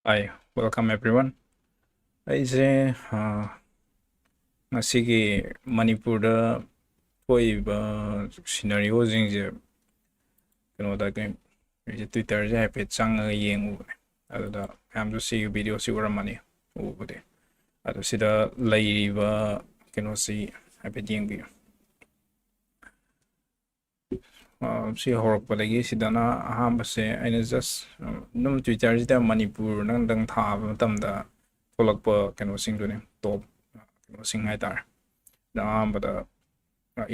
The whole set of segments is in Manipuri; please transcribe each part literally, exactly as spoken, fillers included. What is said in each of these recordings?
Hi, welcome everyone. ꯑꯩꯁꯦ ꯑ, ꯉꯁꯤꯒꯤ ꯃꯅꯤꯄꯨꯔꯗ ꯊꯣꯛꯏꯕ ꯁꯤꯅꯔꯤꯑꯣꯁꯤꯡꯁꯦ ꯀꯩꯅꯣꯗ ꯀꯩ- ꯑꯩꯁꯦ ꯇ꯭ꯋꯤꯇꯔꯁꯦ ꯍꯥꯏꯐꯦꯠ ꯆꯪꯉꯒ ꯌꯦꯡꯉꯨꯕꯅꯦ꯫ ꯑꯗꯨꯗ ꯃꯌꯥꯝꯁꯨ ꯁꯤꯒꯤ ꯚꯤꯗꯤꯑꯣꯁꯤ ꯎꯔꯝꯃꯅꯤ, ꯎꯕꯨꯗꯤ꯫ ꯑꯗꯣ ꯁꯤꯗ ꯂꯩꯔꯤꯕ ꯀꯩꯅꯣꯁꯤ ꯍꯥꯏꯐꯦꯠ ꯌꯦꯡꯕꯤꯌꯨ꯫ ꯑ, ꯁꯤ ꯍꯧꯔꯛꯄꯗꯒꯤ ꯁꯤꯗꯅ ꯑꯍꯥꯟꯕꯁꯦ ꯑꯩꯅ ꯖꯁ ꯑꯗꯨꯝ ꯇ꯭ꯋꯤꯇꯔꯁꯤꯗ ꯃꯅꯤꯄꯨꯔ ꯅꯪꯗꯪ ꯊꯥꯕ ꯃꯇꯝꯗ ꯊꯣꯛꯂꯛꯄ ꯀꯩꯅꯣꯁꯤꯡꯗꯨꯅꯦ, ꯇꯣꯞ ꯀꯩꯅꯣꯁꯤꯡ ꯍꯥꯏꯇꯥꯔꯦ꯫ ꯑꯗ ꯑꯍꯥꯟꯕꯗ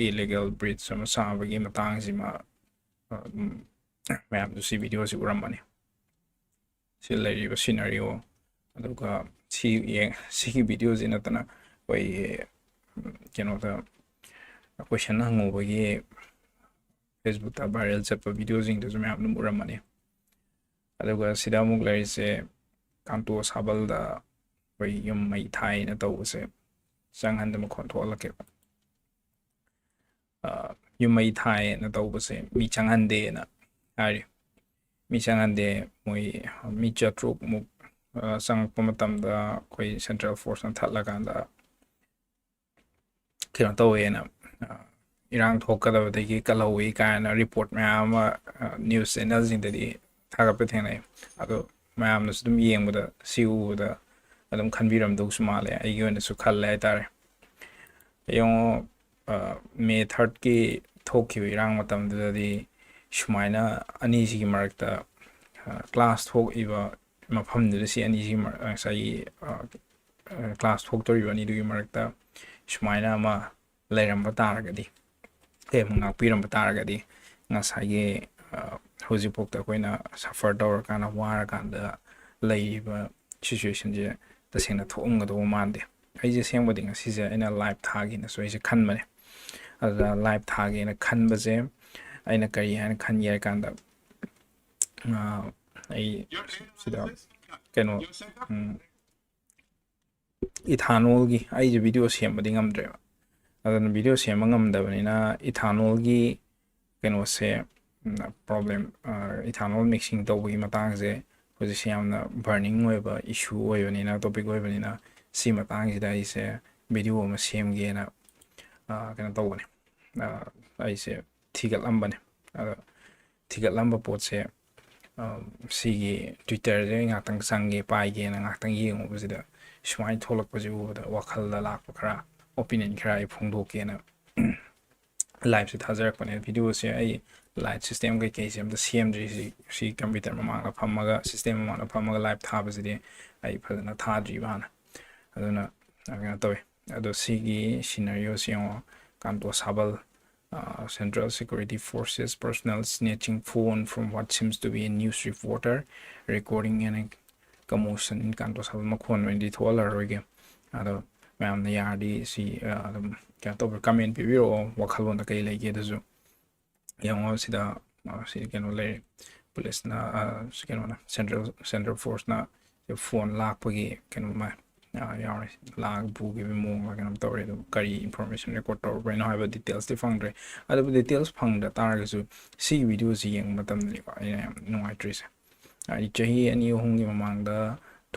ꯏꯂꯤꯒꯦꯜ ꯕ꯭ꯔꯤꯖ ꯑꯃ ꯁꯥꯕꯒꯤ ꯃꯇꯥꯡꯁꯤꯃ ꯑꯗꯨꯝ ꯃꯌꯥꯝꯁꯨ ꯁꯤ ꯚꯤꯗꯤꯑꯣꯁꯤ ꯎꯔꯝꯃꯅꯤ꯫ ꯁꯤ ꯂꯩꯔꯤꯕ ꯁꯤꯅꯔꯤꯑꯣ, ꯑꯗꯨꯒ ꯁꯤ ꯌꯦꯡ- ꯁꯤꯒꯤ ꯚꯤꯗꯤꯑꯣꯁꯤ ꯅꯠꯇꯅ ꯑꯩꯈꯣꯏꯒꯤ ꯎꯝ, ꯀꯩꯅꯣꯗ ꯀꯣꯏꯁꯟ ꯍꯪꯉꯨꯕꯒꯤ ꯐꯦꯁꯕꯨꯛꯇ ꯚꯥꯏꯔꯦꯜ ꯆꯠꯄ ꯚꯤꯗꯤꯑꯣꯁꯤꯡꯗꯨꯁꯨ ꯃꯌꯥꯝ ꯑꯗꯨꯝ ꯎꯔꯝꯃꯅꯤ꯫ ꯑꯗꯨꯒ ꯁꯤꯗ ꯑꯃꯨꯛ ꯂꯩꯔꯤꯁꯦ ꯀꯥꯟꯇꯣ ꯁꯥꯕꯜꯗ ꯑꯩꯈꯣꯏ ꯌꯨꯝ ꯃꯩ ꯊꯥꯏꯅ ꯇꯧꯕꯁꯦ, ꯆꯪꯍꯟꯗ ꯃꯈꯣꯟ ꯊꯣꯛꯍꯜꯂꯛꯀꯦꯕ꯫ ꯑ, ꯌꯨꯝ ꯃꯩ ꯊꯥꯏꯅ ꯇꯧꯕꯁꯦ ꯃꯤ ꯆꯪꯍꯟꯗꯦꯅ ꯍꯥꯏꯔꯤ꯫ ꯃꯤ ꯆꯪꯍꯟꯗꯦ꯫ ꯃꯣꯏ ꯃꯤ ꯆꯥꯇ꯭ꯔꯨꯛ ꯃꯨꯛ ꯑ, ꯆꯪꯉꯛꯄ ꯃꯇꯝꯗ ꯑꯩꯈꯣꯏ ꯁꯦꯟꯇ꯭ꯔꯦꯜ ꯐꯣꯔꯁꯅ ꯊꯠꯂꯀꯥꯟꯗ ꯀꯩꯅꯣ ꯇꯧꯋꯦꯅ, ꯑ, ꯏꯔꯥꯡ ꯊꯣꯛꯀꯗꯕꯗꯒꯤ ꯀꯜꯍꯧꯋꯤ ꯀꯥꯏꯅ ꯔꯤꯄꯣꯔꯠ ꯃꯌꯥꯝ ꯑꯃ, ꯑ, ꯅ꯭ꯌꯨꯁ ꯆꯦꯅꯦꯜꯁꯤꯡꯗꯗꯤ ꯊꯥꯒꯠꯄ ꯊꯦꯡꯅꯩ꯫ ꯑꯗꯣ ꯃꯌꯥꯝꯅꯁꯨ ꯑꯗꯨꯝ ꯌꯦꯡꯕꯗ, ꯁꯤ ꯎꯕꯗ ꯑꯗꯨꯝ ꯈꯟꯕꯤꯔꯝꯗꯧꯁꯨ ꯃꯥꯜꯂꯦ, ꯑꯩꯒꯤ ꯑꯣꯏꯅꯁꯨ ꯈꯜꯂꯦ ꯍꯥꯏꯇꯥꯔꯦ꯫ ꯌꯦꯡꯉꯣ, ꯑ, ꯃꯦ ꯊꯥꯔꯠꯀꯤ ꯊꯣꯛꯈꯤꯕ ꯏꯔꯥꯡ ꯃꯇꯝꯗꯨꯗꯗꯤ ꯁꯨꯃꯥꯏꯅ ꯑꯅꯤꯁꯤꯒꯤ ꯃꯔꯛꯇ, ꯑ, ꯀ꯭ꯂꯥꯁ ꯊꯣꯛꯏꯕ ꯃꯐꯝꯗꯨꯗ ꯁꯤ ꯑꯅꯤꯁꯤꯒꯤ ꯃꯔ-, ꯉꯁꯥꯏꯒꯤ, ꯑ, ꯑ, ꯀ꯭ꯂꯥꯁ ꯊꯣꯛꯇꯧꯔꯤꯕ ꯑꯅꯤꯗꯨꯒꯤ ꯃꯔꯛꯇ ꯁꯨꯃꯥꯏꯅ ꯑꯃ ꯂꯩꯔꯝꯕ ꯇꯥꯔꯒꯗꯤ, ꯀꯩ ꯑꯃ ꯉꯥꯛꯄꯤꯔꯝꯕ ꯇꯥꯔꯒꯗꯤ, ꯉꯁꯥꯏꯒꯤ, ꯑ, ꯍꯧꯖꯤꯛꯐꯥꯎꯗ ꯑꯩꯈꯣꯏꯅ ꯁꯐꯔ ꯇꯧꯔꯀꯥꯟꯗ, ꯋꯥꯔꯀꯥꯟꯗ ꯂꯩꯔꯤꯕ ꯁꯤꯆꯨꯋꯦꯁꯟꯁꯦ ꯇꯁꯦꯡꯅ ꯊꯣꯛꯑꯝꯒꯗꯧꯕ ꯃꯥꯟꯗꯦ꯫ ꯑꯩꯁꯦ ꯑꯁꯦꯡꯕꯗꯤ ꯉꯁꯤꯁꯦ ꯑꯩꯅ ꯂꯥꯏꯚ ꯊꯥꯒꯦꯅꯁꯨ ꯑꯩꯁꯦ ꯈꯟꯕꯅꯦ꯫ ꯑꯗꯨꯗ ꯂꯥꯏꯚ ꯊꯥꯒꯦꯅ ꯈꯟꯕꯁꯦ ꯑꯩꯅ ꯀꯔꯤ ꯍꯥꯏꯅ ꯈꯟꯒꯦ ꯍꯥꯏ ꯀꯥꯟꯗ, ꯑ, ꯑꯩ ꯁꯤꯗ ꯀꯩꯅꯣ, ꯎꯝ, ꯏꯊꯥꯅꯣꯜꯒꯤ, ꯑꯩꯁꯦ ꯚꯤꯗꯤꯑꯣ ꯁꯦꯝꯕꯗꯤ ꯉꯝꯗ꯭ꯔꯦꯕ꯫ ꯑꯗꯨꯅ ꯚꯤꯗꯤꯑꯣ ꯁꯦꯝꯕ ꯉꯝꯗꯕꯅꯤꯅ ꯏꯊꯥꯅꯣꯜꯒꯤ ꯀꯩꯅꯣꯁꯦ, ꯎꯝ, ꯄ꯭ꯔꯣꯕ꯭ꯂꯦꯝ, ꯑ, ꯏꯊꯥꯅꯣꯜ ꯃꯤꯛꯁꯤꯡ ꯇꯧꯕꯒꯤ ꯃꯇꯥꯡꯁꯦ ꯍꯧꯖꯤꯛꯁꯦ ꯌꯥꯝꯅ ꯕꯔꯅꯤꯡ ꯑꯣꯏꯕ ꯏꯁꯨ ꯑꯣꯏꯕꯅꯤꯅ, ꯇꯣꯄꯤꯛ ꯑꯣꯏꯕꯅꯤꯅ, ꯁꯤ ꯃꯇꯥꯡꯁꯤꯗ ꯑꯩꯁꯦ ꯚꯤꯗꯤꯑꯣ ꯑꯃ ꯁꯦꯝꯒꯦꯅ, ꯑ, ꯀꯩꯅꯣ ꯇꯧꯕꯅꯦ꯫ ꯑ, ꯑꯩꯁꯦ ꯊꯤꯒꯠꯂꯝꯕꯅꯦ꯫ ꯑꯗꯣ ꯊꯤꯒꯠꯂꯝꯕ ꯄꯣꯠꯁꯦ, ꯑ, ꯁꯤꯒꯤ ꯇ꯭ꯋꯤꯇꯔꯁꯦ ꯑꯩ ꯉꯥꯛꯇꯪ ꯆꯪꯒꯦ, ꯄꯥꯏꯒꯦꯅ ꯉꯥꯛꯇꯪ ꯌꯦꯡꯉꯨꯕꯁꯤꯗ, ꯁꯨꯃꯥꯏꯅ ꯊꯣꯛꯂꯛꯄꯁꯦ ꯎꯕꯗ ꯋꯥꯈꯜꯗ ꯂꯥꯛꯄ ꯈꯔ, ꯑꯣꯄꯤꯅꯤꯌꯟ ꯈꯔ ꯑꯩ ꯐꯣꯡꯗꯣꯛꯀꯦꯅ ꯂꯥꯏꯞꯁꯦ ꯊꯥꯖꯔꯛꯄꯅꯦ꯫ ꯚꯤꯗꯤꯑꯣꯁꯦ ꯑꯩ ꯂꯥꯏꯠ ꯁꯤꯁꯇꯦꯝ ꯀꯩꯀꯩꯁꯦ ꯑꯝꯇ ꯁꯦꯝꯗ꯭ꯔꯤ꯫ ꯁꯤ, ꯁꯤ ꯀꯝꯄ꯭ꯌꯨꯇꯔ ꯃꯃꯥꯡꯗ ꯐꯝꯃꯒ, ꯁꯤꯁꯇꯦꯝ ꯃꯃꯥꯡꯗ ꯐꯝꯃꯒ ꯂꯥꯏꯞ ꯊꯥꯕꯁꯤꯗꯤ ꯑꯩ ꯐꯖꯅ ꯊꯥꯗ꯭ꯔꯤꯕ ꯍꯥꯟꯅ꯫ ꯑꯗꯨꯅ ꯀꯩꯅꯣ ꯇꯧꯋꯦ꯫ ꯑꯗꯣ ꯁꯤꯒꯤ ꯁꯤꯅꯔꯤꯑꯣꯁꯤ ꯌꯦꯡꯉꯣ, ꯀꯥꯟꯇꯣ ꯁꯥꯕꯜ, ꯑ, Central Security Forces personnel snatching phone from what seems to be a news reporter, recording an commotion in ꯀꯥꯟꯇꯣ ꯁꯥꯕꯜ꯫ ꯃꯈꯣꯟ ꯑꯣꯏꯅꯗꯤ ꯊꯣꯛꯍꯜꯂꯔꯣꯏꯒꯦ꯫ ꯑꯗꯣ ꯃꯌꯥꯝꯅ ꯌꯥꯔꯗꯤ ꯁꯤ, ꯑ, ꯑꯗꯨꯝ ꯀꯩꯅꯣ ꯇꯧꯕ, ꯀꯃꯦꯟ ꯄꯤꯕꯤꯔꯛꯑꯣ, ꯋꯥꯈꯜꯂꯣꯟꯗ ꯀꯩ ꯂꯩꯒꯦ ꯑꯗꯨꯁꯨ꯫ ꯌꯦꯡꯉꯣ ꯁꯤꯗ, ꯑ, ꯁꯤ ꯀꯩꯅꯣ ꯂꯩꯔꯦ꯫ ꯄꯨꯂꯤꯁꯅ, ꯑ, ꯁꯤ ꯀꯩꯅꯣꯅ, ꯁꯦꯟꯇ꯭ꯔꯦꯜ, ꯁꯦꯟꯇ꯭ꯔꯦꯜ ꯐꯣꯔꯁꯅ ꯐꯣꯟ ꯂꯥꯛꯄꯒꯤ ꯀꯩꯅꯣꯝꯃ, ꯑ, ꯌꯥꯎꯔꯦ꯫ ꯂꯥꯛꯑꯒ ꯄꯨꯈꯤꯕꯒꯤ ꯃꯑꯣꯡꯂ ꯀꯩꯅꯣꯝ ꯇꯧꯔꯦ꯫ ꯑꯗꯨ ꯀꯔꯤ ꯏꯟꯐꯣꯔꯃꯦꯁꯟ ꯔꯦꯀꯣꯔꯠ ꯇꯧꯔꯛꯄꯩꯅꯣ ꯍꯥꯏꯕ ꯗꯤꯇꯦꯜꯁꯇꯤ ꯐꯪꯗ꯭ꯔꯦ꯫ ꯑꯗꯨꯕꯨ ꯗꯤꯇꯦꯜꯁ ꯐꯪꯗ ꯇꯥꯔꯒꯁꯨ ꯁꯤꯒꯤ ꯚꯤꯗꯤꯑꯣꯁꯤ ꯌꯦꯡꯕ ꯃꯇꯝꯗꯅꯤꯀꯣ ꯑꯩꯅ ꯌꯥꯝ ꯅꯨꯡꯉꯥꯏꯇ꯭ꯔꯤꯁꯦ꯫ ꯍꯥꯏꯗꯤ ꯆꯍꯤ ꯑꯅꯤ ꯑꯍꯨꯝꯒꯤ ꯃꯃꯥꯡꯗ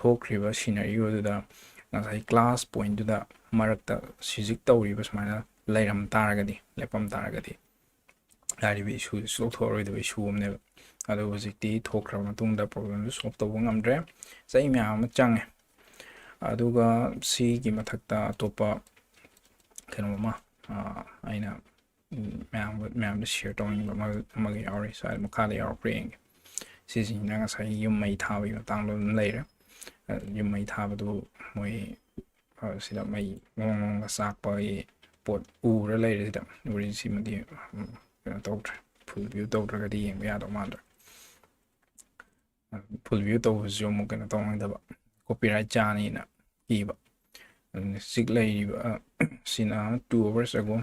ꯊꯣꯛꯈ꯭ꯔꯤꯕ ꯁꯤꯅꯔꯤꯑꯣꯗꯨꯗ ꯉꯁꯥꯏ ꯀ꯭ꯂꯥꯁ ꯄꯣꯏꯟꯠꯇꯨꯗ ꯃꯔꯛꯇ ꯁꯤꯖꯤꯛ ꯇꯧꯔꯤꯕ ꯁꯨꯃꯥꯏꯅ ꯂꯩꯔꯝ ꯇꯥꯔꯒꯗꯤ, ꯂꯦꯞꯄꯝ ꯇꯥꯔꯒꯗꯤ, ꯍꯥꯏꯔꯤꯕ ꯏꯁꯨꯁꯤ ꯁꯨꯛꯊꯣꯛ ꯊꯣꯛꯑꯔꯣꯏꯗꯕ ꯏꯁꯨ ꯑꯃꯅꯦꯕ꯫ ꯑꯗꯣ ꯍꯧꯖꯤꯛꯇꯤ ꯊꯣꯛꯈ꯭ꯔꯕ ꯃꯇꯨꯡꯗ ꯄ꯭ꯔꯣꯕ꯭ꯂꯦꯝꯗꯨ ꯁꯣꯜꯕ ꯇꯧꯕ ꯉꯝꯗ꯭ꯔꯦ꯫ ꯆꯍꯤ ꯃꯌꯥꯝ ꯑꯃ ꯆꯪꯉꯦ꯫ ꯑꯗꯨꯒ ꯁꯤꯒꯤ ꯃꯊꯛꯇ ꯑꯇꯣꯞꯄ ꯀꯩꯅꯣ ꯑꯃ, ꯑ, ꯑꯩꯅ, ꯎꯝ, ꯃꯌꯥꯝ, ꯃꯌꯥꯝꯗ ꯁꯤꯌꯔ ꯇꯧꯅꯤꯡꯕ ꯑꯃ, ꯑꯃꯒ ꯌꯥꯎꯔꯤ꯫ ꯁ꯭ꯋꯥꯏꯗ ꯃꯈꯥꯗ ꯌꯥꯎꯔꯛꯄ꯭ꯔꯥ ꯌꯦꯡꯒꯦ꯫ ꯁꯤꯁꯤꯡꯁꯤꯅ ꯉꯁꯥꯏꯒꯤ ꯌꯨꯝ ꯃꯩ ꯊꯥꯕꯒꯤ ꯃꯇꯥꯡꯗ ꯑꯗꯨꯝ ꯂꯩꯔꯦ꯫ ꯑ, ꯌꯨꯝ ꯃꯩ ꯊꯥꯕꯗꯨ ꯃꯣꯏ, ꯑ, ꯁꯤꯗ ꯃꯩ ꯃꯣꯡ ꯃꯣꯡꯒ ꯆꯥꯛꯄꯒꯤ ꯄꯣꯠ ꯎꯔ ꯂꯩꯔꯦ ꯁꯤꯗ꯫ ꯎꯔꯤꯁꯤꯃꯗꯤ, ꯎꯝ, ꯀꯩꯅꯣ ꯇꯧꯗ꯭ꯔꯦ, ꯐꯨꯜ ꯚ꯭ꯌꯨ ꯇꯧꯗ꯭ꯔꯒꯗꯤ ꯌꯦꯡꯕ ꯌꯥꯗꯧ ꯃꯥꯟꯗ꯭ꯔꯦ꯫ ꯐꯨꯜ ꯚ꯭ꯌꯨ ꯇꯧꯕꯁꯤꯁꯨ ꯑꯃꯨꯛ ꯀꯩꯅꯣ ꯇꯧꯅꯤꯡꯗꯕ, ꯀꯣꯄꯤꯔꯥꯏꯠ ꯆꯥꯅꯤꯅ ꯀꯤꯕ꯫ ꯑꯗꯨꯅ ꯍꯧꯖꯤꯛ ꯂꯩꯔꯤꯕ, ꯑ, ꯁꯤꯅ two hours ago,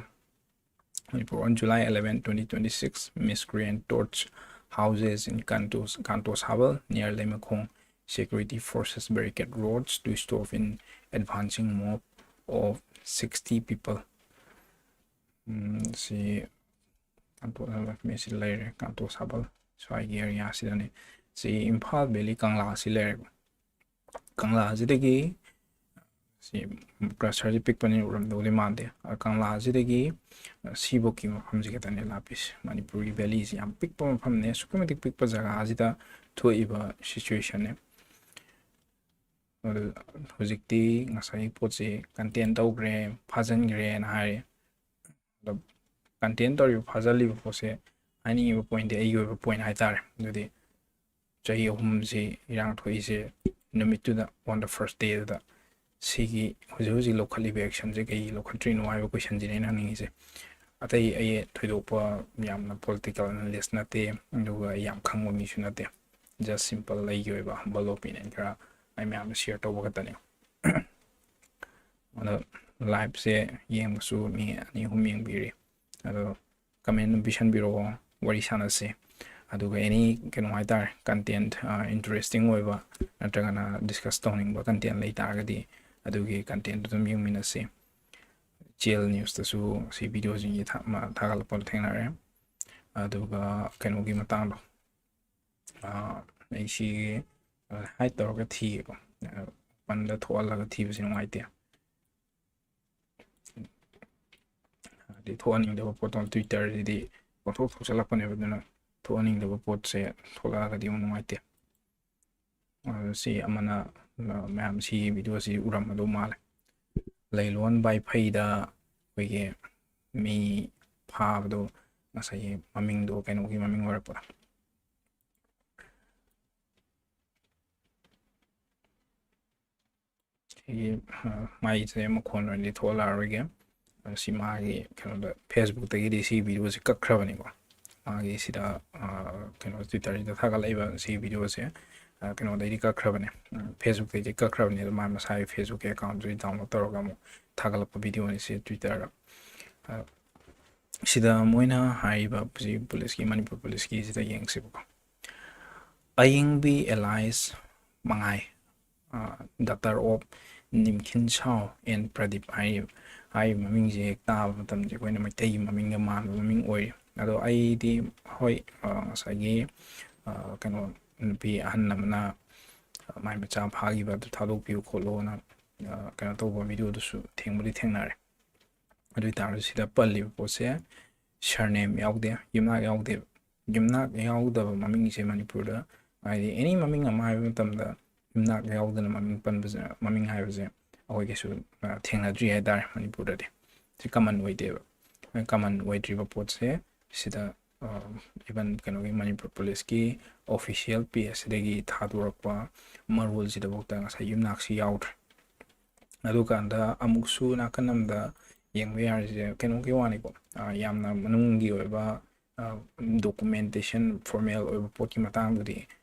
Manipur, on July eleven, twenty twenty-six, miscreant torch houses in Kanto, Kanto Sabal near Leimakhong. Security forces barricade roads to stop an advancing mob of sixty people. ꯎꯝ, ꯁꯤ ꯀꯥꯟꯇꯣ ꯁꯥꯕꯜ ꯃꯦꯁꯤ ꯂꯩꯔꯦ꯫ ꯀꯥꯟꯇꯣ ꯁꯥꯕꯜ ꯁ꯭ꯋꯥꯏꯒꯤ ꯑꯦꯔꯤꯌꯥꯁꯤꯗꯅꯦ꯫ ꯁꯤ ꯏꯝꯐꯥꯜ ꯚꯦꯂꯤ ꯀꯪꯂꯥꯁꯤ ꯂꯩꯔꯦꯀꯣ꯫ ꯀꯪꯂꯥꯁꯤꯗꯒꯤ, ꯁꯤ ꯀ꯭ꯂꯁꯇꯔꯁꯤ ꯄꯤꯛꯄꯅꯤꯅ ꯎꯔꯝꯗꯧꯗꯤ ꯃꯥꯟꯗꯦ꯫ ꯑ, ꯀꯪꯂꯥꯁꯤꯗꯒꯤ, ꯑ, ꯁꯤꯐꯧꯀꯤ ꯃꯐꯝꯁꯤ ꯈꯛꯇꯅꯦ ꯂꯥꯞꯄꯤꯁꯦ꯫ ꯃꯅꯤꯄꯨꯔꯒꯤ ꯚꯦꯂꯤꯁꯤ ꯌꯥꯝ ꯄꯤꯛꯄ ꯃꯐꯝꯅꯦ꯫ ꯑꯁꯨꯛꯀꯤ ꯃꯇꯤꯛ ꯄꯤꯛꯄ ꯖꯒꯥ ꯑꯁꯤꯗ ꯊꯣꯛꯏꯕ ꯁꯤꯆꯨꯋꯦꯁꯟꯅꯦ꯫ ꯑꯗꯨ ꯍꯧꯖꯤꯛꯇꯤ ꯉꯁꯥꯏꯒꯤ ꯄꯣꯠꯁꯤ ꯀꯟꯇꯦꯟ ꯇꯧꯈ꯭ꯔꯦ, ꯐꯥꯖꯤꯟꯈ꯭ꯔꯦꯅ ꯍꯥꯏꯔꯦ꯫ ꯑꯗꯣ ꯀꯟꯇꯦꯟ ꯇꯧꯔꯤꯕ, ꯐꯥꯖꯤꯜꯂꯤꯕ ꯄꯣꯠꯁꯦ, ꯍꯥꯏꯅꯤꯡꯉꯤꯕ ꯄꯣꯏꯟꯗꯤ, ꯑꯩꯒꯤ ꯑꯣꯏꯕ ꯄꯣꯏꯟ ꯍꯥꯏꯇꯥꯔꯦ, ꯑꯗꯨꯗꯤ ꯆꯍꯤ ꯑꯍꯨꯝꯁꯤ ꯏꯔꯥꯡ ꯊꯣꯛꯏꯁꯦ, ꯅꯨꯃꯤꯠꯇꯨꯗ, on the first day ꯗꯨꯗ, ꯁꯤꯒꯤ ꯍꯧꯖꯤꯛ ꯍꯧꯖꯤꯛ ꯂꯧꯈꯠꯂꯤꯕ ꯑꯦꯛꯁꯟꯁꯦ ꯀꯩꯒꯤ ꯂꯧꯈꯠꯇ꯭ꯔꯤꯅꯣ ꯍꯥꯏꯕ ꯀꯣꯏꯁꯟꯁꯤꯅꯦ ꯑꯩꯅ ꯍꯪꯅꯤꯡꯉꯤꯁꯦ꯫ ꯑꯇꯩ ꯑꯩ ꯊꯣꯏꯗꯣꯛꯄ ꯌꯥꯝꯅ ꯄꯣꯂꯤꯇꯤꯀꯦꯜ ꯑꯦꯅꯥꯂꯤꯁ ꯅꯠꯇꯦ, ꯑꯗꯨꯒ ꯑꯩ ꯌꯥꯝ ꯈꯪꯕ ꯃꯤꯁꯨ ꯅꯠꯇꯦ꯫ Just simple ꯑꯩꯒꯤ ꯑꯣꯏꯕ ꯍꯝꯕꯜ ꯑꯣꯄꯤꯅꯤꯌꯟ ꯈꯔ ꯑꯩ ꯃꯌꯥꯝꯗ ꯁꯤꯌꯔ ꯇꯧꯕ ꯈꯛꯇꯅꯦ꯫ ꯑꯗꯣ ꯂꯥꯏꯞꯁꯦ ꯌꯦꯡꯕꯁꯨ ꯃꯤ ꯑꯅꯤ ꯑꯍꯨꯝ ꯌꯦꯡꯕꯤꯔꯤ꯫ ꯑꯗꯣ ꯀꯃꯦꯟ ꯑꯗꯨꯝ ꯄꯤꯁꯟꯕꯤꯔꯛꯑꯣ, ꯋꯥꯔꯤ ꯁꯥꯟꯅꯁꯤ꯫ ꯑꯗꯨꯒ ꯑꯦꯅꯤ ꯀꯩꯅꯣ ꯍꯥꯏꯇꯥꯔꯦ, ꯀꯟꯇꯦꯟ ꯏꯟꯇꯔꯦꯁꯇꯤꯡ ꯑꯣꯏꯕ ꯅꯠꯇ꯭ꯔꯒꯅ ꯗꯤꯁꯀꯁ ꯇꯧꯅꯤꯡꯕ ꯀꯟꯇꯦꯟ ꯂꯩ ꯇꯥꯔꯒꯗꯤ ꯑꯗꯨꯒꯤ ꯀꯟꯇꯦꯟꯗꯨ ꯑꯗꯨꯝ ꯌꯦꯡꯃꯤꯟꯅꯁꯤ꯫ ꯆꯦꯜ ꯅ꯭ꯌꯨꯁꯇꯁꯨ ꯁꯤ ꯚꯤꯗꯤꯑꯣꯁꯤꯡꯁꯤ ꯊꯥ-, ꯃ-, ꯊꯥꯒꯠꯂꯛꯄ ꯊꯦꯡꯅꯔꯦ꯫ ꯑꯗꯨꯒ ꯀꯩꯅꯣꯒꯤ ꯃꯇꯥꯡꯗꯣ, ꯑꯥ, ꯑꯩ ꯁꯤꯒꯤ, ꯑꯥ, ꯍꯥꯏꯠ ꯇꯧꯔꯒ ꯊꯤꯒꯦꯀꯣ꯫ ꯑꯥ, ꯑꯣꯄꯟꯗ ꯊꯣꯛꯍꯜꯂꯒ ꯊꯤꯕꯁꯤ ꯅꯨꯡꯉꯥꯏꯇꯦ꯫ ꯍꯥꯏꯗꯤ ꯊꯣꯛꯍꯟꯅꯤꯡꯗꯕ ꯄꯣꯠꯇꯣ, ꯇ꯭ꯋꯤꯇꯔꯁꯤꯗꯤ ꯄꯪꯊꯣꯛ ꯊꯣꯛꯆꯜꯂꯛꯄꯅꯦꯕ, ꯑꯗꯨꯅ ꯊꯣꯛꯍꯟꯅꯤꯡꯗꯕ ꯄꯣꯠꯁꯦ ꯊꯣꯛꯂꯛꯑꯒꯗꯤ ꯑꯃꯨꯛ ꯅꯨꯡꯉꯥꯏꯇꯦ꯫ ꯑꯗꯣ ꯁꯤ ꯑꯃꯅ, ꯑ, ꯃꯌꯥꯝ ꯁꯤꯒꯤ ꯚꯤꯗꯤꯑꯣꯁꯤ ꯎꯔꯝꯃꯗꯧ ꯃꯥꯜꯂꯦ꯫ ꯂꯩꯂꯣꯟ ꯕꯥꯏꯐꯩꯗ ꯑꯩꯈꯣꯏꯒꯤ ꯃꯤ ꯐꯥꯕꯗꯣ, ꯉꯁꯥꯏꯒꯤ ꯃꯃꯤꯡꯗꯣ ꯀꯩꯅꯣꯒꯤ ꯃꯃꯤꯡ ꯑꯣꯏꯔꯛꯄ꯫ ꯁꯤꯒꯤ, ꯑ, ꯃꯥꯏꯁꯦ ꯃꯈꯣꯟ ꯑꯣꯏꯅꯗꯤ ꯊꯣꯛꯍꯜꯂꯛꯑꯔꯣꯏꯒꯦ꯫ ꯑ, ꯁꯤ ꯃꯥꯒꯤ ꯀꯩꯅꯣꯗ, ꯐꯦꯁꯕꯨꯛꯇꯒꯤꯗꯤ ꯁꯤ ꯚꯤꯗꯤꯑꯣꯁꯦ ꯀꯛꯈ꯭ꯔꯕꯅꯤꯀꯣ꯫ ꯃꯥꯒꯤ ꯁꯤꯗ, ꯑ, ꯀꯩꯅꯣ, ꯇ꯭ꯋꯤꯇꯔꯁꯤꯗ ꯊꯥꯒꯠꯂꯛꯏꯕ ꯁꯤ ꯚꯤꯗꯤꯑꯣꯁꯦ, ꯑ, ꯀꯩꯅꯣꯗꯩꯗꯤ ꯀꯛꯈ꯭ꯔꯕꯅꯦ, ꯎꯝ, ꯐꯦꯁꯕꯨꯛꯇꯩꯗꯤ ꯀꯛꯈ꯭ꯔꯕꯅꯦ꯫ ꯑꯗꯣ ꯃꯥ ꯃꯁꯥꯒꯤ ꯐꯦꯁꯕꯨꯛꯀꯤ ꯑꯦꯀꯥꯎꯟꯗꯨꯗꯒꯤ ꯗꯥꯎꯟꯂꯣꯗ ꯇꯧꯔꯒ ꯑꯃꯨꯛ ꯊꯥꯒꯠꯂꯛꯄ ꯚꯤꯗꯤꯑꯣꯅꯤ ꯁꯤ ꯇ꯭ꯋꯤꯇꯔꯗ꯫ ꯑ, ꯁꯤꯗ ꯃꯣꯏꯅ ꯍꯥꯏꯔꯤꯕ ꯁꯤ ꯄꯨꯂꯤꯁꯀꯤ, ꯃꯅꯤꯄꯨꯔ ꯄꯨꯂꯤꯁꯀꯤꯁꯤꯗ ꯌꯦꯡꯁꯤꯕꯀꯣ꯫ ꯑꯌꯤꯡꯕꯤ ꯑꯦꯂꯥꯏꯁ ꯃꯉꯥꯏ, ꯑ, daughter of ꯅꯤꯝꯈꯤꯟ Shaw and Pradeep ꯍꯥꯏꯔꯤꯕ, ꯍꯥꯏꯔꯤꯕ ꯃꯃꯤꯡꯁꯦ ꯍꯦꯛ ꯇꯥꯕ ꯃꯇꯝꯗ ꯑꯩꯈꯣꯏꯅ ꯃꯩꯇꯩꯒꯤ ꯃꯃꯤꯡꯒ ꯃꯥꯟꯕ ꯃꯃꯤꯡ ꯑꯣꯏꯔꯤ꯫ ꯑꯗꯣ ꯑꯩꯗꯤ, ꯍꯣꯏ, ꯑ, ꯉꯁꯥꯏꯒꯤ, ꯑ, ꯀꯩꯅꯣ, ꯅꯨꯄꯤ ꯑꯍꯟ ꯑꯃꯅ ꯃꯥꯏ ꯃꯆꯥ ꯐꯥꯈꯤꯕ ꯑꯗꯨ ꯊꯥꯗꯣꯛꯄꯤꯌꯨ ꯈꯣꯠꯂꯣꯅ ꯀꯩꯅꯣ ꯇꯧꯕ ꯚꯤꯗꯤꯑꯣꯗꯨꯁꯨ ꯊꯦꯡꯕꯨꯗꯤ ꯊꯦꯡꯅꯔꯦ꯫ ꯑꯗꯨ ꯑꯣꯏ ꯇꯥꯔꯁꯨ ꯁꯤꯗ ꯄꯜꯂꯤꯕ ꯄꯣꯠꯁꯦ surname ꯌꯥꯎꯗꯦ, ꯌꯨꯝꯅꯥꯛ ꯌꯥꯎꯗꯦꯕ꯫ ꯌꯨꯝꯅꯥꯛ ꯌꯥꯎꯗꯕ ꯃꯃꯤꯡꯁꯦ ꯃꯅꯤꯄꯨꯔꯗ, ꯍꯥꯏꯗꯤ ꯑꯦꯅꯤ ꯃꯃꯤꯡ ꯑꯃ ꯍꯥꯏꯕ ꯃꯇꯝꯗ ꯌꯨꯝꯅꯥꯛ ꯌꯥꯎꯗꯅ ꯃꯃꯤꯡ ꯄꯟꯕꯁꯦ, ꯃꯃꯤꯡ ꯍꯥꯏꯕꯁꯦ ꯑꯩꯈꯣꯏ ꯀꯩꯁꯨ ꯊꯦꯡꯅꯗ꯭ꯔꯤ ꯍꯥꯏꯇꯥꯔꯦ ꯃꯅꯤꯄꯨꯔꯗꯗꯤ꯫ ꯁꯤ ꯀꯃꯟ ꯑꯣꯏꯗꯦꯕ꯫ ꯀꯃꯟ ꯑꯣꯏꯗ꯭ꯔꯤꯕ ꯄꯣꯠꯁꯦ ꯁꯤꯗ ꯏꯚꯟ ꯀꯩꯅꯣꯒꯤ ꯃꯅꯤꯄꯨꯔ ꯄꯨꯂꯤꯁꯀꯤ ꯑꯣꯐꯤꯁꯤꯌꯦꯜ ꯄꯦꯖꯁꯤꯗꯒꯤ ꯊꯥꯗꯣꯔꯛꯄ ꯃꯔꯣꯜꯁꯤꯗꯐꯥꯎꯗ ꯉꯁꯥꯏ ꯌꯨꯝꯅꯥꯛꯁꯤ ꯌꯥꯎꯗ꯭ꯔꯦ꯫ ꯑꯗꯨꯀꯥꯟꯗ ꯑꯃꯨꯛꯁꯨ ꯅꯥꯀꯟ ꯑꯃꯗ ꯌꯦꯡꯕ ꯌꯥꯔꯤꯁꯦ ꯀꯩꯅꯣꯒꯤ ꯋꯥꯅꯤꯀꯣ, ꯌꯥꯝꯅ ꯃꯅꯨꯡꯒꯤ ꯑꯣꯏꯕ ꯗꯣꯀꯨꯃꯦꯟꯇꯦꯁꯟ ꯐꯣꯔꯃꯦꯜ ꯑꯣꯏꯕ ꯄꯣꯠꯀꯤ ꯃꯇꯥꯡꯗꯨꯗꯤ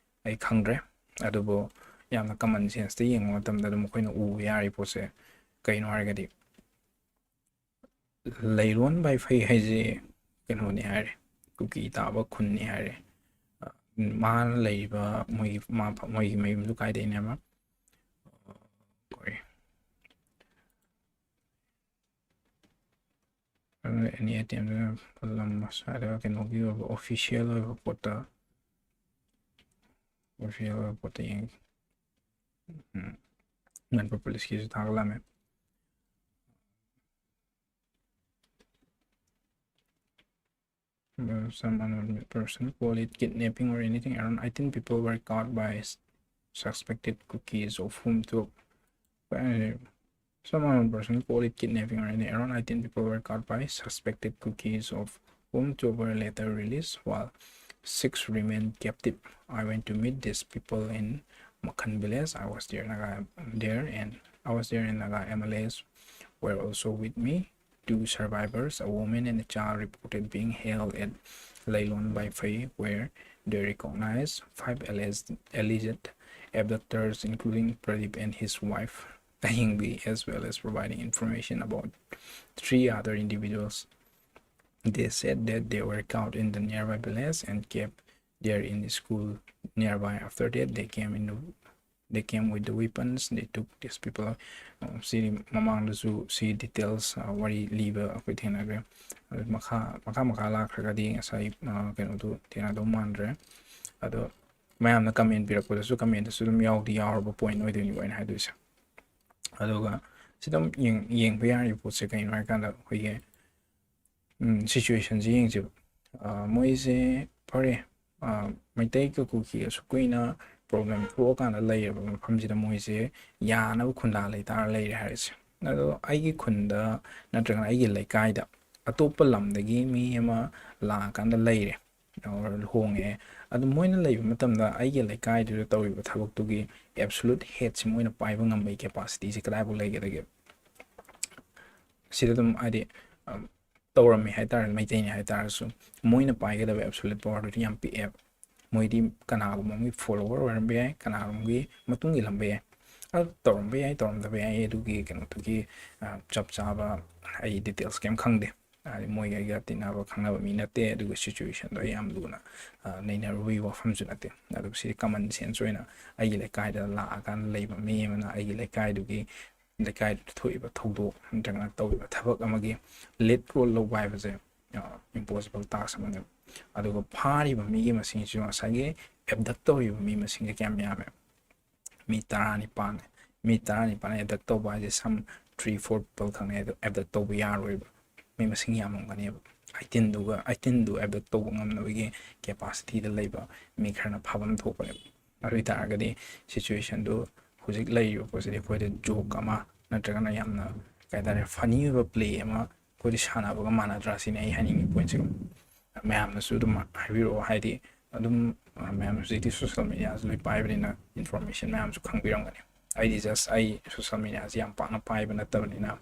ꯑꯩ ꯈꯪꯗ꯭ꯔꯦ꯫ ꯑꯗꯨꯕꯨ ꯌꯥꯝꯅ ꯀꯃꯟ ꯁꯦꯟꯁꯇ ꯌꯦꯡꯕ ꯃꯇꯝꯗ ꯑꯗꯨꯝ ꯑꯩꯈꯣꯏꯅ ꯎꯕ ꯌꯥꯔꯤ ꯄꯣꯠꯁꯦ ꯀꯩꯅꯣ ꯍꯥꯏꯔꯒꯗꯤ, ꯂꯩꯔꯣꯟ ꯕꯥꯏꯐꯩ ꯍꯥꯏꯁꯦ ꯀꯩꯅꯣꯅꯤ ꯍꯥꯏꯔꯦ, ꯀꯨꯀꯤ ꯇꯥꯕ ꯈꯨꯟꯅꯤ ꯍꯥꯏꯔꯦ꯫ ꯃꯥꯅ ꯂꯩꯔꯤꯕ ꯃꯣꯏꯒꯤ ꯃꯣꯏꯒꯤ ꯃꯌꯨꯝꯗꯨ ꯀꯥꯏꯗꯩꯅꯦꯕ? ꯀꯔꯤ? ꯑꯦꯅꯤ ꯑꯦꯇꯦꯝꯞ ꯂꯝ ꯁ꯭ꯋꯥꯏꯗ ꯀꯩꯅꯣꯒꯤ ꯑꯣꯏꯕ ꯑꯣꯐꯤꯁꯤꯌꯦꯜ ꯑꯣꯏꯕ ꯄꯣꯠꯇ, ꯑꯣꯐꯤꯁꯤꯌꯦꯜ ꯑꯣꯏꯕ ꯄꯣꯠꯇ ꯌꯦꯡꯒꯦ꯫ ꯎꯝ, Manipur ꯄꯨꯂꯤꯁꯀꯤꯁꯨ ꯊꯥꯒꯠꯂꯝꯃꯦ꯫ Some unknown person call it kidnapping or anything. Around eighteen people were caught by suspected Kukis, of whom two, some unknown person call it kidnapping or anything. Around eighteen people were caught by suspected Kukis, of whom two were later released, while six remain captive. I went to meet these people in Makhan village. I was there, Naga, there and I was there, and Naga M L As were also with me. Two survivors, a woman and a child, reported being held at Leilon Baifei, where they recognized five alleged, alleged abductors, including Pradeep and his wife, Tahingbi, as well as providing information about three other individuals. They said that they were caught in the nearby village and kept there in the school nearby. After that, they came in the they came with the weapons, they took these people. ꯁꯤꯗꯤ ꯃꯃꯥꯡꯗꯁꯨ ꯁꯤ ꯗꯤꯇꯦꯜꯁ ꯋꯥꯔꯤ ꯂꯤꯕ ꯑꯩꯈꯣꯏ ꯊꯦꯡꯅꯈ꯭ꯔꯦ꯫ ꯑꯗꯨ ꯃꯈꯥ ꯃꯈꯥ ꯃꯈꯥ ꯂꯥꯛꯈ꯭ꯔꯒꯗꯤ ꯉꯁꯥꯏ ꯀꯩꯅꯣꯗꯨ ꯊꯦꯡꯅꯗꯧ ꯃꯥꯟꯗ꯭ꯔꯦ꯫ ꯑꯗꯣ ꯃꯌꯥꯝꯅ ꯀꯃꯦꯟ ꯄꯤꯔꯛꯄꯗꯁꯨ, ꯀꯃꯦꯟꯗꯁꯨ ꯑꯗꯨꯝ ꯌꯥꯎꯗꯤ ꯌꯥꯎꯔꯕ ꯄꯣꯏꯟ ꯑꯣꯏꯗꯣꯏꯅꯤꯀꯣ ꯑꯩꯅ ꯍꯥꯏꯗꯣꯏꯁꯦ꯫ ꯑꯗꯨꯒ ꯁꯤꯗ ꯑꯗꯨꯝ ꯌꯦꯡ- ꯌꯦꯡꯕ ꯌꯥꯔꯤꯕ ꯄꯣꯠꯁꯦ ꯀꯩꯅꯣ ꯍꯥꯏꯀꯥꯟꯗ, ꯑꯩꯈꯣꯏꯒꯤ ꯁꯤꯆꯨꯋꯦꯁꯟꯁꯦ ꯌꯦꯡꯁꯦꯕ꯫ ꯃꯣꯏꯁꯦ ꯐꯔꯦ, ꯃꯩꯇꯩꯒ ꯀꯨꯀꯤꯒ ꯑꯁꯨꯛ ꯀꯨꯏꯅ ꯄ꯭ꯔꯣꯕ꯭ꯂꯦꯝ ꯊꯣꯛꯑꯀꯥꯟꯗ ꯂꯩꯔꯕ ꯃꯐꯝꯁꯤꯗ ꯃꯣꯏꯁꯦ ꯌꯥꯅꯕ ꯈꯨꯟꯗꯥ ꯂꯩꯇꯥꯔ ꯂꯩꯔꯦ ꯍꯥꯏꯔꯁꯦ꯫ ꯑꯗꯣ ꯑꯩꯒꯤ ꯈꯨꯟꯗ ꯅꯠꯇ꯭ꯔꯒꯅ ꯑꯩꯒꯤ ꯂꯩꯀꯥꯏꯗ ꯑꯇꯣꯞꯄ ꯂꯝꯗꯒꯤ ꯃꯤ ꯑꯃ ꯂꯥꯛꯑꯀꯥꯟꯗ ꯂꯩꯔꯦ, or ꯂꯨꯍꯣꯡꯉꯦ꯫ ꯑꯗꯨ ꯃꯣꯏꯅ ꯂꯩꯕ ꯃꯇꯝꯗ ꯑꯩꯒꯤ ꯂꯩꯀꯥꯏꯗꯨꯗ ꯇꯧꯔꯤꯕ ꯊꯕꯛꯇꯨꯒꯤ ꯑꯦꯕꯁꯣꯂꯨꯠ ꯍꯦꯠꯁꯤ ꯃꯣꯏꯅ ꯄꯥꯏꯕ ꯉꯝꯕꯒꯤ ꯀꯦꯄꯥꯁꯤꯇꯤꯁꯦ ꯀꯗꯥꯏꯐꯥꯎ ꯂꯩꯒꯗꯒꯦ? ꯁꯤꯗ ꯑꯗꯨꯝ ꯍꯥꯏꯗꯤ, ꯑꯝ, ꯇꯧꯔꯝꯃꯤ ꯍꯥꯏꯇꯥꯔꯦ, ꯃꯩꯇꯩꯅꯤ ꯍꯥꯏꯇꯥꯔꯁꯨ, ꯃꯣꯏꯅ ꯄꯥꯏꯒꯗꯕ ꯑꯦꯕꯁꯣꯂꯨꯠ ꯄꯋꯥꯔꯗꯨꯗꯤ ꯌꯥꯝ ꯄꯤꯛꯑꯦꯕ꯫ ꯃꯣꯏꯗꯤ ꯀꯅꯥꯒꯨꯝꯕ ꯑꯃꯒꯤ ꯐꯣꯂꯣꯋꯔ ꯑꯣꯏꯔꯝꯕ ꯌꯥꯏ, ꯀꯅꯥꯒꯨꯝꯕꯒꯤ ꯃꯇꯨꯡ ꯏꯜꯂꯝꯕ ꯌꯥꯏ꯫ ꯑꯗꯨ ꯇꯧꯔꯝꯕ ꯌꯥꯏ, ꯇꯧꯔꯝꯗꯕ ꯌꯥꯏ, ꯑꯗꯨꯒꯤ ꯀꯩꯅꯣꯗꯨꯒꯤ, ꯑ, ꯆꯞ ꯆꯥꯕ ꯑꯩ ꯗꯤꯇꯦꯜꯁ ꯀꯩꯝ ꯈꯪꯗꯦ꯫ ꯍꯥꯏꯗꯤ ꯃꯣꯏꯒ ꯑꯩꯒ ꯇꯤꯟꯅꯕ ꯈꯪꯅꯕ ꯃꯤ ꯅꯠꯇꯦ, ꯑꯗꯨꯒ ꯁꯤꯆꯨꯋꯦꯁꯟꯗꯣ ꯑꯩ ꯌꯥꯝ ꯂꯨꯅ, ꯑ, ꯅꯩꯅꯔꯨꯕꯒꯤ ꯋꯥꯐꯝꯁꯨ ꯅꯠꯇꯦ꯫ ꯑꯗꯨꯒ ꯁꯤꯗꯤ ꯀꯃꯟ ꯁꯦꯟꯁ ꯑꯣꯏꯅ ꯑꯩꯒꯤ ꯂꯩꯀꯥꯏꯗ ꯂꯥꯛꯑꯀꯥꯟꯗ ꯂꯩꯕ ꯃꯤ ꯑꯃꯅ ꯑꯩꯒꯤ ꯂꯩꯀꯥꯏꯗꯨꯒꯤ, ꯂꯩꯀꯥꯏꯗꯨꯗ ꯊꯣꯛꯏꯕ ꯊꯧꯗꯣꯛ ꯅꯠꯇ꯭ꯔꯒꯅ ꯇꯧꯔꯤꯕ ꯊꯕꯛ ꯑꯃꯒꯤ ꯂꯤꯗ ꯔꯣꯜ ꯂꯧꯕ ꯍꯥꯏꯕꯁꯦ ꯏꯝꯄꯣꯁꯤꯕꯜ ꯇꯥꯛꯁ ꯑꯃꯅꯦꯕ꯫ ꯑꯗꯨꯒ ꯐꯥꯔꯤꯕ ꯃꯤꯒꯤ ꯃꯁꯤꯡꯁꯤꯁꯨ ꯉꯁꯥꯏꯒꯤ ꯑꯦꯕꯗꯛ ꯇꯧꯔꯤꯕ ꯃꯤ ꯃꯁꯤꯡꯁꯦ ꯀꯌꯥꯝ ꯌꯥꯝꯃꯦ? ꯃꯤ ꯇꯔꯥꯅꯤꯄꯥꯟꯅꯦ꯫ ꯃꯤ ꯇꯔꯥꯅꯤꯄꯥꯟ ꯑꯦꯕꯗꯛ ꯇꯧꯕ ꯍꯥꯏꯁꯦ some three four people ꯈꯛꯅꯦ ꯑꯗꯣ ꯑꯦꯕꯗꯛ ꯇꯧꯕ ꯌꯥꯔꯣꯏꯕ꯫ ꯃꯤ ꯃꯁꯤꯡ ꯌꯥꯝꯃꯝꯒꯅꯦꯕ꯫ ꯑꯩꯠꯇꯤꯟꯗꯨꯒ, ꯑꯩꯠꯇꯤꯟꯗꯨ ꯑꯦꯕꯗꯛ ꯇꯧꯕ ꯉꯝꯅꯕꯒꯤ ꯀꯦꯄꯥꯁꯤꯇꯤꯗ ꯂꯩꯕ ꯃꯤ ꯈꯔꯅ ꯐꯥꯐꯝ ꯊꯣꯛꯄꯅꯦꯕ꯫ ꯑꯗꯨ ꯑꯣꯏ ꯇꯥꯔꯒꯗꯤ ꯁꯤꯆꯨꯋꯦꯁꯟꯗꯨ ꯍꯧꯖꯤꯛ ꯂꯩꯔꯤꯕ ꯄꯣꯠꯁꯤꯗꯤ ꯑꯩꯈꯣꯏꯗ ꯖꯣꯛ ꯑꯃ ꯅꯠꯇ꯭ꯔꯒꯅ ꯌꯥꯝꯅ, ꯀꯩ ꯍꯥꯏꯇꯥꯔꯦ, ꯐꯅꯤ ꯑꯣꯏꯕ ꯄ꯭ꯂꯦ ꯑꯃ ꯑꯩꯈꯣꯏꯗ ꯁꯥꯟꯅꯕꯒ ꯃꯥꯟꯅꯗ꯭ꯔꯥ ꯁꯤꯅꯤ ꯑꯩ ꯍꯥꯏꯅꯤꯡꯉꯤ ꯄꯣꯏꯟꯠꯁꯦ꯫ ꯃꯌꯥꯝꯅꯁꯨ ꯑꯗꯨꯝ ꯍꯥꯏꯕꯤꯔꯛꯑꯣ, ꯍꯥꯏꯗꯤ ꯑꯗꯨꯝ, ꯑ, ꯃꯌꯥꯝ ꯍꯧꯖꯤꯛꯇꯤ ꯁꯣꯁꯦꯜ ꯃꯦꯗꯤꯌꯥꯁꯨ ꯂꯣꯏ ꯄꯥꯏꯕꯅꯤꯅ ꯏꯟꯐꯣꯔꯃꯦꯁꯟ ꯃꯌꯥꯝꯁꯨ ꯈꯪꯕꯤꯔꯝꯒꯅꯤ꯫ ꯑꯩꯗꯤ ꯖꯁ ꯑꯩ ꯁꯣꯁꯦꯜ ꯃꯦꯗꯤꯌꯥꯁꯦ ꯌꯥꯝ ꯄꯥꯛꯅ ꯄꯥꯏꯕ ꯅꯠꯇꯕꯅꯤꯅ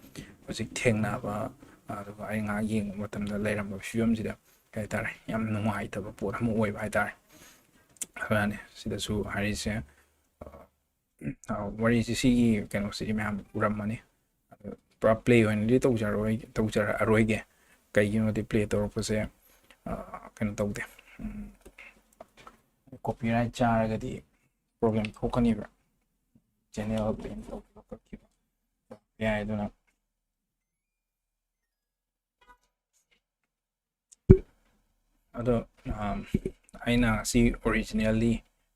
ꯍꯧꯖꯤꯛ ꯊꯦꯡꯅꯕ, ꯑꯗꯨꯒ ꯑꯩ ꯉꯥꯏꯍꯥꯛ ꯌꯦꯡꯕ ꯃꯇꯝꯗ ꯂꯩꯔꯝꯕ ꯐꯤꯕꯝꯁꯤꯗ, ꯀꯩ ꯍꯥꯏꯇꯥꯔꯦ, ꯌꯥꯝ ꯅꯨꯡꯉꯥꯏꯇꯕ ꯄꯣꯠ ꯑꯃ ꯑꯣꯏꯕ ꯍꯥꯏꯇꯥꯔꯦ꯫ ꯑꯗꯨꯅꯅꯦ ꯁꯤꯗꯁꯨ ꯍꯥꯏꯔꯤꯁꯦ꯫ ꯑ, ꯑ, ꯋꯥꯔꯤꯁꯤ ꯁꯤꯒꯤ ꯀꯩꯅꯣꯁꯤꯗꯤ ꯃꯌꯥꯝ ꯎꯔꯝꯃꯅꯤ꯫ ꯑꯗꯨ ꯄꯨꯔꯥ ꯄ꯭ꯂꯦ ꯑꯣꯏꯅꯗꯤ ꯇꯧꯖꯔꯣꯏ, ꯇꯧꯖꯔꯛꯑꯔꯣꯏꯒꯦ꯫ ꯀꯩꯒꯤꯅꯣꯗꯤ ꯄ꯭ꯂꯦ ꯇꯧꯔꯛꯄꯁꯦ, ꯑ, ꯀꯩꯅꯣ ꯇꯧꯗꯦ꯫ ꯎꯝ, ꯀꯣꯄꯤꯔꯥꯏꯠ ꯆꯥꯔꯒꯗꯤ ꯄ꯭ꯔꯣꯕ꯭ꯂꯦꯝ ꯊꯣꯛꯀꯅꯤꯕ꯫ ꯆꯦꯅꯦꯜ ꯕꯦꯟ ꯇꯧꯈꯤꯕ ꯈꯣꯠꯈꯤꯕ ꯌꯥꯏ꯫ ꯑꯗꯨꯅ ꯑꯗꯣ, ꯑꯝ, ꯑꯩꯅ ꯁꯤ ꯑꯣꯔꯤꯖꯤꯅꯦꯜꯂꯤ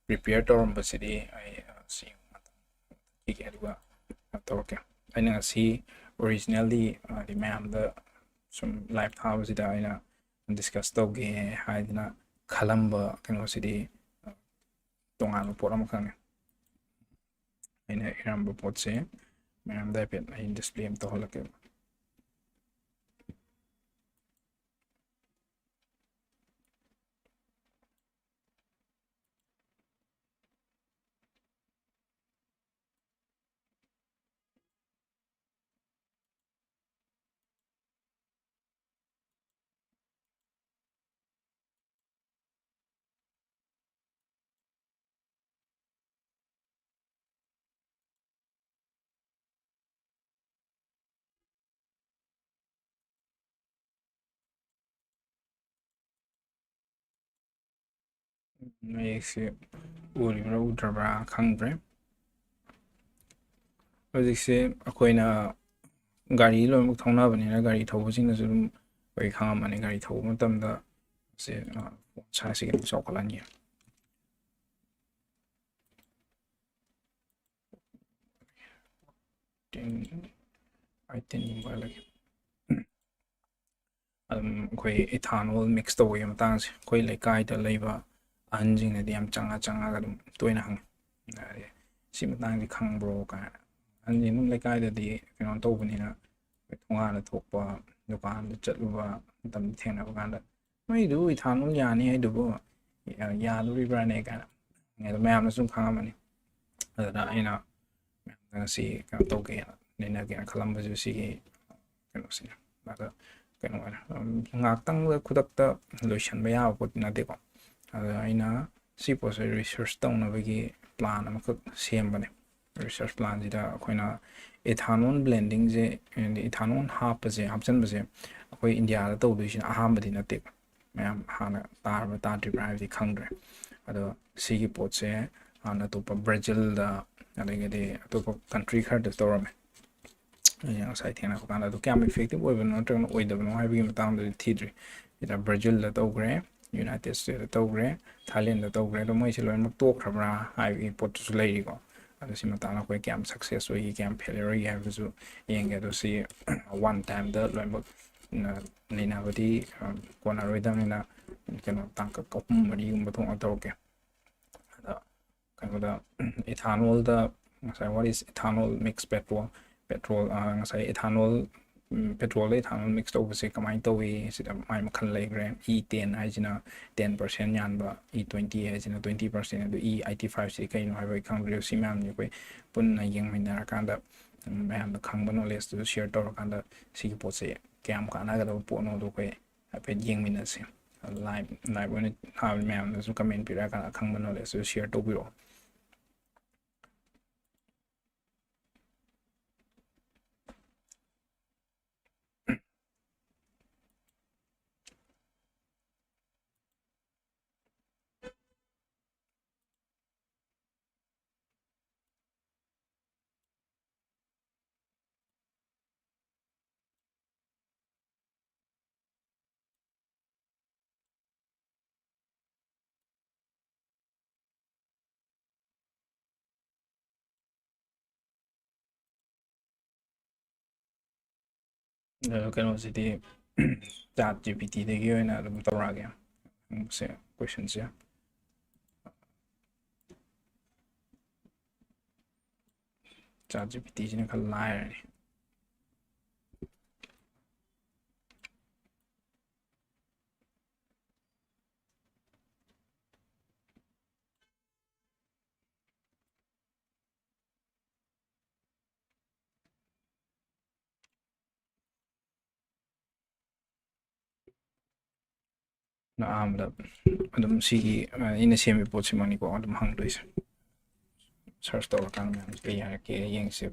ꯄ꯭ꯔꯤꯄꯦꯌꯔ ꯇꯧꯔꯝꯕꯁꯤꯗꯤ ꯑꯩ ꯁꯤ ꯊꯤꯒꯦ, ꯑꯗꯨꯒ ꯇꯧꯔꯛꯀꯦ꯫ ꯑꯩꯅ ꯉꯁꯤ ꯑꯣꯔꯤꯖꯤꯅꯦꯜꯂꯤ ꯍꯥꯏꯗꯤ ꯃꯌꯥꯝꯗ ꯁꯨꯝ ꯂꯥꯏꯚ ꯊꯥꯕꯁꯤꯗ ꯑꯩꯅ ꯗꯤꯁꯀꯁ ꯇꯧꯒꯦ ꯍꯥꯏꯗꯅ ꯈꯜꯂꯝꯕ ꯀꯩꯅꯣꯁꯤꯗꯤ ꯇꯣꯉꯥꯟꯕ ꯄꯣꯠ ꯑꯃꯈꯛꯅꯤ꯫ ꯑꯩꯅ ꯏꯔꯝꯕ ꯄꯣꯠꯁꯦ ꯃꯌꯥꯝꯗ ꯍꯥꯏꯐꯦꯠ ꯑꯩ ꯗꯤꯁꯄ꯭ꯂꯦ ꯑꯃ ꯇꯧꯍꯜꯂꯛꯀꯦꯕ꯫ ꯃꯌꯦꯛꯁꯦ ꯎꯔꯤꯕ꯭ꯔꯥ ꯎꯗ꯭ꯔꯕ꯭ꯔꯥ ꯈꯪꯗ꯭ꯔꯦ꯫ ꯍꯧꯖꯤꯛꯁꯦ ꯑꯩꯈꯣꯏꯅ ꯒꯥꯔꯤ ꯂꯣꯏꯅꯃꯛ ꯊꯧꯅꯕꯅꯤꯅ ꯒꯥꯔꯤ ꯊꯧꯕꯁꯤꯡꯅꯁꯨ ꯑꯗꯨꯝ ꯑꯩꯈꯣꯏ ꯈꯪꯉꯝꯃꯅꯤ, ꯒꯥꯔꯤ ꯊꯧꯕ ꯃꯇꯝꯗ ꯁꯦ ꯁꯥꯏꯖꯁꯦ ꯈꯤꯇꯪ ꯆꯥꯎꯈꯠꯍꯟꯒꯦ꯫ ꯑꯗꯨꯝ ꯑꯩꯈꯣꯏ ꯏꯊꯥꯅꯣꯜ ꯃꯤꯛꯁ ꯇꯧꯕꯒꯤ ꯃꯇꯥꯡꯁꯦ ꯑꯩꯈꯣꯏ ꯂꯩꯀꯥꯏꯗ ꯂꯩꯕ ꯑꯍꯟꯁꯤꯡꯅꯗꯤ ꯌꯥꯝ ꯆꯪꯉ ꯆꯪꯉꯒ ꯑꯗꯨꯝ ꯇꯣꯏꯅ ꯍꯪꯉꯤ꯫ ꯍꯥꯏꯗꯤ, "ꯁꯤ ꯃꯇꯥꯡꯁꯤ ꯈꯪꯕ꯭ꯔꯣ?" ꯀꯥꯏꯅ꯫ ꯑꯍꯟꯁꯤꯡ ꯑꯗꯨꯝ ꯂꯩꯀꯥꯏꯗꯗꯤ ꯀꯩꯅꯣ ꯇꯧꯕꯅꯤꯅ, ꯊꯣꯡꯒꯥꯟꯗ ꯊꯣꯛꯄ, ꯗꯨꯀꯥꯟꯗ ꯆꯠꯂꯨꯕ ꯃꯇꯝꯗ ꯊꯦꯡꯅꯕ ꯀꯥꯟꯗ, "ꯅꯣꯏꯗꯨ ꯏꯊꯥꯅꯣꯜ ꯌꯥꯅꯤ ꯍꯥꯏꯗꯨꯕꯨ ꯌꯥꯗꯣꯔꯤꯕ꯭ꯔꯥꯅꯦ?" ꯀꯥꯏꯅ꯫ ꯑꯗꯣ ꯃꯌꯥꯝꯅꯁꯨ ꯑꯗꯨꯝ ꯈꯪꯉꯝꯃꯅꯤ꯫ ꯑꯗꯨꯅ ꯑꯩꯅ ꯃꯌꯥꯝꯗ ꯉꯁꯤ ꯀꯩꯅꯣ ꯇꯧꯒꯦꯅ, ꯅꯩꯅꯒꯦꯅ ꯈꯜꯂꯝꯕꯁꯨ ꯁꯤꯒꯤ ꯀꯩꯅꯣꯁꯤꯅ꯫ ꯑꯗ ꯀꯩꯅꯣ ꯑꯣꯏꯅ, ꯎꯝ, ꯉꯥꯛꯇꯪꯗ ꯈꯨꯗꯛꯇ ꯂꯣꯏꯁꯤꯟꯕ ꯌꯥꯕ ꯄꯣꯠꯇꯤ ꯅꯠꯇꯦꯀꯣ꯫ ꯑꯗ ꯑꯩꯅ ꯁꯤ ꯄꯣꯠꯁꯦ ꯔꯤꯁꯔꯁ ꯇꯧꯅꯕꯒꯤ ꯄ꯭ꯂꯥꯟ ꯑꯃꯈꯛ ꯁꯦꯝꯕꯅꯦ꯫ ꯔꯤꯁꯔꯁ ꯄ꯭ꯂꯥꯟꯁꯤꯗ ꯑꯩꯈꯣꯏꯅ ꯏꯊꯥꯅꯣꯜ ꯕ꯭ꯂꯦꯟꯗꯤꯡꯁꯦ, ꯏꯊꯥꯅꯣꯜ ꯍꯥꯞꯄꯁꯦ, ꯍꯥꯞꯆꯤꯟꯕꯁꯦ ꯑꯩꯈꯣꯏ ꯏꯟꯗꯤꯌꯥꯗ ꯇꯧꯗꯣꯏꯁꯤꯅ ꯑꯍꯥꯟꯕꯗꯤ ꯅꯠꯇꯦꯀꯣ꯫ ꯃꯌꯥꯝ ꯍꯥꯟꯅ ꯇꯥꯔꯕ ꯇꯥꯗ꯭ꯔꯤꯕ꯭ꯔꯥ ꯍꯥꯏꯕꯗꯤ ꯈꯪꯗ꯭ꯔꯦ꯫ ꯑꯗꯣ ꯁꯤꯒꯤ ꯄꯣꯠꯁꯦ ꯍꯥꯟꯅ ꯑꯇꯣꯞꯄ ꯕ꯭ꯔꯥꯖꯤꯜꯗ, ꯑꯗꯒꯤꯗꯤ ꯑꯇꯣꯞꯄ ꯀꯟꯇ꯭ꯔꯤ ꯈꯔꯗ ꯇꯧꯔꯝꯃꯦ꯫ ꯑꯩꯅ ꯉꯁꯥꯏ ꯊꯦꯡꯅꯕ ꯀꯥꯟꯗ ꯑꯗꯨ ꯀꯌꯥꯝ ꯏꯐꯦꯛꯇꯤꯞ ꯑꯣꯏꯕꯅꯣ ꯅꯠꯇ꯭ꯔꯒꯅ ꯑꯣꯏꯗꯕꯅꯣ ꯍꯥꯏꯕꯒꯤ ꯃꯇꯥꯡꯗꯗꯤ ꯊꯤꯗ꯭ꯔꯤ꯫ ꯁꯤꯗ ꯕ꯭ꯔꯥꯖꯤꯜꯗ ꯇꯧꯈ꯭ꯔꯦ꯫ ꯌꯨꯅꯥꯏꯇꯦꯠ ꯁ꯭ꯇꯦꯠꯇ ꯇꯧꯈ꯭ꯔꯦ, ꯊꯥꯏꯂꯦꯟꯗ ꯇꯧꯈ꯭ꯔꯦ꯫ ꯑꯗꯣ ꯃꯣꯏꯁꯦ ꯂꯣꯏꯅꯃꯛ ꯇꯣꯛꯈ꯭ꯔꯕ꯭ꯔꯥ ꯍꯥꯏꯕꯒꯤ ꯄꯣꯠꯇꯨꯁꯨ ꯂꯩꯔꯤꯀꯣ꯫ ꯑꯗꯣ ꯁꯤ ꯃꯇꯥꯡꯗ ꯑꯩꯈꯣꯏ ꯀꯌꯥꯝ ꯁꯛꯁꯦꯁ ꯑꯣꯏꯒꯦ, ꯀꯌꯥꯝ ꯐꯦꯂꯤꯌꯔ ꯑꯣꯏꯒꯦ ꯍꯥꯏꯕꯗꯨꯁꯨ ꯌꯦꯡꯒꯦ꯫ ꯑꯗꯣ ꯁꯤ ꯋꯥꯟ ꯇꯥꯏꯝꯗ ꯂꯣꯏꯅꯃꯛ ꯅ-, ꯅꯩꯅꯕꯗꯤ, ꯑ, ꯀꯣꯟꯅꯔꯣꯏꯗꯕꯅꯤꯅ, ꯀꯩꯅꯣ, ꯇꯥꯡꯀꯛ ꯑꯍꯨꯝ ꯃꯔꯤꯒꯨꯝꯕ ꯊꯣꯛꯅ ꯇꯧꯔꯛꯀꯦ꯫ ꯑꯗ ꯀꯩꯅꯣꯗ, ethanolꯗ ꯉꯁꯥꯏ, what is ethanol mix petrol? Petrol, ꯑ, ꯉꯁꯥꯏ ethanol, ꯎꯝ, petrolꯗ ethanol mix ꯇꯧꯕꯁꯦ ꯀꯃꯥꯏꯅ ꯇꯧꯏ? ꯁꯤꯗ ꯃꯥꯏ ꯃꯈꯜ ꯂꯩꯈ꯭ꯔꯦ꯫ E ten ꯍꯥꯏꯁꯤꯅ ten percent ꯌꯥꯟꯕ, E twenty ꯍꯥꯏꯁꯤꯅ twenty percent, ꯑꯗꯨ E eighty five ꯁꯤ ꯀꯩꯅꯣ ꯍꯥꯏꯕ ꯑꯩ ꯈꯪꯗ꯭ꯔꯦ꯫ ꯁꯤ ꯃꯌꯥꯝꯁꯦ ꯑꯩꯈꯣꯏ ꯄꯨꯟꯅ ꯌꯦꯡꯃꯤꯟꯅꯔꯀꯥꯟꯗ, ꯎꯝ, ꯃꯌꯥꯝꯗ ꯈꯪꯕ ꯅꯣꯂꯦꯖꯇꯨꯁꯨ ꯁꯤꯌꯔ ꯇꯧꯔꯀꯥꯟꯗ ꯁꯤꯒꯤ ꯄꯣꯠꯁꯦ ꯀꯌꯥꯝ ꯀꯥꯟꯅꯒꯗꯕ ꯄꯣꯠꯅꯣꯗꯣ ꯑꯩꯈꯣꯏ ꯍꯥꯏꯐꯦꯠ ꯌꯦꯡꯃꯤꯟꯅꯁꯦ꯫ ꯂꯥꯏꯚ, ꯂꯥꯏꯚ ꯑꯣꯏꯅ ꯊꯥꯕ ꯃꯌꯥꯝꯗꯁꯨ ꯀꯃꯦꯟ ꯄꯤꯔꯛꯑꯀꯥꯟꯗ ꯑꯈꯪꯕ ꯅꯣꯂꯦꯖꯇꯨ ꯁꯤꯌꯔ ꯇꯧꯕꯤꯔꯛꯑꯣ꯫ ꯑꯗꯣ ꯀꯩꯅꯣꯁꯤꯗꯤ, ꯆꯥꯠ ꯖꯤ ꯄꯤ ꯇꯤꯗꯒꯤ ꯑꯣꯏꯅ ꯑꯗꯨꯝ ꯇꯧꯔꯛꯑꯒꯦ꯫ ꯁꯦ, ꯀꯣꯏꯁꯟꯁꯦ꯫ ꯆꯥꯠ ꯖꯤ ꯄꯤ ꯇꯤꯁꯤꯅ ꯈꯔ ꯂꯥꯏꯔꯅꯤ꯫ ꯑꯍꯥꯟꯕꯗ ꯑꯗꯨꯝ ꯁꯤꯒꯤ, ꯑ, ꯑꯩꯅ ꯁꯦꯝꯃꯤ ꯄꯣꯠꯁꯤꯃꯛꯅꯤꯀꯣ ꯑꯗꯨꯝ ꯍꯪꯗꯣꯏꯁꯦ꯫ ꯁꯔꯁ ꯇꯧꯔꯀꯥꯟꯗ ꯃꯌꯥꯝ ꯀꯩ ꯍꯥꯏꯔꯛꯀꯦ ꯌꯦꯡꯁꯦ꯫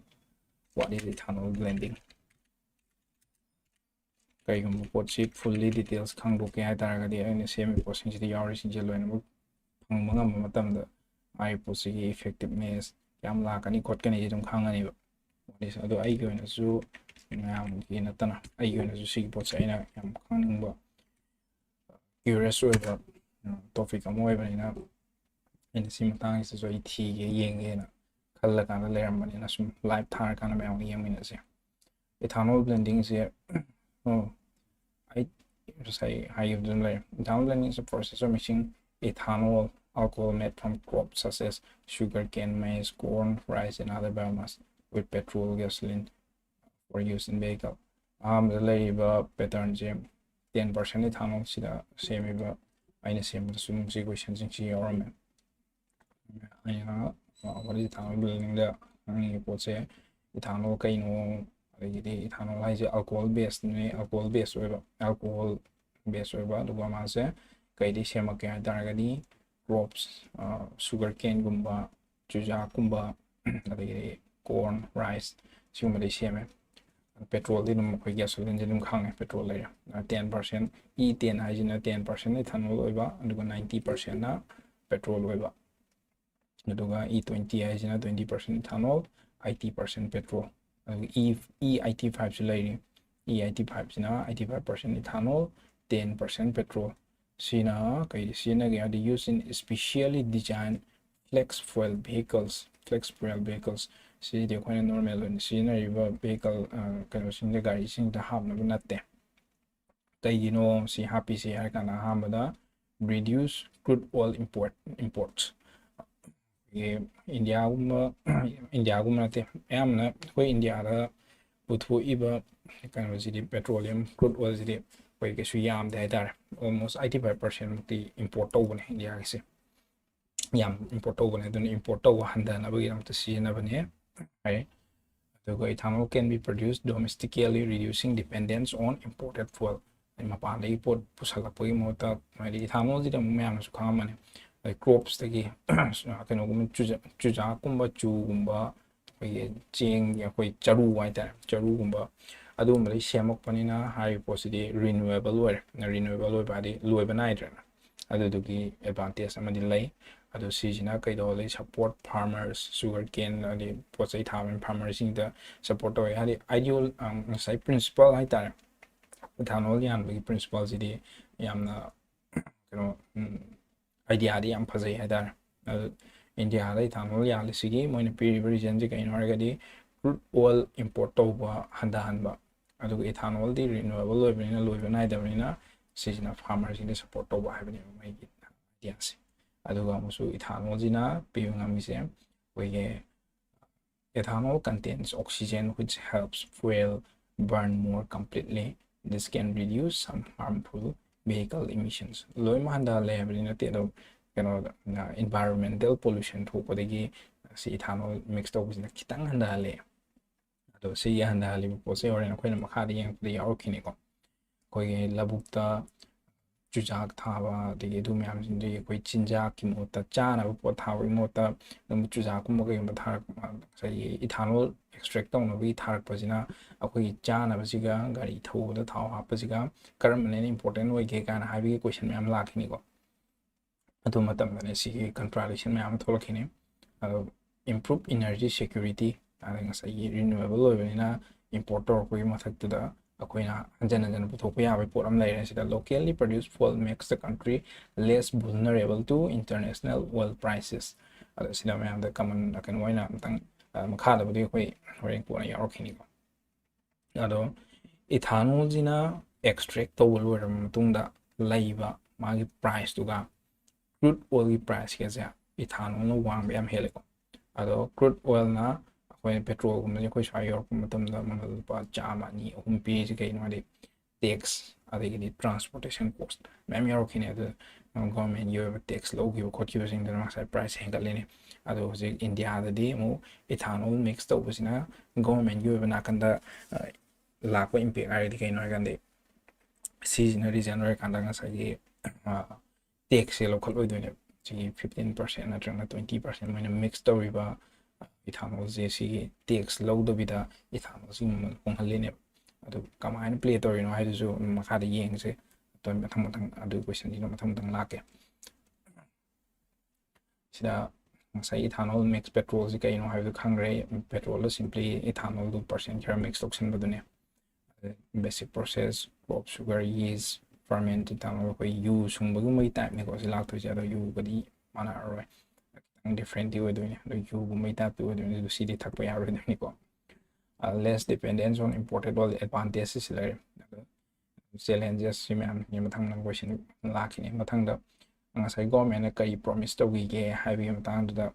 What is ethanol blending? ꯀꯩꯒꯨꯝꯕ ꯄꯣꯠꯁꯤ ꯐꯨꯜꯂꯤ ꯗꯤꯇꯦꯜꯁ ꯈꯪꯗꯣꯛꯀꯦ ꯍꯥꯏ ꯇꯥꯔꯒꯗꯤ, ꯑꯩꯅ ꯁꯦꯝꯃꯤ ꯄꯣꯠꯁꯤꯡꯁꯤꯗ ꯌꯥꯎꯔꯤꯁꯤꯡꯁꯦ ꯂꯣꯏꯅꯃꯛ ꯐꯪꯕ ꯉꯝꯕ ꯃꯇꯝꯗ, ꯃꯥꯒꯤ ꯄꯣꯠꯁꯤꯒꯤ ꯏꯐꯦꯛꯇꯤꯞꯅꯦꯁ ꯀꯌꯥꯝ ꯂꯥꯛꯀꯅꯤ ꯈꯣꯠꯀꯅꯤꯁꯦ ꯑꯗꯨꯝ ꯈꯪꯉꯅꯤꯕ꯫ ꯑꯗꯣ ꯑꯩꯒꯤ ꯑꯣꯏꯅꯁꯨ, ꯃꯌꯥꯝꯒꯤ ꯅꯠꯇꯅ ꯑꯩꯒꯤ ꯑꯣꯏꯅꯁꯨ ꯁꯤꯒꯤ ꯄꯣꯠꯁꯦ ꯑꯩꯅ ꯌꯥꯝ ꯈꯪꯅꯤꯡꯕ, ꯀ꯭ꯌꯨꯔꯤꯌꯁ ꯑꯣꯏꯕ ꯇꯣꯄꯤꯛ ꯑꯃ ꯑꯣꯏꯕꯅꯤꯅ ꯑꯩꯅ ꯁꯤ ꯃꯇꯥꯡꯁꯤꯁꯨ ꯑꯩ ꯊꯤꯒꯦ, ꯌꯦꯡꯒꯦꯅ ꯈꯜꯂꯀꯥꯟꯗ ꯂꯩꯔꯝꯕꯅꯤꯅ ꯁꯨꯝ ꯂꯥꯏꯚ ꯊꯥꯔꯀꯥꯟꯗ ꯃꯌꯥꯝꯒ ꯌꯦꯡꯃꯤꯟꯅꯁꯦ꯫ Ethanol blending ꯁꯦ ꯑꯩ ꯉꯁꯥꯏ ꯍꯥꯏꯈꯤꯕꯗꯨ ꯑꯗꯨꯝ ꯂꯩꯔꯦ꯫ Ethanol blending is a process of mixing ethanol, alcohol made from crops such as sugarcane, maize, corn, rice and other biomass with petrol, gasoline for use in vehicle. ꯑꯍꯥꯟꯕꯗ ꯂꯩꯔꯤꯕ ꯄꯦꯇꯔꯟꯁꯦ ten percent ethanol ꯁꯤꯗ ꯁꯦꯝꯃꯤꯕ, ꯑꯩꯅ ꯁꯦꯝꯕꯗꯁꯨ ꯑꯗꯨꯝ ꯁꯤ ꯀꯣꯏꯁꯟꯁꯤꯡꯁꯤ ꯌꯥꯎꯔꯝꯃꯦ꯫ ꯑꯩꯅ ꯍꯧꯖꯤꯛ ethanol blending ꯗ ꯍꯪꯉꯤꯕ ꯄꯣꯠꯁꯦ ethanol ꯀꯩꯅꯣ, ꯑꯗꯒꯤꯗꯤ ethanol ꯍꯥꯏꯁꯦ alcohol base ꯅꯤ, alcohol base ꯑꯣꯏꯕ, alcohol base ꯑꯣꯏꯕ, ꯑꯗꯨꯒ ꯃꯥꯁꯦ ꯀꯩꯗꯒꯤ ꯁꯦꯝꯃꯛꯀꯦ ꯍꯥꯏ ꯇꯥꯔꯒꯗꯤ crops, sugar cane ꯒꯨꯝꯕ, ꯆꯨꯖꯥꯛꯀꯨꯝꯕ, ꯑꯗꯒꯤꯗꯤ corn, rice ꯁꯤꯒꯨꯝꯕꯗꯒꯤ ꯁꯦꯝꯃꯦ꯫ Petrol ꯗꯤ ꯑꯗꯨꯝ ꯑꯩꯈꯣꯏ gasoline ꯁꯦ ꯑꯗꯨꯝ ꯈꯪꯉꯦ, petrol ꯂꯩꯔꯦ꯫ Ten percent, E ten ꯍꯥꯏꯁꯤꯅ ten percent ethanol ꯑꯣꯏꯕ, ꯑꯗꯨꯒ ninety percent ꯅ petrol ꯑꯣꯏꯕ, ꯑꯗꯨꯒ E twenty ꯍꯥꯏꯁꯤꯅ twenty percent ethanol, eighty percent petrol, ꯑꯗꯨꯒ E, E eighty five ꯁꯨ ꯂꯩꯔꯤ꯫ E eighty five ꯁꯤꯅ eighty five percent ethanol, ten percent petrol꯫ ꯁꯤꯅ ꯀꯩꯗ ꯁꯤꯖꯤꯟꯅꯒꯦ ꯍꯥꯏꯗꯤ used in specially designed flex fuel vehicles, flex fuel vehicles꯫ ꯁꯤꯗꯤ ꯑꯩꯈꯣꯏꯅ normal ꯑꯣꯏꯅ ꯁꯤꯖꯤꯟꯅꯔꯤꯕ vehicle, ꯀꯩꯅꯣꯁꯤꯡꯗ, ꯒꯥꯔꯤꯁꯤꯡꯗ ꯍꯥꯞꯅꯕ ꯅꯠꯇꯦ꯫ ꯀꯩꯒꯤꯅꯣ ꯁꯤ ꯍꯥꯞꯄꯤꯁꯦ ꯍꯥꯏꯔ ꯀꯥꯟꯗ ꯑꯍꯥꯟꯕꯗ reduce crude oil import, imports꯫ ꯑꯩꯈꯣꯏꯒꯤ ꯏꯟꯗꯤꯌꯥꯒꯨꯝꯕ, ꯏꯟꯗꯤꯌꯥꯒꯨꯝꯕ ꯅꯠꯇꯦ, ꯑꯌꯥꯝꯕꯅ ꯑꯩꯈꯣꯏ ꯏꯟꯗꯤꯌꯥꯗ ꯄꯨꯊꯣꯛꯏꯕ ꯀꯩꯅꯣꯁꯤꯗꯤ, petroleum crude oil ꯁꯤꯗꯤ ꯑꯩꯈꯣꯏ ꯀꯩꯁꯨ ꯌꯥꯝꯗꯦ ꯍꯥꯏꯇꯥꯔꯦ꯫ Almost eighty five percent ꯃꯨꯛꯇꯤ import ꯇꯧꯕꯅꯦ ꯏꯟꯗꯤꯌꯥꯒꯤꯁꯦ, ꯌꯥꯝ import ꯇꯧꯕꯅꯦ꯫ ꯑꯗꯨꯅ import ꯇꯧꯕ ꯍꯟꯊꯅꯕꯒꯤꯗꯃꯛꯇ ꯁꯤꯖꯤꯟꯅꯕꯅꯦ ꯍꯥꯏ꯫ ꯑꯗꯨꯒ ethanol can be produced domestically, reducing dependence on imported fuel꯫ ꯍꯥꯏꯗꯤ ꯃꯄꯥꯟꯗꯒꯤ ꯄꯣꯠ ꯄꯨꯁꯜꯂꯛꯄꯒꯤ ꯃꯍꯨꯠꯇ, ꯍꯥꯏꯗꯤ ethanol ꯁꯤꯗꯤ ꯑꯃꯨꯛ ꯃꯌꯥꯝꯅꯁꯨ ꯈꯪꯉꯝꯃꯅꯤ, ꯑꯗꯩ crops ꯇꯒꯤ ꯀꯩꯅꯣꯒꯨꯝꯕ, ꯆꯨꯖꯥꯛ, ꯆꯨꯖꯥꯛꯀꯨꯝꯕ, ꯆꯨꯒꯨꯝꯕ, ꯑꯩꯈꯣꯏꯒꯤ ꯆꯦꯡ, ꯑꯩꯈꯣꯏ ꯆꯔꯨ ꯍꯥꯏꯇꯥꯔꯦ, ꯆꯔꯨꯒꯨꯝꯕ, ꯑꯗꯨꯒꯨꯝꯕꯗꯒꯤ ꯁꯦꯝꯃꯛꯄꯅꯤꯅ ꯍꯥꯏꯔꯤꯕ ꯄꯣꯠꯁꯤꯗꯤ renewable ꯑꯣꯏꯔꯦ꯫ Renewable ꯑꯣꯏꯕ ꯍꯥꯏꯗꯤ ꯂꯣꯏꯕ ꯅꯥꯏꯗ꯭ꯔꯦꯅ, ꯑꯗꯨꯗꯨꯒꯤ advantage ꯑꯃꯗꯤ ꯂꯩ꯫ ꯑꯗꯣ ꯁꯤꯁꯤꯅ ꯀꯩꯗꯧꯍꯜꯂꯤ? Support farmers, sugar cane, ꯍꯥꯏꯗꯤ ꯄꯣꯠ ꯆꯩ ꯊꯥꯕ farmer ꯁꯤꯡꯗ support ꯇꯧꯋꯦ꯫ ꯍꯥꯏꯗꯤ ideal, ꯉꯁꯥꯏ principle ꯍꯥꯏꯇꯥꯔꯦ, ethanol ꯌꯥꯟꯕꯒꯤ principle ꯁꯤꯗꯤ ꯌꯥꯝꯅ ꯀꯩꯅꯣ, ꯎꯝ, idea ꯗꯤ ꯌꯥꯝ ꯐꯖꯩ ꯍꯥꯏꯇꯥꯔꯦ꯫ ꯑꯗꯨ ꯏꯟꯗꯤꯌꯥꯗ ethanol ꯌꯥꯜꯂꯤꯁꯤꯒꯤ ꯃꯣꯏꯅ ꯄꯤꯔꯤꯕ reason ꯁꯤ ꯀꯩꯅꯣ ꯍꯥꯏꯔꯒꯗꯤ, crude oil import ꯇꯧꯕ ꯍꯟꯊꯍꯟꯕ, ꯑꯗꯨꯒ ethanol ꯗꯤ renewable ꯑꯣꯏꯕꯅꯤꯅ, ꯂꯣꯏꯕ ꯅꯥꯏꯗꯕꯅꯤꯅ, ꯁꯤꯁꯤꯅ farmer ꯁꯤꯡꯗ support ꯇꯧꯕ ꯍꯥꯏꯕꯅꯦꯕ ꯃꯣꯏꯒꯤ idea ꯁꯦ꯫ ꯑꯗꯨꯒ ꯑꯃꯨꯛꯁꯨ ethanol ꯁꯤꯅ ꯄꯤꯕ ꯉꯝꯃꯤꯁꯦ ꯑꯩꯈꯣꯏꯒꯤ ethanol contains oxygen, which helps fuel burn more completely. This can reduce some harmful vehicle emissions. ꯂꯣꯏꯅꯃꯛ ꯍꯟꯊꯍꯜꯂꯦ ꯍꯥꯏꯕꯗꯤ ꯅꯠꯇꯦ, ꯑꯗꯣ ꯀꯩꯅꯣꯗ, environmental pollution ꯊꯣꯛꯄꯗꯒꯤ ꯁꯤ ethanol mix ꯇꯧꯕꯁꯤꯅ ꯈꯤꯇꯪ ꯍꯟꯊꯍꯜꯂꯦ꯫ ꯑꯗꯣ ꯁꯤꯒꯤ ꯍꯟꯊꯍꯜꯂꯤꯕ ꯄꯣꯠꯁꯦ ꯍꯣꯔꯦꯟ ꯑꯩꯈꯣꯏꯅ ꯃꯈꯥꯗ ꯌꯦꯡꯉꯛꯄꯗ ꯌꯥꯎꯔꯛꯈꯤꯅꯤꯀꯣ꯫ ꯑꯩꯈꯣꯏꯒꯤ ꯂꯧꯕꯨꯛꯇ ꯆꯨꯖꯥꯛ ꯊꯥꯕ, ꯑꯗꯒꯤ ꯑꯗꯨ ꯃꯌꯥꯝꯁꯤꯡꯗꯨꯒꯤ ꯑꯩꯈꯣꯏ ꯆꯤꯟꯖꯥꯛꯀꯤ ꯃꯍꯨꯠꯇ, ꯆꯥꯅꯕ ꯄꯣꯠ ꯊꯥꯕꯒꯤ ꯃꯍꯨꯠꯇ ꯑꯗꯨꯝ ꯆꯨꯖꯥꯛꯀꯨꯝꯕ ꯀꯩꯒꯨꯝꯕ ꯊꯥꯔꯛꯄ, ꯉꯁꯥꯏꯒꯤ ethanol extract ꯇꯧꯅꯕꯒꯤ ꯊꯥꯔꯛꯄꯁꯤꯅ ꯑꯩꯈꯣꯏꯒꯤ ꯆꯥꯅꯕꯁꯤꯒ ꯒꯥꯔꯤ ꯊꯧꯕꯗ ꯊꯥꯎ ꯍꯥꯞꯄꯁꯤꯒ ꯀꯔꯝꯕꯅ ꯍꯦꯟꯅ important ꯑꯣꯏꯒꯦ ꯀꯥꯏꯅ ꯍꯥꯏꯕꯒꯤ question ꯃꯌꯥꯝ ꯂꯥꯛꯈꯤꯅꯤꯀꯣ꯫ ꯑꯗꯨ ꯃꯇꯝꯗꯅꯦ ꯁꯤꯒꯤ contradiction ꯃꯌꯥꯝ ꯑꯃ ꯊꯣꯛꯂꯛꯈꯤꯅꯤ꯫ ꯑꯗꯣ improve energy security, ꯑꯗ ꯉꯁꯥꯏꯒꯤ renewable ꯑꯣꯏꯕꯅꯤꯅ import ꯇꯧꯔꯛꯄꯒꯤ ꯃꯊꯛꯇꯨꯗ ꯑꯩꯈꯣꯏꯅ ꯍꯟꯖꯟ ꯍꯟꯖꯟꯅ ꯄꯨꯊꯣꯛꯄ ꯌꯥꯕꯒꯤ ꯄꯣꯠ ꯑꯃ ꯂꯩꯔꯦ꯫ ꯁꯤꯗ locally produced fuel makes the country less vulnerable to international oil prices꯫ ꯑꯗꯣ ꯁꯤꯗ ꯃꯌꯥꯝꯗ common ꯀꯩꯅꯣ ꯑꯣꯏꯅ ꯑꯝꯇꯪ, ꯑ, ꯃꯈꯥꯗꯕꯨꯗꯤ ꯑꯩꯈꯣꯏ ꯍꯣꯔꯦꯟ ꯀꯣꯟꯅ ꯌꯥꯎꯔꯛꯈꯤꯅꯤꯀꯣ꯫ ꯑꯗꯣ ethanol ꯁꯤꯅ extract ꯇꯧꯕ ꯂꯣꯏꯔꯕ ꯃꯇꯨꯡꯗ ꯂꯩꯕ ꯃꯥꯒꯤ price ꯇꯨꯒ crude oil ꯒꯤ price ꯀꯁꯦ ethanol ꯅ ꯋꯥꯡꯕ ꯌꯥꯝ ꯍꯦꯜꯂꯦꯀꯣ꯫ ꯑꯗꯣ crude oil ꯅ ꯑꯩꯈꯣꯏ petrol ꯒꯨꯝꯕꯁꯦ ꯑꯩꯈꯣꯏ ꯁ꯭ꯋꯥꯏ ꯌꯧꯔꯛꯄ ꯃꯇꯝꯗ ꯃꯃꯜ ꯂꯨꯄꯥ ꯆꯥꯝꯃ, ꯑꯅꯤ, ꯑꯍꯨꯝ ꯄꯤꯔꯤꯁꯦ ꯀꯩꯅꯣ ꯍꯥꯏꯗꯤ tax, ꯑꯗꯒꯤꯗꯤ transportation cost ꯃꯌꯥꯝ ꯌꯥꯎꯔꯛꯈꯤꯅꯦ꯫ ꯑꯗꯨ government ꯀꯤ ꯑꯣꯏꯕ tax ꯂꯧꯈꯤꯕ ꯈꯣꯠꯈꯤꯕꯁꯤꯡꯗꯨꯅ ꯉꯁꯥꯏ price ꯍꯦꯟꯒꯠꯂꯤꯅꯦ꯫ ꯑꯗꯣ ꯍꯧꯖꯤꯛ ꯏꯟꯗꯤꯌꯥꯗꯗꯤ ꯑꯃꯨꯛ ethanol mix ꯇꯧꯕꯁꯤꯅ government ꯀꯤ ꯑꯣꯏꯕ ꯅꯥꯀꯟꯗ, ꯑ, ꯂꯥꯛꯄ impact ꯍꯥꯏꯔꯒꯗꯤ ꯀꯩꯅꯣ ꯍꯥꯏꯔꯀꯥꯟꯗ, ꯁꯤꯁꯤꯅ reason ꯑꯣꯏꯔꯀꯥꯟꯗ ꯉꯁꯥꯏꯒꯤ, ꯑ, tax ꯁꯦ ꯂꯧꯈꯠꯂꯣꯏꯗꯣꯏꯅꯦꯕ꯫ ꯁꯤꯒꯤ fifteen percent ꯅꯠꯇ꯭ꯔꯒꯅ twenty percent ꯃꯣꯏꯅ mix ꯇꯧꯔꯤꯕ ethanol ꯁꯦ, ꯁꯤꯒꯤ tax ꯂꯧꯗꯕꯤꯗ ethanol ꯁꯤ ꯃꯃꯜ ꯍꯣꯡꯍꯜꯂꯤꯅꯦꯕ꯫ ꯑꯗꯨ ꯀꯃꯥꯏꯅ play ꯇꯧꯔꯤꯅꯣ ꯍꯥꯏꯗꯨꯁꯨ ꯃꯈꯥꯗ ꯌꯦꯡꯁꯦ꯫ ꯑꯗꯨ ꯃꯊꯪ ꯃꯊꯪ ꯑꯗꯨꯒꯤ question ꯁꯤꯅ ꯃꯊꯪ ꯃꯊꯪ ꯂꯥꯛꯀꯦ꯫ ꯁꯤꯗ ꯉꯁꯥꯏ ethanol mix petrol ꯁꯤ ꯀꯩꯅꯣ ꯍꯥꯏꯕꯗꯨ ꯈꯪꯈ꯭ꯔꯦ꯫ Petrol ꯗ simply ethanol ꯗꯨ percent ꯈꯔ mix ꯇꯧꯁꯟꯕꯗꯨꯅꯦ꯫ Basic process, crop sugar, yeast, Ferment ethanol ꯑꯩꯈꯣꯏ ꯌꯨ ꯁꯨꯡꯕꯒꯨꯝꯕꯒꯤ type ꯅꯤꯀꯣ ꯁꯤ ꯂꯥꯛꯇꯣꯏꯁꯦ꯫ ꯑꯗꯣ ꯌꯨꯒꯗꯤ ꯃꯥꯟꯅꯔꯔꯣꯏ, ꯈꯤꯇꯪ different ꯇꯤ ꯑꯣꯏꯗꯣꯏꯅꯦ꯫ ꯑꯗꯣ ꯌꯨꯒꯨꯝꯕꯒꯤ type ꯇꯤ ꯑꯣꯏꯗꯣꯏꯅꯦ꯫ ꯑꯗꯨ ꯁꯤꯗꯤ ꯊꯛꯄ ꯌꯥꯔꯣꯏꯗꯣꯏꯅꯤꯀꯣ꯫ Less dependence on imported oil, advantage ꯁꯤ ꯂꯩꯔꯦ꯫ ꯑꯗꯣ challenges ꯁꯤ ꯃꯌꯥꯝ ꯃꯊꯪ ꯅꯪ question ꯂꯥꯛꯈꯤꯅꯤ꯫ ꯃꯊꯪꯗ ꯉꯁꯥꯏ government ꯅ ꯀꯔꯤ promise ꯇꯧꯈꯤꯒꯦ ꯍꯥꯏꯕꯒꯤ ꯃꯇꯥꯡꯗꯨꯗ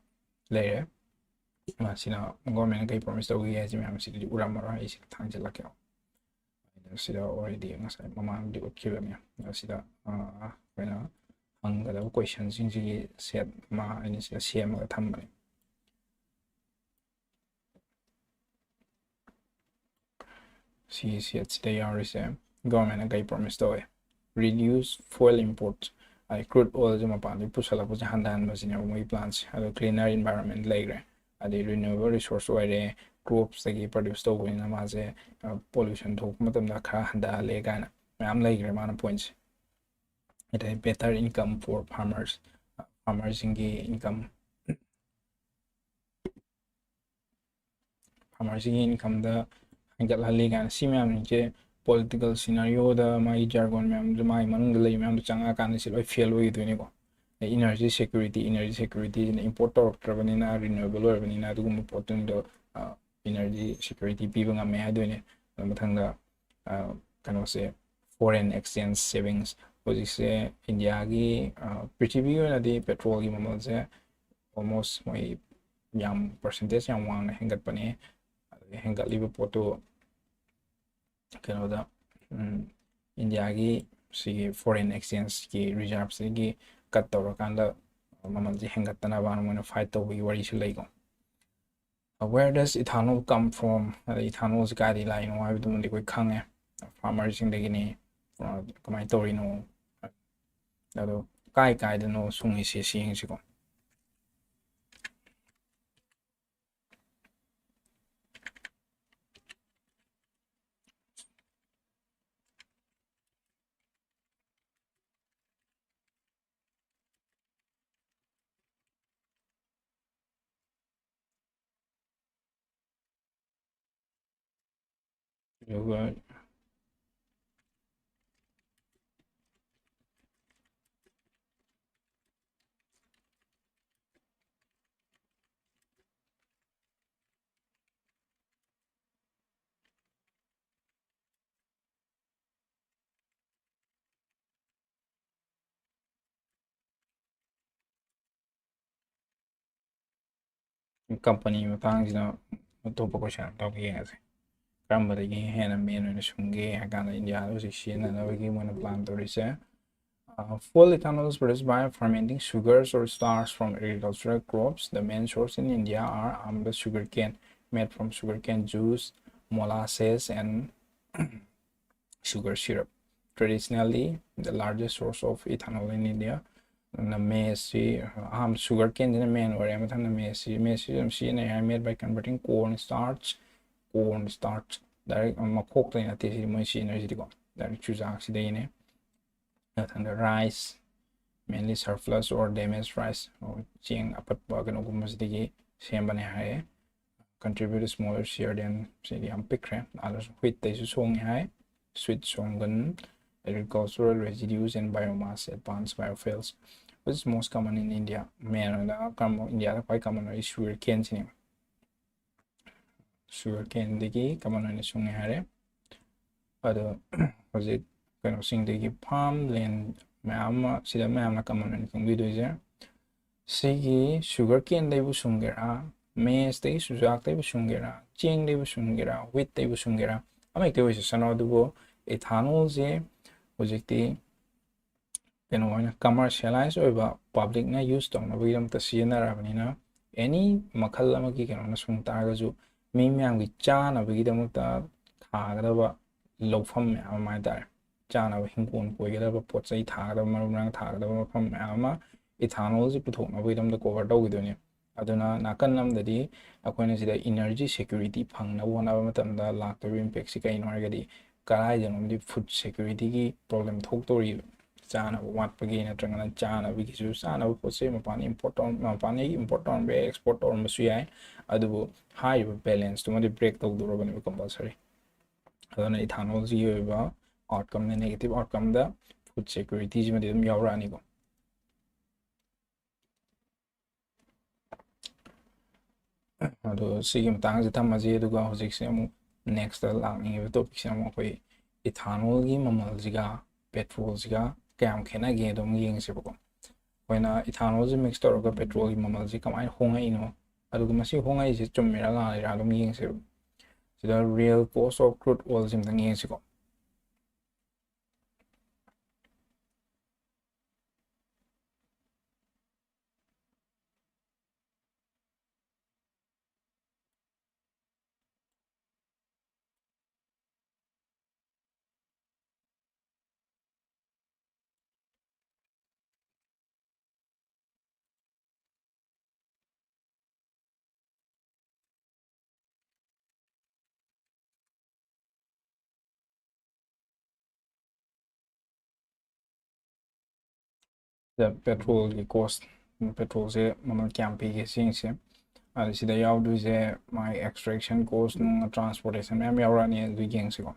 ꯂꯩꯔꯦ꯫ ꯃꯁꯤꯅ government ꯅ ꯀꯔꯤ promise ꯇꯧꯈꯤꯒꯦ ꯍꯥꯏꯁꯤ ꯃꯌꯥꯝꯁꯤꯗꯤ ꯎꯔꯝꯃꯔꯣꯏ, ꯑꯩ ꯁꯤꯗ ꯊꯥꯡꯖꯤꯜꯂꯛꯀꯦ꯫ ꯁꯤꯗ already ꯉꯁꯥꯏ ꯃꯃꯥꯡꯗꯤ ꯎꯠꯈꯤꯕꯅꯦ꯫ ꯑꯁꯤꯗ ꯑꯩꯈꯣꯏꯅ ꯍꯪꯒꯗꯕ question ꯁꯤꯡꯁꯤꯒꯤ set ꯑꯃ ꯑꯩꯅ ꯁꯤꯗ ꯁꯦꯝꯃꯒ ꯊꯝꯕꯅꯦ꯫ ꯁꯤ set ꯁꯤꯗ ꯌꯥꯎꯔꯤꯁꯦ government ꯅ ꯀꯔꯤ promise ꯇꯧꯋꯦ? Reduce fuel import, ꯍꯥꯏꯗꯤ crude oil ꯁꯦ ꯃꯄꯥꯟꯗꯒꯤ ꯄꯨꯁꯜꯂꯛꯄꯁꯦ ꯍꯟꯊꯍꯟꯕꯁꯤꯅꯦꯕ ꯃꯣꯏꯒꯤ plan ꯁꯦ꯫ ꯑꯗꯣ cleaner environment ꯂꯩꯈ꯭ꯔꯦ, ꯑꯗꯩ renewable resource ꯑꯣꯏꯔꯦ, crops ꯇꯒꯤ produce ꯇꯧꯕꯅꯤꯅ ꯃꯥꯁꯦ pollution ꯊꯣꯛꯄ ꯃꯇꯝꯗ ꯈꯔ ꯍꯟꯊꯍꯜꯂꯦ ꯀꯥꯏꯅ ꯃꯌꯥꯝ ꯂꯩꯈ꯭ꯔꯦ ꯃꯥꯅ point ꯁꯦ꯫ ꯑꯗꯩ better income for farmers, farmer ꯁꯤꯡꯒꯤ income, farmer ꯁꯤꯡꯒꯤ income ꯗ ꯍꯦꯟꯒꯠꯍꯜꯂꯤ ꯀꯥꯏꯅ꯫ ꯁꯤ ꯃꯌꯥꯝꯁꯦ political scenario ꯗ ꯃꯥꯒꯤ jargon ꯃꯌꯥꯝꯗꯨ, ꯃꯥꯒꯤ ꯃꯅꯨꯡꯗ ꯂꯩ ꯃꯌꯥꯝꯗꯣ ꯆꯪꯉꯛꯑꯀꯥꯟꯗ ꯁꯤ ꯂꯣꯏ fail ꯑꯣꯏꯈꯤꯗꯣꯏꯅꯤꯀꯣ꯫ ꯑꯗꯩ energy security, energy security ꯁꯤꯅ import ꯇꯧꯔꯛꯇ꯭ꯔꯕꯅꯤꯅ, renewable ꯑꯣꯏꯔꯕꯅꯤꯅ ꯑꯗꯨꯒꯨꯝꯕ ꯄꯣꯠꯇꯨꯗꯣ energy security ꯄꯤꯕ ꯉꯝꯃꯦ ꯍꯥꯏꯗꯣꯏꯅꯦ꯫ ꯑꯗꯨ ꯃꯊꯪꯗ ꯀꯩꯅꯣꯁꯦ, foreign exchange savings꯫ ꯍꯧꯖꯤꯛꯁꯦ ꯏꯟꯗꯤꯌꯥꯒꯤ, ꯄ꯭ꯔꯤꯊꯤꯕꯤꯒꯤ ꯑꯣꯏꯅꯗꯤ petrol ꯒꯤ ꯃꯃꯜꯁꯦ almost ꯃꯣꯏ ꯌꯥꯝ percentage ꯌꯥꯝ ꯋꯥꯡꯅ ꯍꯦꯟꯒꯠꯄꯅꯦ꯫ ꯑꯗꯒꯤ ꯍꯦꯟꯒꯠꯂꯤꯕ ꯄꯣꯠꯇꯨ ꯀꯩꯅꯣꯗ, ꯏꯟꯗꯤꯌꯥꯒꯤ ꯁꯤꯒꯤ foreign exchange ꯀꯤ reserve ꯁꯤꯒꯤ cut ꯇꯧꯔꯀꯥꯟꯗ ꯃꯃꯜꯁꯦ ꯍꯦꯟꯒꯠꯇꯅꯕ ꯃꯣꯏꯅ fight ꯇꯧꯕꯒꯤ ꯋꯥꯔꯤꯁꯨ ꯂꯩꯀꯣ꯫ Where does ethanol come from? ꯑꯗ ethanol ꯁꯤ ꯀꯥꯏꯗꯒꯤ ꯂꯥꯛꯏꯅꯣ ꯍꯥꯏꯕꯗꯨꯃꯗꯤ ꯑꯩꯈꯣꯏ ꯈꯪꯉꯦ, farmer ꯁꯤꯡꯗꯒꯤꯅꯤ꯫ ꯀꯃꯥꯏꯅ ꯇꯧꯔꯤꯅꯣ, ꯑꯗꯣ ꯀꯥꯏ ꯀꯥꯏꯗꯅꯣ ꯁꯨꯡꯉꯤꯁꯦ ꯁꯤ ꯌꯦꯡꯁꯤꯀꯣ꯫ ꯑꯗꯨꯒ ꯀꯝꯄꯅꯤ ꯃꯇꯥꯡꯁꯤꯅ ꯑꯇꯣꯞꯄ ꯀꯣꯏꯁꯟ ꯑꯃ ꯇꯧꯒꯦ ꯌꯦꯡꯉꯁꯦ꯫ ꯀꯔꯝꯕꯗꯒꯤ ꯍꯦꯟꯅ ꯃꯦꯟ ꯑꯣꯏꯅ ꯁꯨꯡꯒꯦ ꯍꯥꯏ ꯀꯥꯟꯗ ꯏꯟꯗꯤꯌꯥꯗ ꯍꯧꯖꯤꯛ ꯁꯤꯖꯤꯟꯅꯅꯕꯒꯤ ꯃꯣꯏꯅ ꯄ꯭ꯂꯥꯟ ꯇꯧꯔꯤꯁꯦ꯫ Uh, fuel ethanol is produced by fermenting sugars or starch from agricultural crops. The main source in India are almond sugarcane, made from sugarcane juice, molasses, and sugar syrup. Traditionally, the largest source of ethanol in India. ꯑꯗꯨꯅ ꯃꯦꯁꯁꯤ ꯑꯍꯥꯟꯕ ꯁꯨꯒꯔ ꯀꯦꯟꯁꯤꯅ ꯃꯦꯟ ꯑꯣꯏꯔꯦ꯫ ꯃꯊꯪꯗ ꯃꯦꯁꯁꯤ ꯃꯦꯁꯁꯤ ꯑꯗꯨꯝ ꯁꯤꯖꯤꯟꯅꯩ ꯍꯥꯏ, made by converting corn starch, corn starch, direct ꯃꯈꯣꯛꯇꯩ ꯅꯠꯇꯦ ꯁꯤ ꯃꯣꯏ ꯁꯤꯖꯤꯟꯅꯔꯤꯁꯤꯗꯤꯀꯣ, direct ꯆꯨꯖꯥꯛꯁꯤꯗꯒꯤꯅꯦ꯫ ꯃꯊꯪꯗ rice, mainly surplus or damaged rice, ꯆꯦꯡ ꯑꯄꯠꯄ ꯀꯩꯅꯣꯒꯨꯝꯕꯁꯤꯗꯒꯤ ꯁꯦꯝꯕꯅꯦ ꯍꯥꯏꯌꯦ꯫ Contribute smaller share than, ꯁꯤꯗꯤ ꯌꯥꯝ ꯄꯤꯛꯈ꯭ꯔꯦ꯫ ꯑꯗꯨꯁꯨ ꯋꯤꯠꯇꯩꯁꯨ ꯁꯣꯡꯉꯦ ꯍꯥꯏ꯫ Sweet ꯁꯣꯡꯒꯟ, agricultural residues and biomass, advanced biofuels, which is most common in India. ꯃꯦꯟ ꯑꯣꯏꯅ ꯀꯔꯝꯕ ꯏꯟꯗꯤꯌꯥꯗ ꯈ꯭ꯋꯥꯏ ꯀꯃꯟ ꯑꯣꯏ ꯁꯨꯒꯔ ꯀꯦꯟꯁꯤꯅꯦꯕ꯫ ꯁꯨꯒꯔ ꯀꯦꯟꯗꯒꯤ ꯀꯃꯟ ꯑꯣꯏꯅ ꯁꯨꯡꯉꯦ ꯍꯥꯏꯔꯦ꯫ ꯑꯗꯣ ꯍꯧꯖꯤꯛ ꯀꯩꯅꯣꯁꯤꯡꯗꯒꯤ ꯐꯥꯔꯝ ꯂꯦꯟ ꯃꯌꯥꯝ ꯑꯃ ꯁꯤꯗ ꯃꯌꯥꯝꯅ ꯀꯃꯟ ꯑꯣꯏꯅ ꯈꯪꯕꯤꯗꯣꯏꯁꯦ, ꯁꯤꯒꯤ ꯁꯨꯒꯔ ꯀꯦꯟꯗꯩꯕꯨ ꯁꯨꯡꯒꯦꯔꯥ, ꯃꯦꯁꯇꯒꯤ ꯆꯨꯖꯥꯛꯇꯩꯕꯨ ꯁꯨꯡꯒꯦꯔꯥ, ꯆꯦꯡꯗꯩꯕꯨ ꯁꯨꯡꯒꯦꯔꯥ, ꯋꯤꯠꯇꯩꯕꯨ ꯁꯨꯡꯒꯦꯔꯥ, ꯑꯃ ꯍꯦꯛꯇ ꯑꯣꯏꯁꯁꯅꯨ, ꯑꯗꯨꯕꯨ ꯏꯊꯥꯅꯣꯜꯁꯦ ꯍꯧꯖꯤꯛꯇꯤ ꯀꯩꯅꯣ ꯑꯣꯏꯅ ꯀꯃꯔꯁꯤꯌꯦꯂꯥꯏꯁ ꯑꯣꯏꯕ ꯄꯕ꯭ꯂꯤꯛꯅ ꯌꯨꯁ ꯇꯧꯅꯕꯒꯤꯗꯃꯛꯇ ꯁꯤꯖꯤꯟꯅꯔꯕꯅꯤꯅ, ꯑꯦꯅꯤ ꯃꯈꯜ ꯑꯃꯒꯤ ꯀꯩꯅꯣꯅ ꯁꯨꯡ ꯇꯥꯔꯒꯁꯨ ꯃꯤ ꯃꯌꯥꯝꯒꯤ ꯆꯥꯅꯕꯒꯤꯗꯃꯛꯇ ꯊꯥꯒꯗꯕ ꯂꯧꯐꯝ ꯃꯌꯥꯝ ꯑꯃ ꯍꯥꯏꯇꯥꯔꯦ, ꯆꯥꯅꯕ ꯍꯤꯡꯒꯣꯜ ꯀꯣꯏꯒꯗꯕ, ꯄꯣꯠ ꯆꯩ ꯊꯥꯒꯗꯕ, ꯃꯔꯨ ꯃꯔꯥꯡ ꯊꯥꯒꯗꯕ ꯃꯐꯝ ꯃꯌꯥꯝ ꯑꯃ ꯏꯊꯥꯅꯣꯜꯁꯤ ꯄꯨꯊꯣꯛꯅꯕꯒꯤꯗꯃꯛꯇ ꯀꯣꯚꯔ ꯇꯧꯈꯤꯗꯣꯏꯅꯦ꯫ ꯑꯗꯨꯅ ꯅꯥꯀꯟ ꯑꯃꯗꯗꯤ ꯑꯩꯈꯣꯏꯅ ꯁꯤꯗ ꯏꯅꯔꯖꯤ ꯁꯦꯀ꯭ꯌꯨꯔꯤꯇꯤ ꯐꯪꯅꯕ ꯍꯣꯠꯅꯕ ꯃꯇꯝꯗ ꯂꯥꯛꯇꯧꯔꯤꯕ ꯏꯝꯄꯦꯛꯁꯤ ꯀꯩꯅꯣ ꯍꯥꯏꯔꯒꯗꯤ, ꯀꯗꯥꯏꯗꯅꯣꯝꯗꯤ ꯐꯨꯗ ꯁꯦꯀ꯭ꯌꯨꯔꯤꯇꯤꯒꯤ ꯄ꯭ꯔꯣꯕ꯭ꯂꯦꯝ ꯊꯣꯛꯇꯧꯔꯤꯕ, ꯆꯥꯅꯕ ꯋꯥꯠꯄꯒꯤ ꯅꯠꯇ꯭ꯔꯒꯅ ꯆꯥꯅꯕꯒꯤꯁꯨ, ꯆꯥꯅꯕ ꯄꯣꯠ ꯆꯩ ꯃꯄꯥꯟ ꯏꯝꯄꯣꯔꯠ ꯇꯧꯔ-, ꯃꯄꯥꯟꯗꯒꯤ ꯏꯝꯄꯣꯔꯠ ꯇꯧꯔꯝꯕ ꯌꯥꯏ, ꯑꯦꯛꯁꯄꯣꯔꯠ ꯇꯧꯔꯝꯕꯁꯨ ꯌꯥꯏ, ꯑꯗꯨꯕꯨ ꯍꯥꯏꯔꯤꯕ ꯕꯦꯂꯦꯟꯁꯇꯨꯃꯗꯤ ꯕ꯭ꯔꯦꯛ ꯇꯧꯗꯧꯔꯕꯅꯦꯕ ꯀꯝꯄꯜꯁꯔꯤ꯫ ꯑꯗꯨꯅ ꯏꯊꯥꯅꯣꯜꯁꯤꯒꯤ ꯑꯣꯏꯕ ꯑꯥꯎꯠꯀꯝꯅꯦ, ꯅꯦꯒꯦꯇꯤꯞ ꯑꯥꯎꯠꯀꯝꯗ ꯐꯨꯗ ꯁꯦꯀ꯭ꯌꯨꯔꯤꯇꯤꯁꯤꯃꯗꯤ ꯑꯗꯨꯝ ꯌꯥꯎꯔꯛꯑꯅꯤꯀꯣ꯫ ꯑꯗꯣ ꯁꯤꯒꯤ ꯃꯇꯥꯡꯁꯦ ꯊꯝꯃꯁꯤ, ꯑꯗꯨꯒ ꯍꯧꯖꯤꯛꯁꯦ ꯑꯃꯨꯛ ꯅꯦꯛꯁꯇ ꯂꯥꯛꯅꯤꯡꯉꯤꯕ ꯇꯣꯄꯤꯛꯁꯤꯅ ꯑꯃꯨꯛ ꯑꯩꯈꯣꯏ ꯏꯊꯥꯅꯣꯜꯒꯤ ꯃꯃꯜꯁꯤꯒ ꯄꯦꯇ꯭ꯔꯣꯜꯁꯤꯒ ꯀꯌꯥꯝ ꯈꯦꯠꯅꯒꯦ ꯑꯗꯨꯝ ꯌꯦꯡꯁꯦꯕꯀꯣ꯫ ꯑꯩꯈꯣꯏꯅ ꯏꯊꯥꯅꯣꯜꯁꯦ ꯃꯤꯛꯁ ꯇꯧꯔꯒ ꯄꯦꯇ꯭ꯔꯣꯜꯒꯤ ꯃꯃꯜꯁꯦ ꯀꯃꯥꯏꯅ ꯍꯣꯡꯉꯛꯏꯅꯣ, ꯑꯗꯨꯒ ꯃꯁꯤ ꯍꯣꯡꯉꯛꯏꯁꯦ ꯆꯨꯝꯃꯤꯔꯥ ꯂꯥꯜꯂꯤꯔꯥ ꯑꯗꯨꯝ ꯌꯦꯡꯁꯦꯕ꯫ ꯁꯤꯗ real cost of crude oil ꯁꯤ ꯑꯝꯇꯪ ꯌꯦꯡꯁꯤꯀꯣ꯫ ꯁꯤꯗ petrolꯒꯤ cost, petrolꯁꯦ ꯃꯃꯜ ꯀꯌꯥꯝ ꯄꯤꯒꯦ ꯁꯤ ꯌꯦꯡꯁꯦ꯫ ꯑꯗ ꯁꯤꯗ ꯌꯥꯎꯗꯣꯏꯁꯦ ꯃꯥꯒꯤ extraction cost ꯅꯨꯡ transportation ꯃꯌꯥꯝ ꯌꯥꯎꯔꯛꯑꯅꯤ, ꯑꯗꯨ ꯌꯦꯡꯁꯤꯀꯣ꯫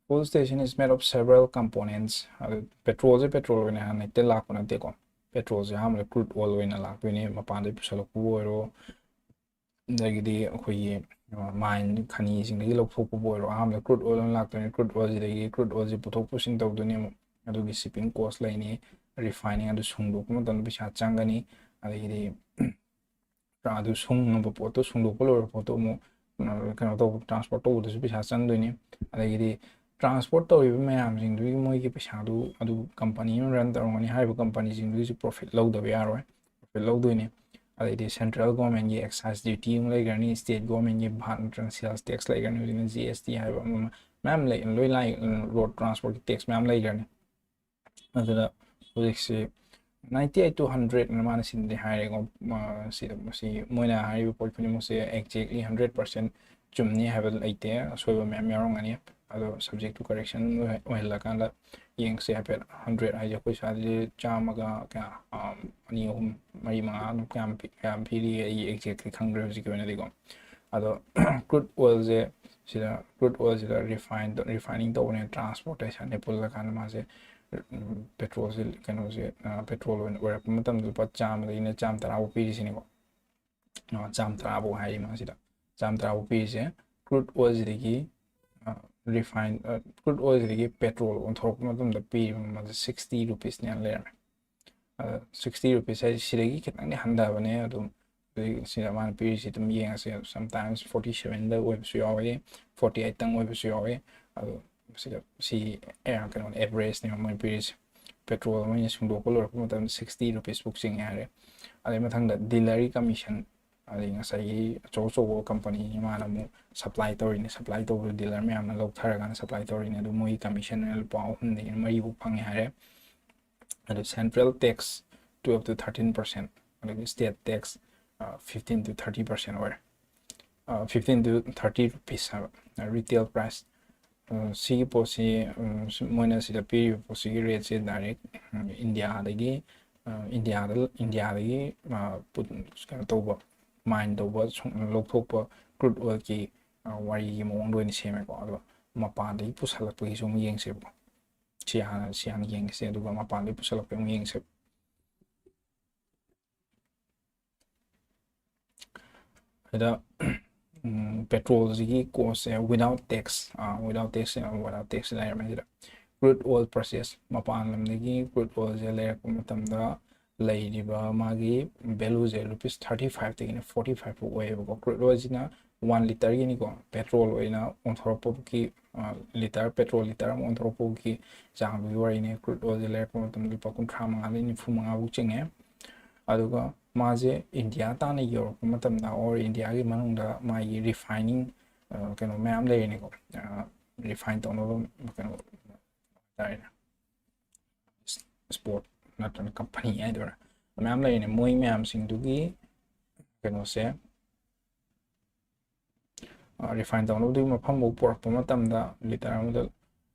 Fuel station is made of several components. ꯑꯗꯨ petrolꯁꯦ petrol ꯑꯣꯏꯅ ꯍꯥꯟꯅ ꯍꯦꯛꯇ ꯂꯥꯛꯄ ꯅꯠꯇꯦꯀꯣ꯫ Petrolꯁꯦ ꯑꯍꯥꯟꯕꯗ crude oil ꯑꯣꯏꯅ ꯂꯥꯛꯇꯣꯏꯅꯤ, ꯃꯄꯥꯟꯗꯒꯤ ꯄꯨꯁꯜꯂꯛꯄꯕꯨ ꯑꯣꯏꯔꯣ, ꯑꯗꯒꯤꯗꯤ ꯑꯩꯈꯣꯏꯒꯤ mine, ꯈꯅꯤꯁꯤꯡꯗꯒꯤ ꯂꯧꯊꯣꯛꯄꯕꯨ ꯑꯣꯏꯔꯣ, ꯑꯍꯥꯟꯕꯗ crude oil ꯑꯣꯏꯅ ꯂꯥꯛꯇꯣꯏꯅꯤ꯫ Crude oilꯁꯤꯗꯒꯤ crude oilꯁꯤ ꯄꯨꯊꯣꯛ ꯄꯨꯁꯤꯟ ꯇꯧꯗꯣꯏꯅꯤ ꯑꯃꯨꯛ, ꯑꯗꯨꯒꯤ shipping cost ꯂꯩꯅꯤ, refining ꯑꯗꯨ ꯁꯨꯡꯗꯣꯛꯄ ꯃꯇꯝꯗ ꯄꯩꯁꯥ ꯆꯪꯒꯅꯤ, ꯑꯗꯒꯤꯗꯤ ꯑꯗꯨ ꯁꯨꯡꯉꯕ ꯄꯣꯠꯇꯣ, ꯁꯨꯡꯗꯣꯛꯄ ꯂꯣꯏꯔꯕ ꯄꯣꯠꯇꯣ ꯑꯃꯨꯛ, ꯑ, ꯀꯩꯅꯣ ꯇꯧꯕ, transport ꯇꯧꯕꯗꯁꯨ ꯄꯩꯁꯥ ꯆꯪꯗꯣꯏꯅꯤ꯫ ꯑꯗꯒꯤꯗꯤ transport ꯇꯧꯔꯤꯕ ꯃꯌꯥꯝꯁꯤꯡꯗꯨꯒꯤ ꯃꯣꯏꯒꯤ ꯄꯩꯁꯥꯗꯨ, ꯑꯗꯨ company ꯑꯃ run ꯇꯧꯔꯝꯒꯅꯤ, ꯍꯥꯏꯔꯤꯕ companyꯁꯤꯡꯗꯨꯒꯤꯁꯨ profit ꯂꯧꯗꯕ ꯌꯥꯔꯣꯏ, profit ꯂꯧꯗꯣꯏꯅꯤ꯫ ꯑꯗꯩꯗꯤ central governmentꯀꯤ excise duty ꯑꯃ ꯂꯩꯈ꯭ꯔꯅꯤ, state governmentꯀꯤ vat ꯅꯠꯇ꯭ꯔꯒ sales tax ꯂꯩꯈ꯭ꯔꯅꯤ, ꯍꯧꯖꯤꯛꯅ G S T ꯍꯥꯏꯕ ꯑꯃ ꯃꯌꯥꯝ ꯂꯩ, ꯂꯣꯏ ꯂꯥꯛꯏ, road transportꯀꯤ tax ꯃꯌꯥꯝ ꯂꯩꯈ꯭ꯔꯅꯤ꯫ ꯑꯗꯨꯗ ꯍꯧꯖꯤꯛꯁꯤ ninety eight to hundred ꯑꯅ ꯃꯥꯅ ꯁꯤꯗꯗꯤ ꯍꯥꯏꯔꯦꯀꯣ꯫ ꯃꯥ-, ꯁꯤꯗ, ꯃꯁꯤ ꯃꯣꯏꯅ ꯍꯥꯏꯔꯤꯕ ꯄꯣꯠ ꯈꯨꯗꯤꯡꯃꯛꯁꯦ exactly hundred percent ꯆꯨꯝꯅꯤ ꯍꯥꯏꯕ ꯂꯩꯇꯦ, ꯑꯁꯣꯏꯕ ꯃꯌꯥꯝ ꯌꯥꯎꯔꯝꯒꯅꯤ꯫ ꯑꯗꯣ subject to correction ꯑꯣꯏꯍꯜꯂꯀꯥꯟꯗ ꯌꯦꯡꯁꯦ ꯍꯥꯏꯐꯦꯠ꯫ Hundred ꯍꯥꯏꯁꯦ ꯑꯩꯈꯣꯏ ꯁ꯭ꯋꯥꯏꯗꯗꯤ ꯆꯥꯝꯃꯒ ꯀꯌꯥ, ꯑꯝ, ꯑꯅꯤ, ꯑꯍꯨꯝ, ꯃꯔꯤ, ꯃꯉꯥ ꯑꯗꯨꯝ ꯀꯌꯥꯝ ꯄꯤ-, ꯀꯌꯥꯝ ꯄꯤꯔꯤꯒꯦ ꯑꯩ exactly ꯈꯪꯗ꯭ꯔꯦ ꯍꯧꯖꯤꯛꯀꯤ ꯑꯣꯏꯅꯗꯤꯀꯣ꯫ ꯑꯗꯣ crude oilꯁꯦ, ꯁꯤꯗ crude oilꯁꯤꯗ refine, refining ꯇꯧꯕꯅꯦ, transportationꯅꯦ ꯄꯨꯜꯂꯀꯥꯟꯗ ꯃꯥꯁꯦ, ꯎꯝ, petrolꯁꯦ, ꯀꯩꯅꯣꯁꯦ, ꯑ, petrol ꯑꯣꯏꯅ ꯑꯣꯏꯔꯛꯄ ꯃꯇꯝꯗ ꯂꯨꯄꯥ ꯆꯥꯝꯃꯗꯒꯤꯅ ꯆꯥꯝꯃ ꯇꯔꯥꯐꯥꯎ ꯄꯤꯔꯤꯁꯤꯅꯦꯀꯣ꯫ ꯑ, ꯆꯥꯝꯃ ꯇꯔꯥꯐꯥꯎ ꯍꯥꯏꯔꯤ ꯃꯥꯁꯤꯗ꯫ ꯆꯥꯝꯃ ꯇꯔꯥꯐꯥꯎ ꯄꯤꯔꯤꯁꯦ crude oilꯁꯤꯗꯒꯤ, ꯑ, refine, ꯑ, crude oilꯁꯤꯗꯒꯤ petrol ꯑꯣꯟꯊꯣꯔꯛꯄ ꯃꯇꯝꯗ ꯄꯤꯔꯤꯕ ꯃꯃꯜꯁꯦ sixty rupeesꯅꯦꯅ ꯂꯩꯔꯝꯃꯦ꯫ ꯑ, sixty rupees ꯍꯥꯏꯁꯦ ꯁꯤꯗꯒꯤ ꯈꯤꯇꯪꯗꯤ ꯍꯟꯊꯕꯅꯦ, ꯑꯗꯨꯝ ꯍꯧꯖꯤꯛ ꯁꯤꯗ ꯃꯥꯅ ꯄꯤꯔꯤꯁꯤ ꯑꯗꯨꯝ ꯌꯦꯡꯉꯁꯦ꯫ Sometimes forty sevenꯗ ꯑꯣꯏꯕꯁꯨ ꯌꯥꯎꯋꯦ, forty eightꯇꯪ ꯑꯣꯏꯕꯁꯨ ꯌꯥꯎꯋꯦ꯫ ꯑꯗꯣ ꯁꯤꯗ ꯁꯤ ꯑꯦ, ꯀꯩꯅꯣ, averageꯅꯦꯕ ꯃꯣꯏ ꯄꯤꯔꯤꯁꯦ꯫ Petrol ꯃꯣꯏꯅ ꯁꯨꯡꯗꯣꯛꯄ ꯂꯣꯏꯔꯛꯄ ꯃꯇꯝꯗ sixty rupees ꯐꯥꯎ ꯆꯤꯡꯉꯦ ꯍꯥꯏꯔꯦ꯫ ꯑꯗꯩ ꯃꯊꯪꯗ dealerꯒꯤ commission, ꯑꯗꯩ ꯉꯁꯥꯏꯒꯤ ꯑꯆꯧ ꯑꯆꯧꯕ company ꯃꯥꯅ ꯑꯃꯨꯛ supply ꯇꯧꯔꯤꯅꯦ, supply ꯇꯧꯕꯗꯣ dealer ꯃꯌꯥꯝꯅ ꯂꯧꯊꯔꯀꯥꯟꯗ supply ꯇꯧꯔꯤꯅꯦ꯫ ꯑꯗꯨ ꯃꯣꯏꯒꯤ commission ꯑꯣꯏꯅ ꯂꯨꯄꯥ ꯑꯍꯨꯝꯗꯒꯤꯅ ꯃꯔꯤꯐꯥꯎ ꯐꯪꯉꯦ ꯍꯥꯏꯔꯦ꯫ ꯑꯗꯨ central tax twelve to thirteen percent, ꯑꯗꯒꯤ state tax fifteen to thirty percent ꯑꯣꯏꯔꯦ꯫ Fifteen to thirty rupees ꯍꯥꯏꯕ retail price꯫ ꯁꯤꯒꯤ ꯄꯣꯠꯁꯤ, ꯃꯣꯏꯅ ꯁꯤꯗ ꯄꯤꯔꯤꯕ ꯄꯣꯠꯁꯤꯒꯤ rateꯁꯦ direct ꯏꯟꯗꯤꯌꯥꯗꯒꯤ, ꯏꯟꯗꯤꯌꯥꯗ, ꯏꯟꯗꯤꯌꯥꯗꯒꯤ ꯀꯩꯅꯣ ꯇꯧꯕ, mine ꯇꯧꯕ, ꯂꯧꯊꯣꯛꯄ crude oilꯒꯤ ꯋꯥꯔꯤꯒꯤ ꯃꯑꯣꯡꯗ ꯑꯣꯏꯅ ꯁꯦꯝꯃꯦꯀꯣ꯫ ꯑꯗꯣ ꯃꯄꯥꯟꯗꯒꯤ ꯄꯨꯁꯜꯂꯛꯄꯒꯤꯁꯨ ꯑꯃꯨꯛ ꯌꯦꯡꯁꯦꯕꯀꯣ꯫ ꯁꯤ ꯍꯥꯟꯅ, ꯁꯤ ꯍꯥꯟꯅ ꯌꯦꯡꯉꯁꯦ, ꯑꯗꯨꯒ ꯃꯄꯥꯟꯗꯒꯤ ꯄꯨꯁꯜꯂꯛꯄꯒꯤ ꯑꯃꯨꯛ ꯌꯦꯡꯁꯦꯕ꯫ ꯁꯤꯗ petrolꯁꯤꯒꯤ costꯁꯦ without tax, without tax, without tax ꯂꯩꯔꯝꯃꯦ ꯁꯤꯗ꯫ Crude oil purchase, ꯃꯄꯥꯟ ꯂꯝꯗꯒꯤ crude oilꯁꯦ ꯂꯩꯔꯛꯄ ꯃꯇꯝꯗ ꯂꯩꯔꯤꯕ ꯃꯥꯒꯤ valueꯁꯦ rupees thirty fiveꯇꯒꯤꯅ forty five ꯐꯥꯎ ꯑꯣꯏꯌꯦꯕꯀꯣ꯫ Crude oilꯁꯤꯅ one litreꯒꯤꯅꯤꯀꯣ, petrol ꯑꯣꯏꯅ ꯑꯣꯟꯊꯣꯔꯛꯄꯒꯤ, litre, petrol litre ꯑꯃ ꯑꯣꯟꯊꯣꯔꯛꯄꯒꯤ ꯆꯥꯡꯗꯨꯒꯤ ꯋꯥꯔꯤꯅꯤ꯫ Crude oilꯁꯦ ꯂꯩꯔꯛꯄ ꯃꯇꯝꯗ ꯂꯨꯄꯥ ꯀꯨꯟꯊ꯭ꯔꯥ ꯃꯉꯥꯗꯒꯤ ꯅꯤꯐꯨ ꯃꯉꯥ ꯐꯥꯎ ꯆꯤꯡꯉꯦ꯫ ꯑꯗꯨꯒ ꯃꯥꯁꯦ ꯏꯟꯗꯤꯌꯥ ꯇꯥꯟꯅ ꯌꯧꯔꯛꯄ ꯃꯇꯝꯗ, or ꯏꯟꯗꯤꯌꯥꯒꯤ ꯃꯅꯨꯡꯗ ꯃꯥꯒꯤ refining, ꯀꯩꯅꯣ ꯃꯌꯥꯝ ꯂꯩꯔꯤꯅꯤꯀꯣ, refine ꯇꯧꯅꯕ ꯀꯩꯅꯣ ꯍꯥꯏꯇꯥꯔꯦꯅꯦ, spot ꯅꯠꯇ꯭ꯔꯒ company ꯍꯥꯏꯗꯣꯏꯔꯥ, ꯃꯌꯥꯝ ꯂꯩꯔꯤꯅꯦ꯫ ꯃꯣꯏ ꯃꯌꯥꯝꯁꯤꯡꯗꯨꯒꯤ ꯀꯩꯅꯣꯁꯦ, refine ꯇꯧꯅꯕꯗꯨꯒꯤ ꯃꯐꯝꯐꯥꯎ ꯄꯨꯔꯛꯄ ꯃꯇꯝꯗ litre ꯑꯃꯗ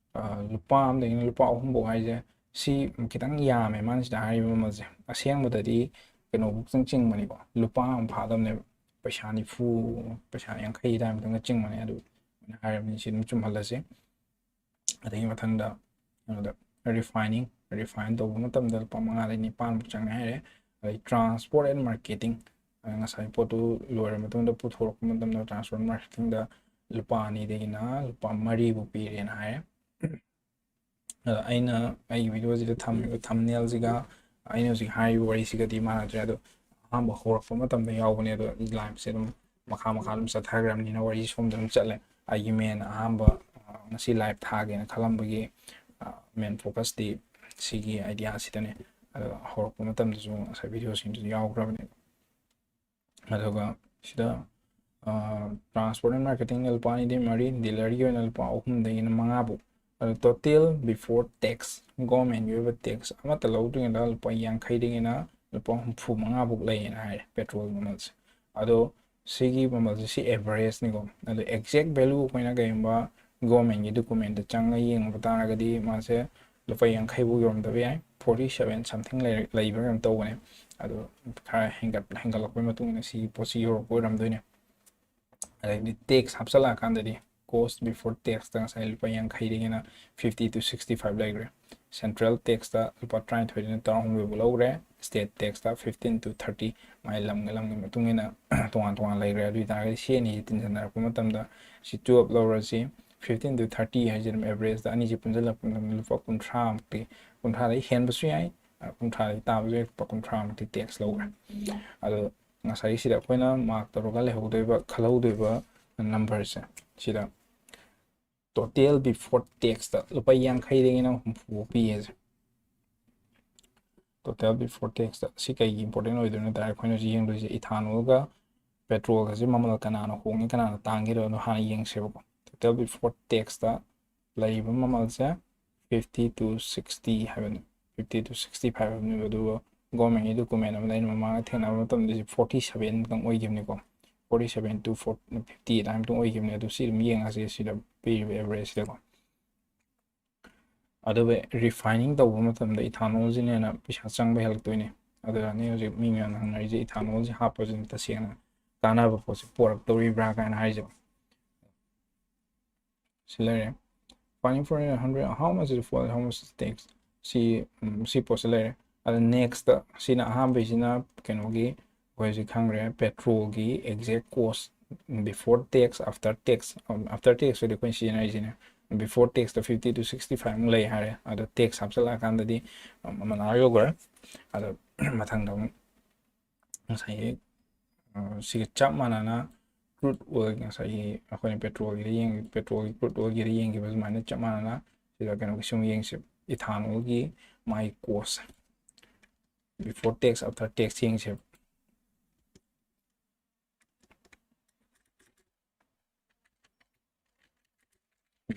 ꯂꯨꯄꯥ ꯑꯃꯗꯒꯤꯅ ꯂꯨꯄꯥ ꯑꯍꯨꯝꯐꯥꯎ ꯍꯥꯏꯁꯦ, ꯁꯤ ꯈꯤꯇꯪ ꯌꯥꯝꯃꯦ ꯃꯥꯅ ꯁꯤꯗ ꯍꯥꯏꯔꯤꯕ ꯃꯃꯜꯁꯦ꯫ ꯑꯁꯦꯡꯕꯗꯗꯤ ꯀꯩꯅꯣꯐꯧ ꯆꯪ ꯆꯤꯡꯕꯅꯤꯀꯣ, ꯂꯨꯄꯥ ꯑꯃ ꯐꯥꯗꯕꯅꯦꯕ꯫ ꯄꯩꯁꯥ ꯅꯤꯐꯨ, ꯄꯩꯁꯥ ꯌꯥꯡꯈꯩ ꯑꯗꯨꯋꯥꯏ ꯃꯇꯨꯡꯗ ꯆꯤꯡꯕꯅꯦ꯫ ꯑꯗꯨ ꯑꯩꯅ ꯍꯥꯏꯔꯕꯅꯤ, ꯁꯤ ꯑꯗꯨꯝ ꯆꯨꯝꯍꯜꯂꯁꯤ꯫ ꯑꯗꯒꯤ ꯃꯊꯪꯗ ꯀꯩꯅꯣꯗ refining, refine ꯇꯧꯕ ꯃꯇꯝꯗ ꯂꯨꯄꯥ ꯃꯉꯥꯗꯒꯤ ꯅꯤꯄꯥꯟꯃꯨꯛ ꯆꯪꯉꯦ ꯍꯥꯏꯔꯦ꯫ ꯑꯗꯩ transport and marketing, ꯉꯁꯥꯏ ꯄꯣꯠꯇꯨ ꯂꯣꯏꯔ ꯃꯇꯨꯡꯗ ꯄꯨꯊꯣꯔꯛꯄ ꯃꯇꯝꯗ transport marketingꯗ ꯂꯨꯄꯥ ꯑꯅꯤꯗꯒꯤꯅ ꯂꯨꯄꯥ ꯃꯔꯤꯕꯨ ꯄꯤꯔꯦꯅ ꯍꯥꯏꯔꯦ꯫ ꯑꯗ ꯑꯩꯅ ꯑꯩꯒꯤ videoꯁꯤꯗ ꯊꯝꯃꯤꯕ thumbnailꯁꯤꯒ ꯑꯩꯅ ꯍꯧꯖꯤꯛ ꯍꯥꯏꯔꯤꯕ ꯋꯥꯔꯤꯁꯤꯒꯗꯤ ꯃꯥꯟꯅꯗ꯭ꯔꯦ꯫ ꯑꯗꯣ ꯑꯍꯥꯟꯕ ꯍꯧꯔꯛꯄ ꯃꯇꯝꯗ ꯌꯥꯎꯕꯅꯦ꯫ ꯑꯗꯣ ꯂꯥꯏꯐꯁꯦ ꯑꯗꯨꯝ ꯃꯈꯥ ꯃꯈꯥ ꯑꯗꯨꯝ ꯆꯠꯊꯈ꯭ꯔꯕꯅꯤꯅ ꯋꯥꯔꯤ ꯁꯣꯝꯗ ꯑꯗꯨꯝ ꯆꯠꯂꯦ꯫ ꯑꯩꯒꯤ ꯃꯦꯟ ꯑꯍꯥꯟꯕ, ꯑ, ꯉꯁꯤ ꯂꯥꯏꯐ ꯊꯥꯒꯦꯅ ꯈꯜꯂꯝꯕꯒꯤ ꯃꯦꯟ ꯐꯣꯀꯁꯇꯤ ꯁꯤꯒꯤ ꯑꯥꯏꯗꯤꯌꯥꯁꯤꯗꯅꯦ꯫ ꯑꯗꯣ ꯍꯧꯔꯛꯄ ꯃꯇꯝꯗꯁꯨ ꯉꯁꯥꯏ ꯚꯤꯗꯤꯑꯣꯁꯤꯡꯗꯨꯁꯨ ꯌꯥꯎꯈ꯭ꯔꯕꯅꯦ꯫ ꯑꯗꯨꯒ ꯁꯤꯗ ꯇ꯭ꯔꯥꯟꯁꯄꯣꯔꯠ ꯑꯦꯟ ꯃꯥꯔꯀꯦꯇꯤꯡꯅ ꯂꯨꯄꯥ ꯑꯅꯤꯗꯒꯤ ꯃꯔꯤ, ꯗꯤꯂꯔꯒꯤ ꯑꯣꯏꯅ ꯂꯨꯄꯥ ꯑꯍꯨꯝꯗꯒꯤꯅ ꯃꯉꯥꯐꯧ꯫ ꯑꯗꯣ ꯇꯣꯇꯦꯜ ꯕꯤꯐꯣꯔ ꯇꯦꯛꯁ, ꯒꯣꯔꯃꯦꯟꯒꯤ ꯑꯣꯏꯕ ꯇꯦꯛꯁ ꯑꯃꯠꯇ ꯂꯧꯗ꯭ꯔꯤꯉꯩꯗ ꯂꯨꯄꯥ ꯌꯥꯡꯈꯩꯗꯒꯤꯅ ꯂꯨꯄꯥ ꯍꯨꯝꯐꯨ ꯃꯉꯥꯐꯧ ꯂꯩꯌꯦꯅ ꯍꯥꯏꯔꯦ ꯄꯦꯇ꯭ꯔꯣꯜ ꯃꯃꯜꯁꯦ꯫ ꯑꯗꯣ ꯁꯤꯒꯤ ꯃꯃꯜꯁꯦ ꯁꯤ ꯑꯦꯚꯔꯦꯖꯅꯤꯀꯣ꯫ ꯑꯗꯣ ꯑꯦꯛꯖꯦꯛ ꯚꯦꯂꯨ ꯑꯩꯈꯣꯏꯅ ꯀꯩꯒꯨꯝꯕ ꯒꯣꯔꯃꯦꯟꯒꯤ ꯗꯣꯀꯨꯃꯦꯟꯗ ꯆꯪꯉ ꯌꯦꯡꯉꯨꯕ ꯇꯥꯔꯒꯗꯤ ꯃꯥꯁꯦ ꯂꯨꯄꯥ ꯌꯥꯡꯈꯩꯐꯧ ꯌꯧꯔꯝꯗꯕ ꯌꯥꯏ, ꯐꯣꯔꯇꯤ ꯁꯕꯦꯟ ꯁꯝꯊꯤꯡ ꯂꯩꯕ꯭ꯔꯥ ꯀꯩꯅꯣꯝ ꯇꯧꯕꯅꯦ꯫ ꯑꯗꯣ ꯈꯔ ꯍꯦꯟꯒꯠ ꯍꯦꯟꯒꯠꯂꯛꯄꯒꯤ ꯃꯇꯨꯡ ꯏꯟꯅ ꯁꯤꯒꯤ ꯄꯣꯠꯁꯤ ꯌꯧꯔꯛꯄ ꯑꯣꯏꯔꯝꯗꯣꯏꯅꯦ꯫ ꯑꯗꯩꯗꯤ ꯇꯦꯛꯁ ꯍꯥꯞꯆꯤꯜꯂꯛꯑꯀꯥꯟꯗꯗꯤ ꯀꯣꯁ ꯕꯤꯐꯣꯔ ꯇꯦꯛꯁꯇ ꯉꯁꯥꯏ ꯂꯨꯄꯥ ꯌꯥꯡꯈꯩꯗꯒꯤꯅ ꯐꯤꯐꯇꯤ ꯇꯨ ꯁꯤꯛꯁꯇꯤ ꯐꯥꯏꯚ ꯂꯩꯈ꯭ꯔꯦ꯫ ꯁꯦꯟꯇ꯭ꯔꯦꯜ ꯇꯦꯛꯁꯇ ꯂꯨꯄꯥ ꯇꯔꯥꯅꯤꯊꯣꯏꯗꯒꯤꯅ ꯇꯔꯥꯍꯨꯝꯗꯣꯏꯐꯥꯎ ꯂꯧꯈ꯭ꯔꯦ꯫ State tax fifteen to thirty, ꯃꯥꯏ ꯂꯝꯒ ꯂꯝꯒꯤ ꯃꯇꯨꯡ ꯏꯟꯅ ꯇꯣꯉꯥꯟ ꯇꯣꯉꯥꯟ ꯂꯩꯈ꯭ꯔꯦ꯫ ꯑꯗꯨ ꯑꯣꯏ ꯇꯥꯔꯒꯗꯤ ꯁꯤ ꯑꯅꯤꯁꯤ ꯇꯤꯟꯁꯤꯟꯅꯔꯛꯄ ꯃꯇꯝꯗ ꯁꯤ ꯇꯨꯌꯦꯜꯞ ꯂꯧꯔꯁꯤ, ꯐꯤꯐꯇꯤꯟ ꯇꯨ ꯊꯥꯔꯇꯤ ꯍꯥꯏꯁꯦ ꯑꯗꯨꯝ ꯑꯦꯚꯔꯦꯖꯇ ꯑꯅꯤꯁꯤ ꯄꯨꯟꯁꯤꯜꯂꯛꯄ ꯃꯇꯝꯗ ꯂꯨꯄꯥ ꯀꯨꯟꯊ꯭ꯔꯥꯃꯨꯛꯇꯤ, ꯀꯨꯟꯊ꯭ꯔꯥꯗꯒꯤ ꯍꯦꯟꯕꯁꯨ ꯌꯥꯏ, ꯀꯨꯟꯊ꯭ꯔꯥꯗꯒꯤ ꯇꯥꯕꯁꯨ ꯌꯥꯏ, ꯂꯨꯄꯥ ꯀꯨꯟꯊ꯭ꯔꯥꯃꯨꯛꯇꯤ ꯇꯦꯛꯁ ꯂꯧꯈ꯭ꯔꯦ꯫ ꯑꯗꯣ ꯉꯁꯥꯏꯒꯤ ꯁꯤꯗ ꯑꯩꯈꯣꯏꯅ ꯃꯥꯔꯛ ꯇꯧꯔꯒ ꯂꯩꯍꯧꯗꯣꯏꯕ, ꯈꯜꯍꯧꯗꯣꯏꯕ ꯅꯝꯕꯔꯁꯦ ꯁꯤꯗ ꯇꯣꯇꯦꯜ ꯕꯤꯐꯣꯔ ꯇꯦꯛꯁꯇ ꯂꯨꯄꯥ ꯌꯥꯡꯈꯩꯗꯒꯤꯅ ꯍꯨꯝꯐꯨ ꯐꯥꯎ ꯄꯤꯌꯦꯁꯦ꯫ ꯇꯣꯇꯦꯜ ꯕꯤꯐꯣꯔ ꯇꯦꯛꯁꯇ ꯁꯤ ꯀꯩꯒꯤ ꯏꯝꯄꯣꯔꯇꯦꯟ ꯑꯣꯏꯗꯣꯏꯅꯣ ꯍꯥꯏ ꯇꯥꯔꯗꯤ, ꯑꯩꯈꯣꯏꯅ ꯍꯧꯖꯤꯛ ꯌꯦꯡꯗꯣꯏꯁꯦ ꯏꯊꯥꯅꯣꯜꯒ ꯄꯦꯇ꯭ꯔꯣꯜꯒꯁꯦ ꯃꯃꯜ ꯀꯅꯥꯅ ꯍꯣꯡꯉꯤ, ꯀꯅꯥꯅ ꯇꯥꯡꯒꯦꯗꯣ ꯑꯗꯣ ꯍꯥꯟꯅ ꯌꯦꯡꯁꯦꯕꯀꯣ꯫ ꯇꯣꯇꯦꯜ ꯕꯤꯐꯣꯔ ꯇꯦꯛꯁꯇ ꯂꯩꯔꯤꯕ ꯃꯃꯜꯁꯦ ꯐꯤꯐꯇꯤ ꯇꯨ ꯁꯤꯛꯁꯇꯤ ꯍꯥꯏꯕꯅꯤ, ꯐꯤꯐꯇꯤ ꯇꯨ ꯁꯤꯛꯁꯇꯤ ꯐꯥꯏꯚ ꯍꯥꯏꯕꯅꯦꯕ꯫ ꯑꯗꯨꯒ ꯒꯣꯔꯃꯦꯟꯒꯤ ꯗꯣꯀꯨꯃꯦꯟ ꯑꯃꯗ ꯑꯩꯅ ꯃꯃꯥꯡꯗ ꯊꯦꯡꯅꯕ ꯃꯇꯝꯗ ꯁꯤ ꯐꯣꯔꯇꯤ ꯁꯕꯦꯟ ꯈꯛꯇꯪ ꯑꯣꯏꯈꯤꯕꯅꯤꯀꯣ꯫ ꯐꯣꯔꯇꯤ ꯁꯕꯦꯟ ꯇꯨ ꯐꯤꯐꯇꯤ ꯑꯗꯨꯃꯥꯏꯅ ꯑꯗꯨꯝ ꯑꯣꯏꯈꯤꯕꯅꯤ꯫ ꯑꯗꯨ ꯁꯤ ꯑꯗꯨꯝ ꯌꯦꯡꯉꯁꯦ ꯁꯤꯗ ꯄꯤꯔꯤꯕ ꯑꯦꯚꯔꯦꯖꯁꯤꯗꯀꯣ꯫ ꯑꯗꯨꯒ ꯔꯤꯐꯥꯏꯅꯤꯡ ꯇꯧꯕ ꯃꯇꯝꯗ ꯏꯊꯥꯅꯣꯜꯁꯤꯅ ꯍꯦꯟꯅ ꯄꯩꯁꯥ ꯆꯪꯕ ꯍꯦꯜꯂꯛꯇꯣꯏꯅꯦ꯫ ꯑꯗꯨꯅꯅꯦ ꯍꯧꯖꯤꯛ ꯃꯤ ꯃꯌꯥꯝꯅ ꯍꯪꯅꯔꯤꯁꯦ ꯏꯊꯥꯅꯣꯜꯁꯦ ꯍꯥꯞꯄꯁꯤꯅ ꯇꯁꯦꯡꯅ ꯀꯥꯟꯅꯕ ꯄꯣꯠꯁꯦ ꯄꯣꯔꯛꯇꯧꯔꯤꯕ꯭ꯔꯥ ꯀꯥꯏꯅ ꯍꯥꯏꯁꯦ꯫ ꯁꯤ ꯂꯩꯔꯦ꯫ Refining for hundred, how much is fuel, how much is tax? ꯁꯤ, ꯎꯝ, ꯁꯤ ꯄꯣꯠꯁꯤ ꯂꯩꯔꯦ꯫ ꯑꯗ ꯅꯦꯛꯁꯇ ꯁꯤꯅ ꯑꯍꯥꯟꯕꯩꯁꯤꯅ ꯀꯩꯅꯣꯒꯤ ꯑꯩꯈꯣꯏ ꯍꯧꯖꯤꯛ ꯈꯪꯈ꯭ꯔꯦ ꯄꯦꯇ꯭ꯔꯣꯜꯒꯤ exact cost before tax, after tax. After ꯇꯦꯛꯁꯇꯗꯤ ꯑꯩꯈꯣꯏꯅ ꯁꯤꯖꯤꯟꯅꯔꯤꯁꯤꯅꯦ꯫ Before tax fifty to sixty ꯐꯥꯏꯚꯃꯨꯛ ꯂꯩ ꯍꯥꯏꯔꯦ꯫ ꯑꯗꯣ ꯇꯦꯛꯁ ꯍꯥꯞꯆꯤꯜꯂꯛꯑꯀꯥꯟꯗꯗꯤ ꯃꯃꯜ ꯑꯥ ꯌꯧꯈ꯭ꯔꯦ꯫ ꯑꯗꯣ ꯃꯊꯪꯗ ꯑꯃꯨꯛ ꯉꯁꯥꯏꯒꯤ ꯁꯤꯒ ꯆꯞ ꯃꯥꯟꯅꯅ crude oil, ꯉꯁꯥꯏꯒꯤ ꯑꯩꯈꯣꯏꯅ petrolꯒꯤꯗ ꯌꯦꯡ petrolꯒꯤ crude oilꯒꯤꯗ ꯌꯦꯡꯈꯤꯕ ꯑꯗꯨꯃꯥꯏꯅ ꯆꯞ ꯃꯥꯟꯅꯅ ꯁꯤꯗ ꯀꯩꯅꯣꯒꯤꯁꯨ ꯑꯃꯨꯛ ꯌꯦꯡꯁꯦ, ethanolꯒꯤ ꯃꯥꯒꯤ cost, before tax after tax ꯌꯦꯡꯁꯦ꯫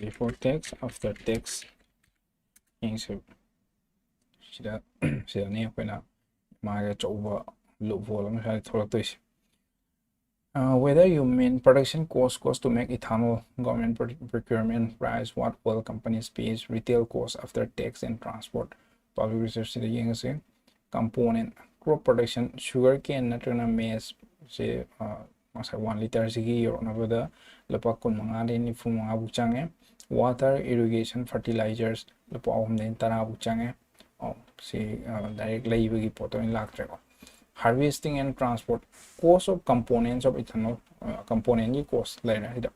Before tax, after tax ꯌꯦꯡꯁꯦ꯫ ꯁꯤꯗ ꯁꯤꯗꯅꯤ ꯑꯩꯈꯣꯏꯅ ꯃꯥꯒꯤ ꯑꯆꯧꯕ loophole ꯑꯃ ꯁ꯭ꯋꯥꯏꯗ ꯊꯣꯛꯂꯛꯇꯣꯏꯁꯦ꯫ Uh, whether you mean production cost, cost to make ethanol, government pro- procurement price, what oil companies pays, retail cost after tax and transport, public research ꯁꯤꯗ ꯌꯦꯡꯉꯁꯦ꯫ Component, crop production, sugar cane ꯅꯠꯇ꯭ꯔꯒꯅ maize ꯁꯦ, ꯉꯁꯥꯏ ꯋꯥꯟ ꯂꯤꯇꯔꯁꯤꯒꯤ ꯌꯧꯔꯛꯅꯕꯗ ꯂꯨꯄꯥ ꯀꯨꯟ ꯃꯉꯥꯗꯒꯤ ꯅꯤꯐꯨ ꯃꯉꯥꯐꯥꯎ ꯆꯪꯉꯦ꯫ Water, irrigation, fertilizers ꯂꯨꯄꯥ ꯑꯍꯨꯝꯗꯒꯤ ꯇꯔꯥꯐꯥꯎ ꯆꯪꯉꯦ꯫ ꯑꯣ, ꯁꯤ direct ꯂꯩꯕꯒꯤ ꯄꯣꯠꯇ ꯑꯣꯏꯅ ꯂꯥꯛꯇ꯭ꯔꯦꯀꯣ꯫ Harvesting and transport, cost of components of ethanol, componentꯀꯤ cost ꯂꯩꯔꯦ ꯁꯤꯗ꯫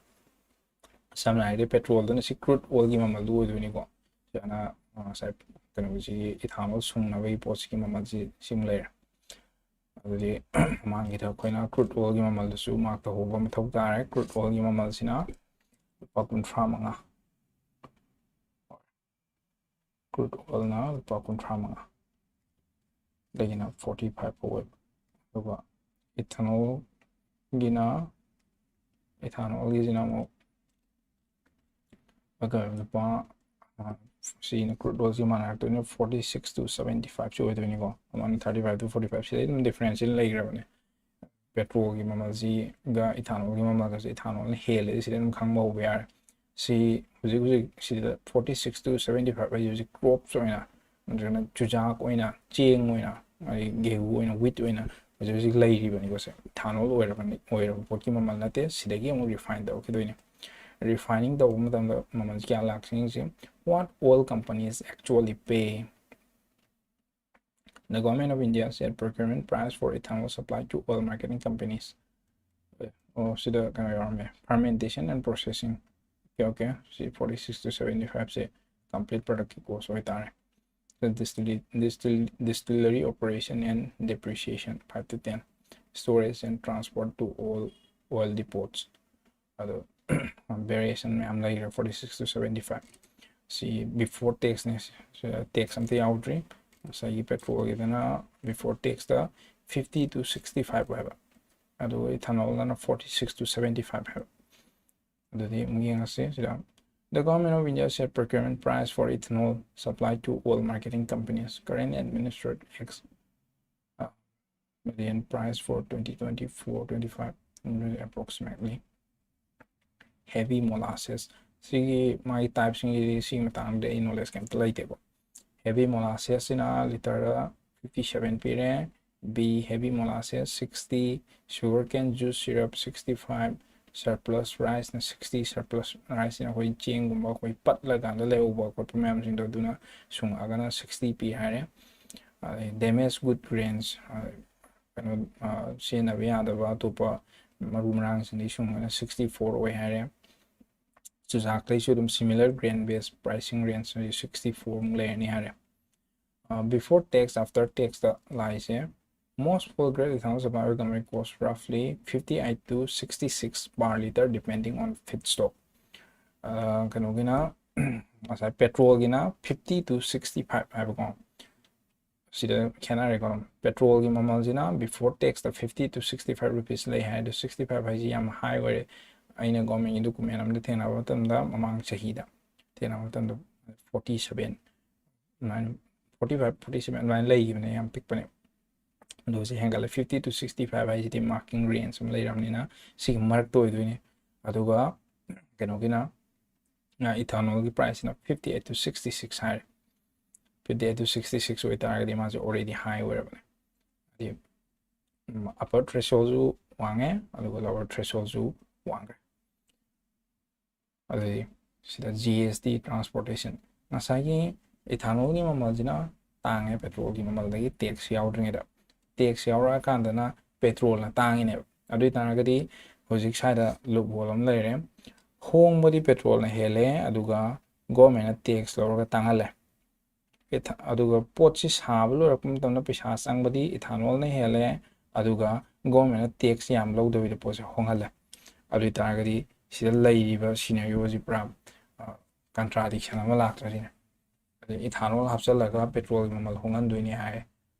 ꯁꯝꯅ ꯍꯥꯏꯔꯗꯤ petrolꯗꯅ ꯁꯤ crude oilꯒꯤ ꯃꯃꯜꯗꯨ ꯑꯣꯏꯗꯣꯏꯅꯤꯀꯣ꯫ ꯁꯤꯅ ꯉꯁꯥꯏ ꯀꯩꯅꯣꯁꯤꯒꯤ ethanol ꯁꯨꯡꯅꯕꯒꯤ ꯄꯣꯠꯁꯤꯒꯤ ꯃꯃꯜꯁꯤ ꯁꯤꯃ ꯂꯩꯔꯦ꯫ ꯑꯗꯨꯗꯤ ꯃꯃꯥꯡꯒꯤꯗ ꯑꯩꯈꯣꯏꯅ crude oilꯒꯤ ꯃꯃꯜꯗꯨꯁꯨ mark ꯇꯧꯍꯧꯕ ꯃꯊꯧ ꯇꯥꯔꯦ꯫ Crude oilꯒꯤ ꯃꯃꯜꯁꯤꯅ ꯂꯨꯄꯥ ꯀꯨꯟꯊ꯭ꯔꯥ ꯃꯉꯥ꯫ Crude oilꯅ ꯂꯨꯄꯥ ꯀꯨꯟꯊ꯭ꯔꯥ ꯃꯉꯥ ꯗꯒꯤꯅ forty five ꯐꯥꯎ ꯑꯣꯏꯕ꯫ ꯑꯗꯨꯒ ethanolꯒꯤꯅ ethanolꯒꯤꯁꯤꯅ ꯑꯃꯨꯛ ꯑꯗꯨꯒ ꯂꯨꯄꯥ ꯁꯤꯅ crude oilꯁꯤ ꯃꯥꯟꯅꯔꯛꯇꯣꯏꯅꯤ, forty six to seventy five ꯁꯤ ꯑꯣꯏꯗꯣꯏꯅꯤꯀꯣ꯫ ꯑꯃꯅ thirty five to forty five ꯁꯤꯗ ꯑꯗꯨꯝ differential ꯂꯩꯈ꯭ꯔꯕꯅꯦ꯫ Petrolꯒꯤ ꯃꯃꯜꯁꯤꯒ ethanolꯒꯤ ꯃꯃꯜꯒꯁꯦ ethanolꯅ ꯍꯦꯜꯂꯦ, ꯁꯤꯗ ꯑꯗꯨꯝ ꯈꯪꯕ ꯍꯧꯕ ꯌꯥꯔꯦ꯫ ꯁꯤ ꯍꯧꯖꯤꯛ ꯍꯧꯖꯤꯛ ꯁꯤꯗ forty six to seventy five ꯍꯥꯏꯁꯦ ꯍꯧꯖꯤꯛ crops ꯑꯣꯏꯅ, ꯅꯠꯇ꯭ꯔꯒꯅ ꯆꯨꯖꯥꯛ ꯑꯣꯏꯅ, ꯆꯦꯡ ꯑꯣꯏꯅ, ꯑꯗꯩ ꯒꯦꯍꯨ ꯑꯣꯏꯅ, wheat ꯑꯣꯏꯅ ꯍꯧꯖꯤꯛ ꯍꯧꯖꯤꯛ ꯂꯩꯔꯤꯕꯅꯤꯀꯣ꯫ ꯁꯦ ethanol ꯑꯣꯏꯔꯕꯅꯤ, ꯑꯣꯏꯔꯕ ꯄꯣꯠꯀꯤ ꯃꯃꯜ ꯅꯠꯇꯦ, ꯁꯤꯗꯒꯤ ꯑꯃꯨꯛ refine ꯇꯧꯔꯛꯈꯤꯗꯣꯏꯅꯤ꯫ Refining ꯇꯧꯕ ꯃꯇꯝꯗ ꯃꯃꯜꯁꯤ ꯀꯌꯥ ꯂꯥꯛꯁꯤꯡꯁꯤ, what oil companies actually pay. The government of India set procurement price for ethanol supply to oil marketing companies. ꯑꯣ, ꯁꯤꯗ ꯀꯩꯅꯣ ꯌꯥꯎꯔꯝꯃꯦ, fermentation and processing. Okay, okay, ꯁꯤ forty six to seventy five say complete productꯀꯤ cost ꯑꯣꯏꯇꯥꯔꯦ꯫ the distillery, distill, distillery operation and depreciation, five to ten, storage and transport to all oil depots. ꯑꯗꯣ variation ꯃꯌꯥꯝ ꯂꯩꯈ꯭ꯔꯦ, forty six to seventy five꯫ ꯁꯤ before taxꯅꯦ, tax ꯑꯝꯇ ꯌꯥꯎꯗ꯭ꯔꯤ꯫ ꯉꯁꯥꯏꯒꯤ petrolꯒꯤꯗꯅ before taxꯇ fifty to sixty five ꯍꯥꯏꯕ, ꯑꯗꯨꯒ ethanolꯗꯅ forty six to seventy five ꯍꯥꯏꯕ꯫ ꯑꯗꯨꯗꯤ ꯑꯃꯨꯛ ꯌꯦꯡꯉꯁꯤ ꯁꯤꯗ꯫ The government of India set procurement price for ethanol supply to all marketing companies. Current administered X uh, median price for twenty twenty-four twenty-five approximately. Heavy molasses, ꯁꯤꯒꯤ ꯃꯥꯒꯤ typeꯁꯤꯡꯒꯤꯗꯤ ꯁꯤꯒꯤ ꯃꯇꯥꯡꯗ ꯑꯩ knowledge ꯀꯩꯝꯇ ꯂꯩꯇꯦꯀꯣ꯫ Heavy molasses ꯁꯤꯅ litre ꯗ fifty seven ꯄꯤꯔꯦ꯫ B heavy molasses sixty, sugarcane juice syrup sixty five, surplus riceꯅ sixty, surplus riceꯁꯤꯅ ꯑꯩꯈꯣꯏ ꯆꯦꯡꯒꯨꯝꯕ ꯑꯩꯈꯣꯏ ꯄꯠꯂꯀꯥꯟꯗ ꯂꯩꯍꯧꯕ ꯈꯣꯠꯄ ꯃꯌꯥꯝꯁꯤꯡꯗꯣ, ꯑꯗꯨꯅ ꯁꯨꯡꯉꯛꯑꯒꯅ sixty ꯄꯤ ꯍꯥꯏꯔꯦ꯫ ꯑꯗꯩ damaged good grains, ꯀꯩꯅꯣ, ꯁꯤꯖꯤꯟꯅꯕ ꯌꯥꯗꯕ ꯑꯇꯣꯞꯄ ꯃꯔꯨ ꯃꯔꯥꯡꯁꯤꯡꯗꯤ ꯁꯨꯡꯉꯒꯅ sixty four ꯑꯣꯏ ꯍꯥꯏꯔꯦ꯫ ꯆꯨꯖꯥꯛꯇꯩꯁꯨ ꯑꯗꯨꯝ similar grain based pricing range sixty four ꯃꯨꯛ ꯂꯩꯔꯅꯤ ꯍꯥꯏꯔꯦ꯫ Before tax, after taxꯇ ꯂꯥꯛꯏꯁꯦ, most fuel grade ethanol supply recovery cost roughly fifty eight to sixty six per litre depending on feedstock꯫ ꯀꯩꯅꯣꯒꯤꯅ, ꯉꯁꯥꯏ petrolꯒꯤꯅ fifty to sixty five ꯍꯥꯏꯕꯀꯣ꯫ ꯁꯤꯗ ꯈꯦꯠꯅꯔꯦꯀꯣ꯫ Petrolꯒꯤ ꯃꯃꯜꯁꯤꯅ before taxꯇ fifty to sixty five rupees ꯂꯩ ꯍꯥꯏ, ꯑꯗꯣ sixty five ꯍꯥꯏꯁꯤ ꯌꯥꯝ high ꯑꯣꯏꯔꯦ꯫ ꯑꯩꯅ governmentꯒꯤ document ꯑꯃꯗ ꯊꯦꯡꯅꯕ ꯃꯇꯝꯗ, ꯃꯃꯥꯡ ꯆꯍꯤꯗ ꯊꯦꯡꯅꯕ ꯃꯇꯝꯗ forty seven ꯑꯗꯨꯃꯥꯏꯅ, forty five, forty seven ꯑꯗꯨꯃꯥꯏꯅ ꯂꯩꯈꯤꯕꯅꯦ, ꯌꯥꯝ ꯄꯤꯛꯄꯅꯦ꯫ ꯑꯗꯣ ꯍꯧꯖꯤꯛ ꯍꯦꯟꯒꯠꯂꯦ, fifty to sixty five ꯍꯥꯏꯁꯤꯗꯤ marking range ꯑꯃ ꯂꯩꯔꯕꯅꯤꯅ ꯁꯤꯒꯤ ꯃꯔꯛꯇ ꯑꯣꯏꯗꯣꯏꯅꯦ꯫ ꯑꯗꯨꯒ ꯀꯩꯅꯣꯒꯤꯅ, ethanolꯒꯤ priceꯁꯤꯅ fifty eight to sixty six ꯍꯥꯏꯔꯦ꯫ Fifty eight to sixty six ꯑꯣꯏꯇꯥꯔꯒꯗꯤ ꯃꯥꯁꯦ already high ꯑꯣꯏꯔꯕꯅꯦ꯫ ꯍꯥꯏꯗꯤ upper thresholdꯁꯨ ꯋꯥꯡꯉꯦ, ꯑꯗꯨꯒ lower thresholdꯁꯨ ꯋꯥꯡꯈ꯭ꯔꯦ꯫ ꯑꯗꯨꯗꯤ ꯁꯤꯗ G S T, transportation, ꯉꯁꯥꯏꯒꯤ ethanolꯒꯤ ꯃꯃꯜꯁꯤꯅ ꯇꯥꯡꯉꯦ petrolꯒꯤ ꯃꯃꯜꯗꯒꯤ, tax ꯌꯥꯎꯗ꯭ꯔꯤꯉꯩꯗ꯫ Tax ꯌꯥꯎꯔꯛꯑꯀꯥꯟꯗꯅ petrolꯅ ꯇꯥꯡꯉꯤꯅꯦꯕ꯫ ꯑꯗꯨ ꯑꯣꯏ ꯇꯥꯔꯒꯗꯤ ꯍꯧꯖꯤꯛ ꯁ꯭ꯋꯥꯏꯗ loophole ꯑꯃ ꯂꯩꯔꯦ꯫ ꯍꯣꯡꯕꯗꯤ petrolꯅ ꯍꯦꯜꯂꯦ, ꯑꯗꯨꯒ governmentꯅ tax ꯂꯧꯔꯒ ꯇꯥꯡꯍꯜꯂꯦ꯫ ꯑꯗꯨꯒ ꯄꯣꯠꯁꯤ ꯁꯥꯕ ꯂꯣꯏꯔꯛꯄ ꯃꯇꯝꯗ ꯄꯩꯁꯥ ꯆꯪꯕꯗꯤ ethanolꯅ ꯍꯦꯜꯂꯦ, ꯑꯗꯨꯒ governmentꯅ tax ꯌꯥꯝ ꯂꯧꯗꯕꯤꯗ ꯄꯣꯠꯁꯦ ꯍꯣꯡꯍꯜꯂꯦ꯫ ꯑꯗꯨ ꯑꯣꯏꯇꯥꯔꯒꯗꯤ ꯁꯤꯗ ꯂꯩꯔꯤꯕ scenarioꯁꯤ ꯄꯨꯔꯥ contradiction ꯑꯃ ꯂꯥꯛꯇ꯭ꯔꯁꯤꯅꯦ꯫ ꯑꯗꯩ ethanol ꯍꯥꯞꯆꯤꯜꯂꯒ petrolꯒꯤ ꯃꯃꯜ ꯍꯣꯡꯍꯟꯗꯣꯏꯅꯦ ꯍꯥꯏ,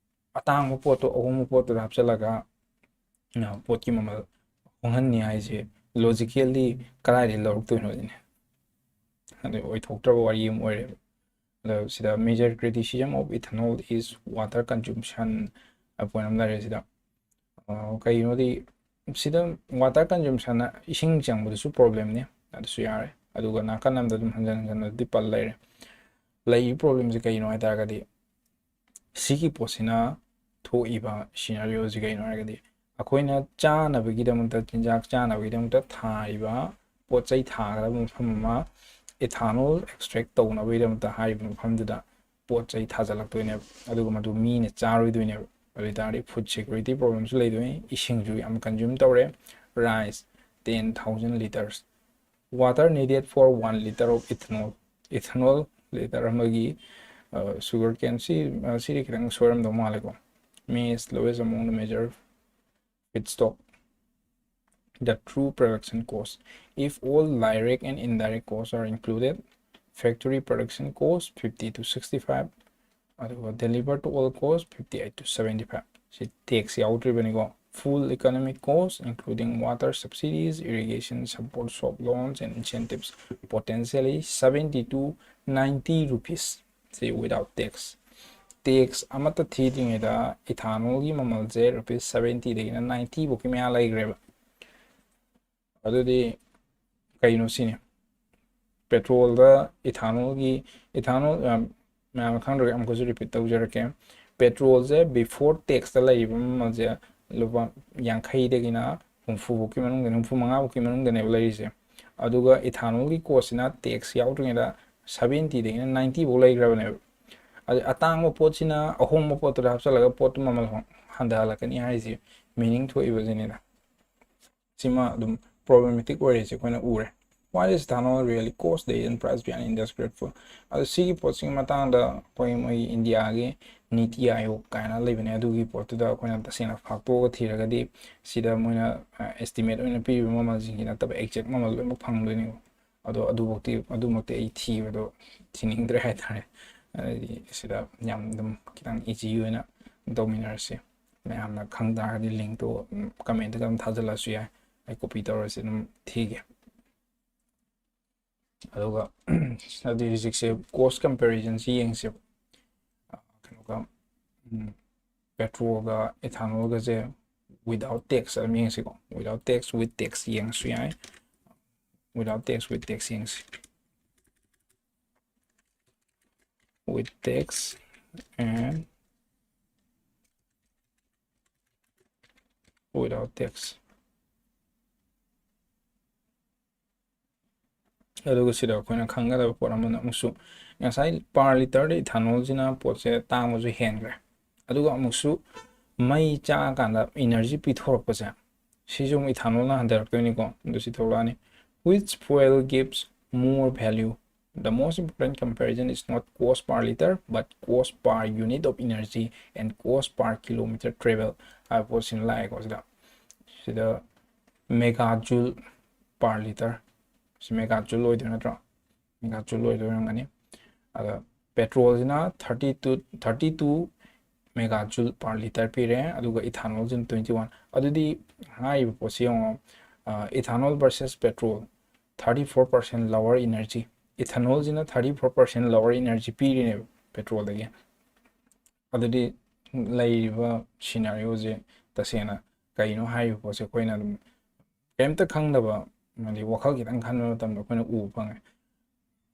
ꯑꯇꯥꯡꯕ ꯄꯣꯠꯇꯣ ꯑꯍꯣꯡꯕ ꯄꯣꯠꯇꯨꯗ ꯍꯥꯞꯆꯤꯜꯂꯒ ꯄꯣꯠꯀꯤ ꯃꯃꯜ ꯍꯣꯡꯍꯟꯅꯤ ꯍꯥꯏꯁꯦ logically ꯀꯗꯥꯏꯗꯒꯤ ꯂꯧꯔꯛꯇꯣꯏꯅꯣ ꯁꯤꯅꯦ꯫ ꯑꯗꯩ ꯑꯣꯏꯊꯣꯛꯇ꯭ꯔꯕ ꯋꯥꯔꯤ ꯑꯃ ꯑꯣꯏꯔꯦꯕ꯫ ꯑꯗꯣ ꯁꯤꯗ major criticism of ethanol is water consumption point ꯑꯃ ꯂꯩꯔꯦ ꯁꯤꯗ꯫ ꯀꯩꯒꯤꯅꯣꯗꯤ ꯁꯤꯗ water consumptionꯅ ꯏꯁꯤꯡ ꯆꯪꯕꯗꯨꯁꯨ problemꯅꯤ, ꯑꯗꯨꯁꯨ ꯌꯥꯔꯦ꯫ ꯑꯗꯨꯒ ꯅꯥꯀꯟ ꯑꯃꯗ ꯑꯗꯨꯝ ꯍꯟꯖꯟ ꯍꯟꯖꯟꯅꯗꯤ ꯄꯜ ꯂꯩꯔꯦ꯫ ꯂꯩꯔꯤꯕ problemꯁꯦ ꯀꯩꯅꯣ ꯍꯥꯏ ꯇꯥꯔꯒꯗꯤ, ꯁꯤꯒꯤ ꯄꯣꯠꯁꯤꯅ ꯊꯣꯛꯏꯕ scenarioꯁꯤ ꯀꯩꯅꯣ ꯍꯥꯏꯔꯒꯗꯤ, ꯑꯩꯈꯣꯏꯅ ꯆꯥꯅꯕꯒꯤꯗꯃꯛꯇ, ꯆꯤꯟꯖꯥꯛ ꯆꯥꯅꯕꯒꯤꯗꯃꯛꯇ ꯊꯥꯔꯤꯕ ꯄꯣꯠ ꯆꯩ ꯊꯥꯒꯗꯕ ꯃꯐꯝ ꯑꯃ ethanol extract ꯇꯧꯅꯕꯒꯤꯗꯃꯛꯇ ꯍꯥꯏꯔꯤꯕ ꯃꯐꯝꯗꯨꯗ ꯄꯣꯠ ꯆꯩ ꯊꯥꯖꯤꯜꯂꯛꯇꯣꯏꯅꯦꯕ, ꯑꯗꯨꯒ ꯃꯗꯨ ꯃꯤꯅ ꯆꯥꯔꯣꯏꯗꯣꯏꯅꯦꯕ꯫ ꯑꯗꯨ ꯑꯣꯏꯇꯥꯔꯗꯤ food security problemꯁꯨ ꯂꯩꯗꯣꯏꯅꯤ꯫ ꯏꯁꯤꯡꯁꯨ ꯌꯥꯝ consume ꯇꯧꯔꯦ, rice ten thousand litres, water needed for one litre of ethanol, ethanol litre ꯑꯃꯒꯤ sugar cane ꯁꯤ, ꯁꯤꯗꯤ ꯈꯤꯇꯪ ꯁꯣꯏꯔꯝꯗꯧ ꯃꯥꯜꯂꯦꯀꯣ, maize lowest among the major feedstock, the true production cost, if all direct and indirect costs are included, factory production cost fifty to sixty five, ꯑꯗꯨꯒ deliver to all cost fifty eight to seventy five꯫ ꯁꯤ tax ꯌꯥꯎꯗ꯭ꯔꯤꯕꯅꯤꯀꯣ꯫ Full economic cost including water subsidies, irrigation support, soft loans and incentives, potentially seventy to ninety rupees꯫ ꯁꯤ without tax꯫ Tax ꯑꯃꯠꯇ ꯊꯤꯗ꯭ꯔꯤꯉꯩꯗ ethanolꯒꯤ ꯃꯃꯜꯁꯦ rupees seventyꯗꯒꯤꯅ ninety ꯐꯥꯎꯒꯤ ꯃꯌꯥ ꯂꯩꯈ꯭ꯔꯦꯕ꯫ ꯑꯗꯨꯗꯤ ꯀꯩꯅꯣ ꯁꯤꯅꯤ, petrolꯗ ethanolꯒꯤ, ethanol, ꯃꯌꯥꯝ ꯈꯪꯗ꯭ꯔꯒ ꯑꯃꯨꯛꯀꯁꯨ repeat ꯇꯧꯖꯔꯛꯀꯦ꯫ Petrolꯁꯦ before taxꯇ ꯂꯩꯔꯤꯕ ꯃꯃꯜꯁꯦ ꯂꯨꯄꯥ ꯌꯥꯡꯈꯩꯗꯒꯤꯅ ꯍꯨꯝꯐꯨ ꯐꯥꯎꯒꯤ ꯃꯅꯨꯡꯗ, ꯍꯨꯝꯐꯨ ꯃꯉꯥ ꯐꯥꯎꯒꯤ ꯃꯅꯨꯡꯗꯅꯦꯕ ꯂꯩꯔꯤꯁꯦ꯫ ꯑꯗꯨꯒ ethanolꯒꯤ costꯁꯤꯅ tax ꯌꯥꯎꯗ꯭ꯔꯤꯉꯩꯗ seventyꯗꯒꯤꯅ ninety ꯐꯥꯎ ꯂꯩꯈ꯭ꯔꯕꯅꯦꯕ꯫ ꯑꯗꯩ ꯑꯇꯥꯡꯕ ꯄꯣꯠꯁꯤꯅ ꯑꯍꯣꯡꯕ ꯄꯣꯠꯇꯨꯗ ꯍꯥꯞꯆꯤꯜꯂꯒ ꯄꯣꯠꯇꯨ ꯃꯃꯜ ꯍꯟꯊꯍꯜꯂꯛꯀꯅꯤ ꯍꯥꯏꯁꯤ meaning ꯊꯣꯛꯏꯕꯁꯤꯅꯤꯗ꯫ ꯁꯤꯃ ꯑꯗꯨꯝ problematic ꯑꯣꯏꯔꯤꯁꯦ ꯑꯩꯈꯣꯏꯅ ꯎꯔꯦ꯫ Why is ethanol really cost? They didn't price behind industry fuel. ꯑꯗꯣ ꯁꯤꯒꯤ ꯄꯣꯠꯁꯤꯒꯤ ꯃꯇꯥꯡꯗ ꯑꯩꯈꯣꯏ ꯃꯣꯏ ꯏꯟꯗꯤꯌꯥꯒꯤ ꯅꯤꯇꯤ ꯑꯥꯌꯣꯒ ꯀꯥꯏꯅ ꯂꯩꯕꯅꯦ꯫ ꯑꯗꯨꯒꯤ ꯄꯣꯠꯇꯨꯗ ꯑꯩꯈꯣꯏꯅ ꯇꯁꯦꯡꯅ ꯐꯥꯛꯇꯣꯛꯑꯒ ꯊꯤꯔꯒꯗꯤ ꯁꯤꯗ ꯃꯣꯏꯅ ꯑꯦꯁꯇꯤꯃꯦꯠ ꯑꯣꯏꯅ ꯄꯤꯔꯤꯕ ꯃꯃꯜꯁꯤꯡꯒꯤ ꯅꯠꯇꯕ ꯑꯦꯛꯖꯦꯛ ꯃꯃꯜ ꯂꯣꯏꯅꯃꯛ ꯐꯪꯗꯣꯏꯅꯦꯕ꯫ ꯑꯗꯣ ꯑꯗꯨꯃꯛꯇꯤ ꯑꯗꯨꯃꯛꯇꯤ ꯑꯩ ꯊꯤꯕꯗꯣ ꯊꯤꯅꯤꯡꯗ꯭ꯔꯦ ꯍꯥꯏꯇꯥꯔꯦ꯫ ꯑꯗꯩꯗꯤ ꯁꯤꯗ ꯌꯥꯝ ꯑꯗꯨꯝ ꯈꯤꯇꯪ ꯏꯖꯤ ꯑꯣꯏꯅ ꯇꯧꯃꯤꯟꯅꯔꯁꯤ꯫ ꯃꯌꯥꯝꯅ ꯈꯪ ꯇꯥꯔꯒꯗꯤ ꯂꯤꯡꯇꯣ ꯀꯃꯦꯟꯇꯒ ꯑꯗꯨꯝ ꯊꯥꯖꯤꯜꯂꯁꯨ ꯌꯥꯏ, ꯑꯩ ꯀꯣꯄꯤ ꯇꯧꯔꯁꯤ ꯑꯗꯨꯝ ꯊꯤꯒꯦ꯫ ꯑꯗꯨꯒ ꯑꯗꯨꯗꯤ ꯍꯧꯖꯤꯛꯁꯦ ꯀꯣꯁ ꯀꯝꯄꯦꯔꯤꯖꯟꯁꯤ ꯌꯦꯡꯁꯦꯕ꯫ ꯀꯩꯅꯣꯒ ꯄꯦꯇ꯭ꯔꯣꯜꯒ ꯏꯊꯥꯅꯣꯜꯒꯁꯦ without tax ꯑꯗꯨꯝ ꯌꯦꯡꯁꯤꯀꯣ꯫ Without tax, with tax ꯌꯦꯡꯉꯁꯨ ꯌꯥꯏ꯫ Without tax, with tax ꯌꯦꯡꯁꯤ꯫ With tax and without tax꯫ ꯑꯗꯨꯒ ꯁꯤꯗ ꯑꯩꯈꯣꯏꯅ ꯈꯪꯒꯗꯕ ꯄꯣꯠ ꯑꯃꯅ ꯑꯃꯨꯛꯁꯨ ꯉꯁꯥꯏ per literꯗ ꯏꯊꯥꯅꯣꯜꯁꯤꯅ ꯄꯣꯠꯁꯦ ꯇꯥꯡꯕꯁꯨ ꯍꯦꯟꯈ꯭ꯔꯦ꯫ ꯑꯗꯨꯒ ꯑꯃꯨꯛꯁꯨ ꯃꯩ ꯆꯥꯛꯑꯀꯥꯟꯗ ꯏꯅꯔꯖꯤ ꯄꯤꯊꯣꯔꯛꯄꯁꯦ, ꯁꯤꯁꯨ ꯑꯃꯨꯛ ꯏꯊꯥꯅꯣꯜꯅ ꯍꯟꯊꯔꯛꯇꯣꯏꯅꯤꯀꯣ꯫ ꯑꯗꯨ ꯁꯤ ꯊꯣꯛꯂꯛꯑꯅꯤ꯫ Which fuel gives more value? The most important comparison is not cost per liter, but cost per unit of energy and cost per kilometer travel ꯍꯥꯏꯕ ꯄꯣꯠꯁꯤꯅ ꯂꯥꯛꯑꯦꯀꯣ꯫ ꯁꯤꯗ ꯁꯤꯗ megajoule per liter, ꯁꯤ megajoule ꯑꯣꯏꯗꯣꯏ ꯅꯠꯇ꯭ꯔꯣ? Megajoule ꯑꯣꯏꯗꯣꯏ ꯑꯣꯏꯔꯝꯒꯅꯤ꯫ ꯑꯗ ꯄꯦꯇ꯭ꯔꯣꯜꯁꯤꯅ thirty two, thirty two megajoule per liter ꯄꯤꯔꯦ, ꯑꯗꯨꯒ ꯏꯊꯥꯅꯣꯜꯁꯤꯅ twenty one꯫ ꯑꯗꯨꯗꯤ ꯍꯥꯏꯔꯤꯕ ꯄꯣꯠꯁꯤ ꯌꯦꯡꯉꯣ, ethanol versus petrol, thirty four percent lower energy꯫ ꯏꯊꯥꯅꯣꯜꯁꯤꯅ thirty four percent lower energy ꯄꯤꯔꯤꯅꯦꯕ ꯄꯦꯇ꯭ꯔꯣꯜꯗꯒꯤ꯫ ꯑꯗꯨꯗꯤ ꯂꯩꯔꯤꯕ ꯁꯤꯅꯥꯔꯤꯑꯣꯁꯦ ꯇꯁꯦꯡꯅ ꯀꯩꯅꯣ ꯍꯥꯏꯔꯤꯕ ꯄꯣꯠꯁꯦ ꯑꯩꯈꯣꯏꯅ ꯑꯗꯨꯝ ꯀꯩꯝꯇ ꯈꯪꯗꯕ, ꯍꯥꯏꯗꯤ ꯋꯥꯈꯜ ꯈꯤꯇꯪ ꯈꯟꯕ ꯃꯇꯝꯗ ꯑꯩꯈꯣꯏꯅ ꯎꯕ ꯐꯪꯉꯦ꯫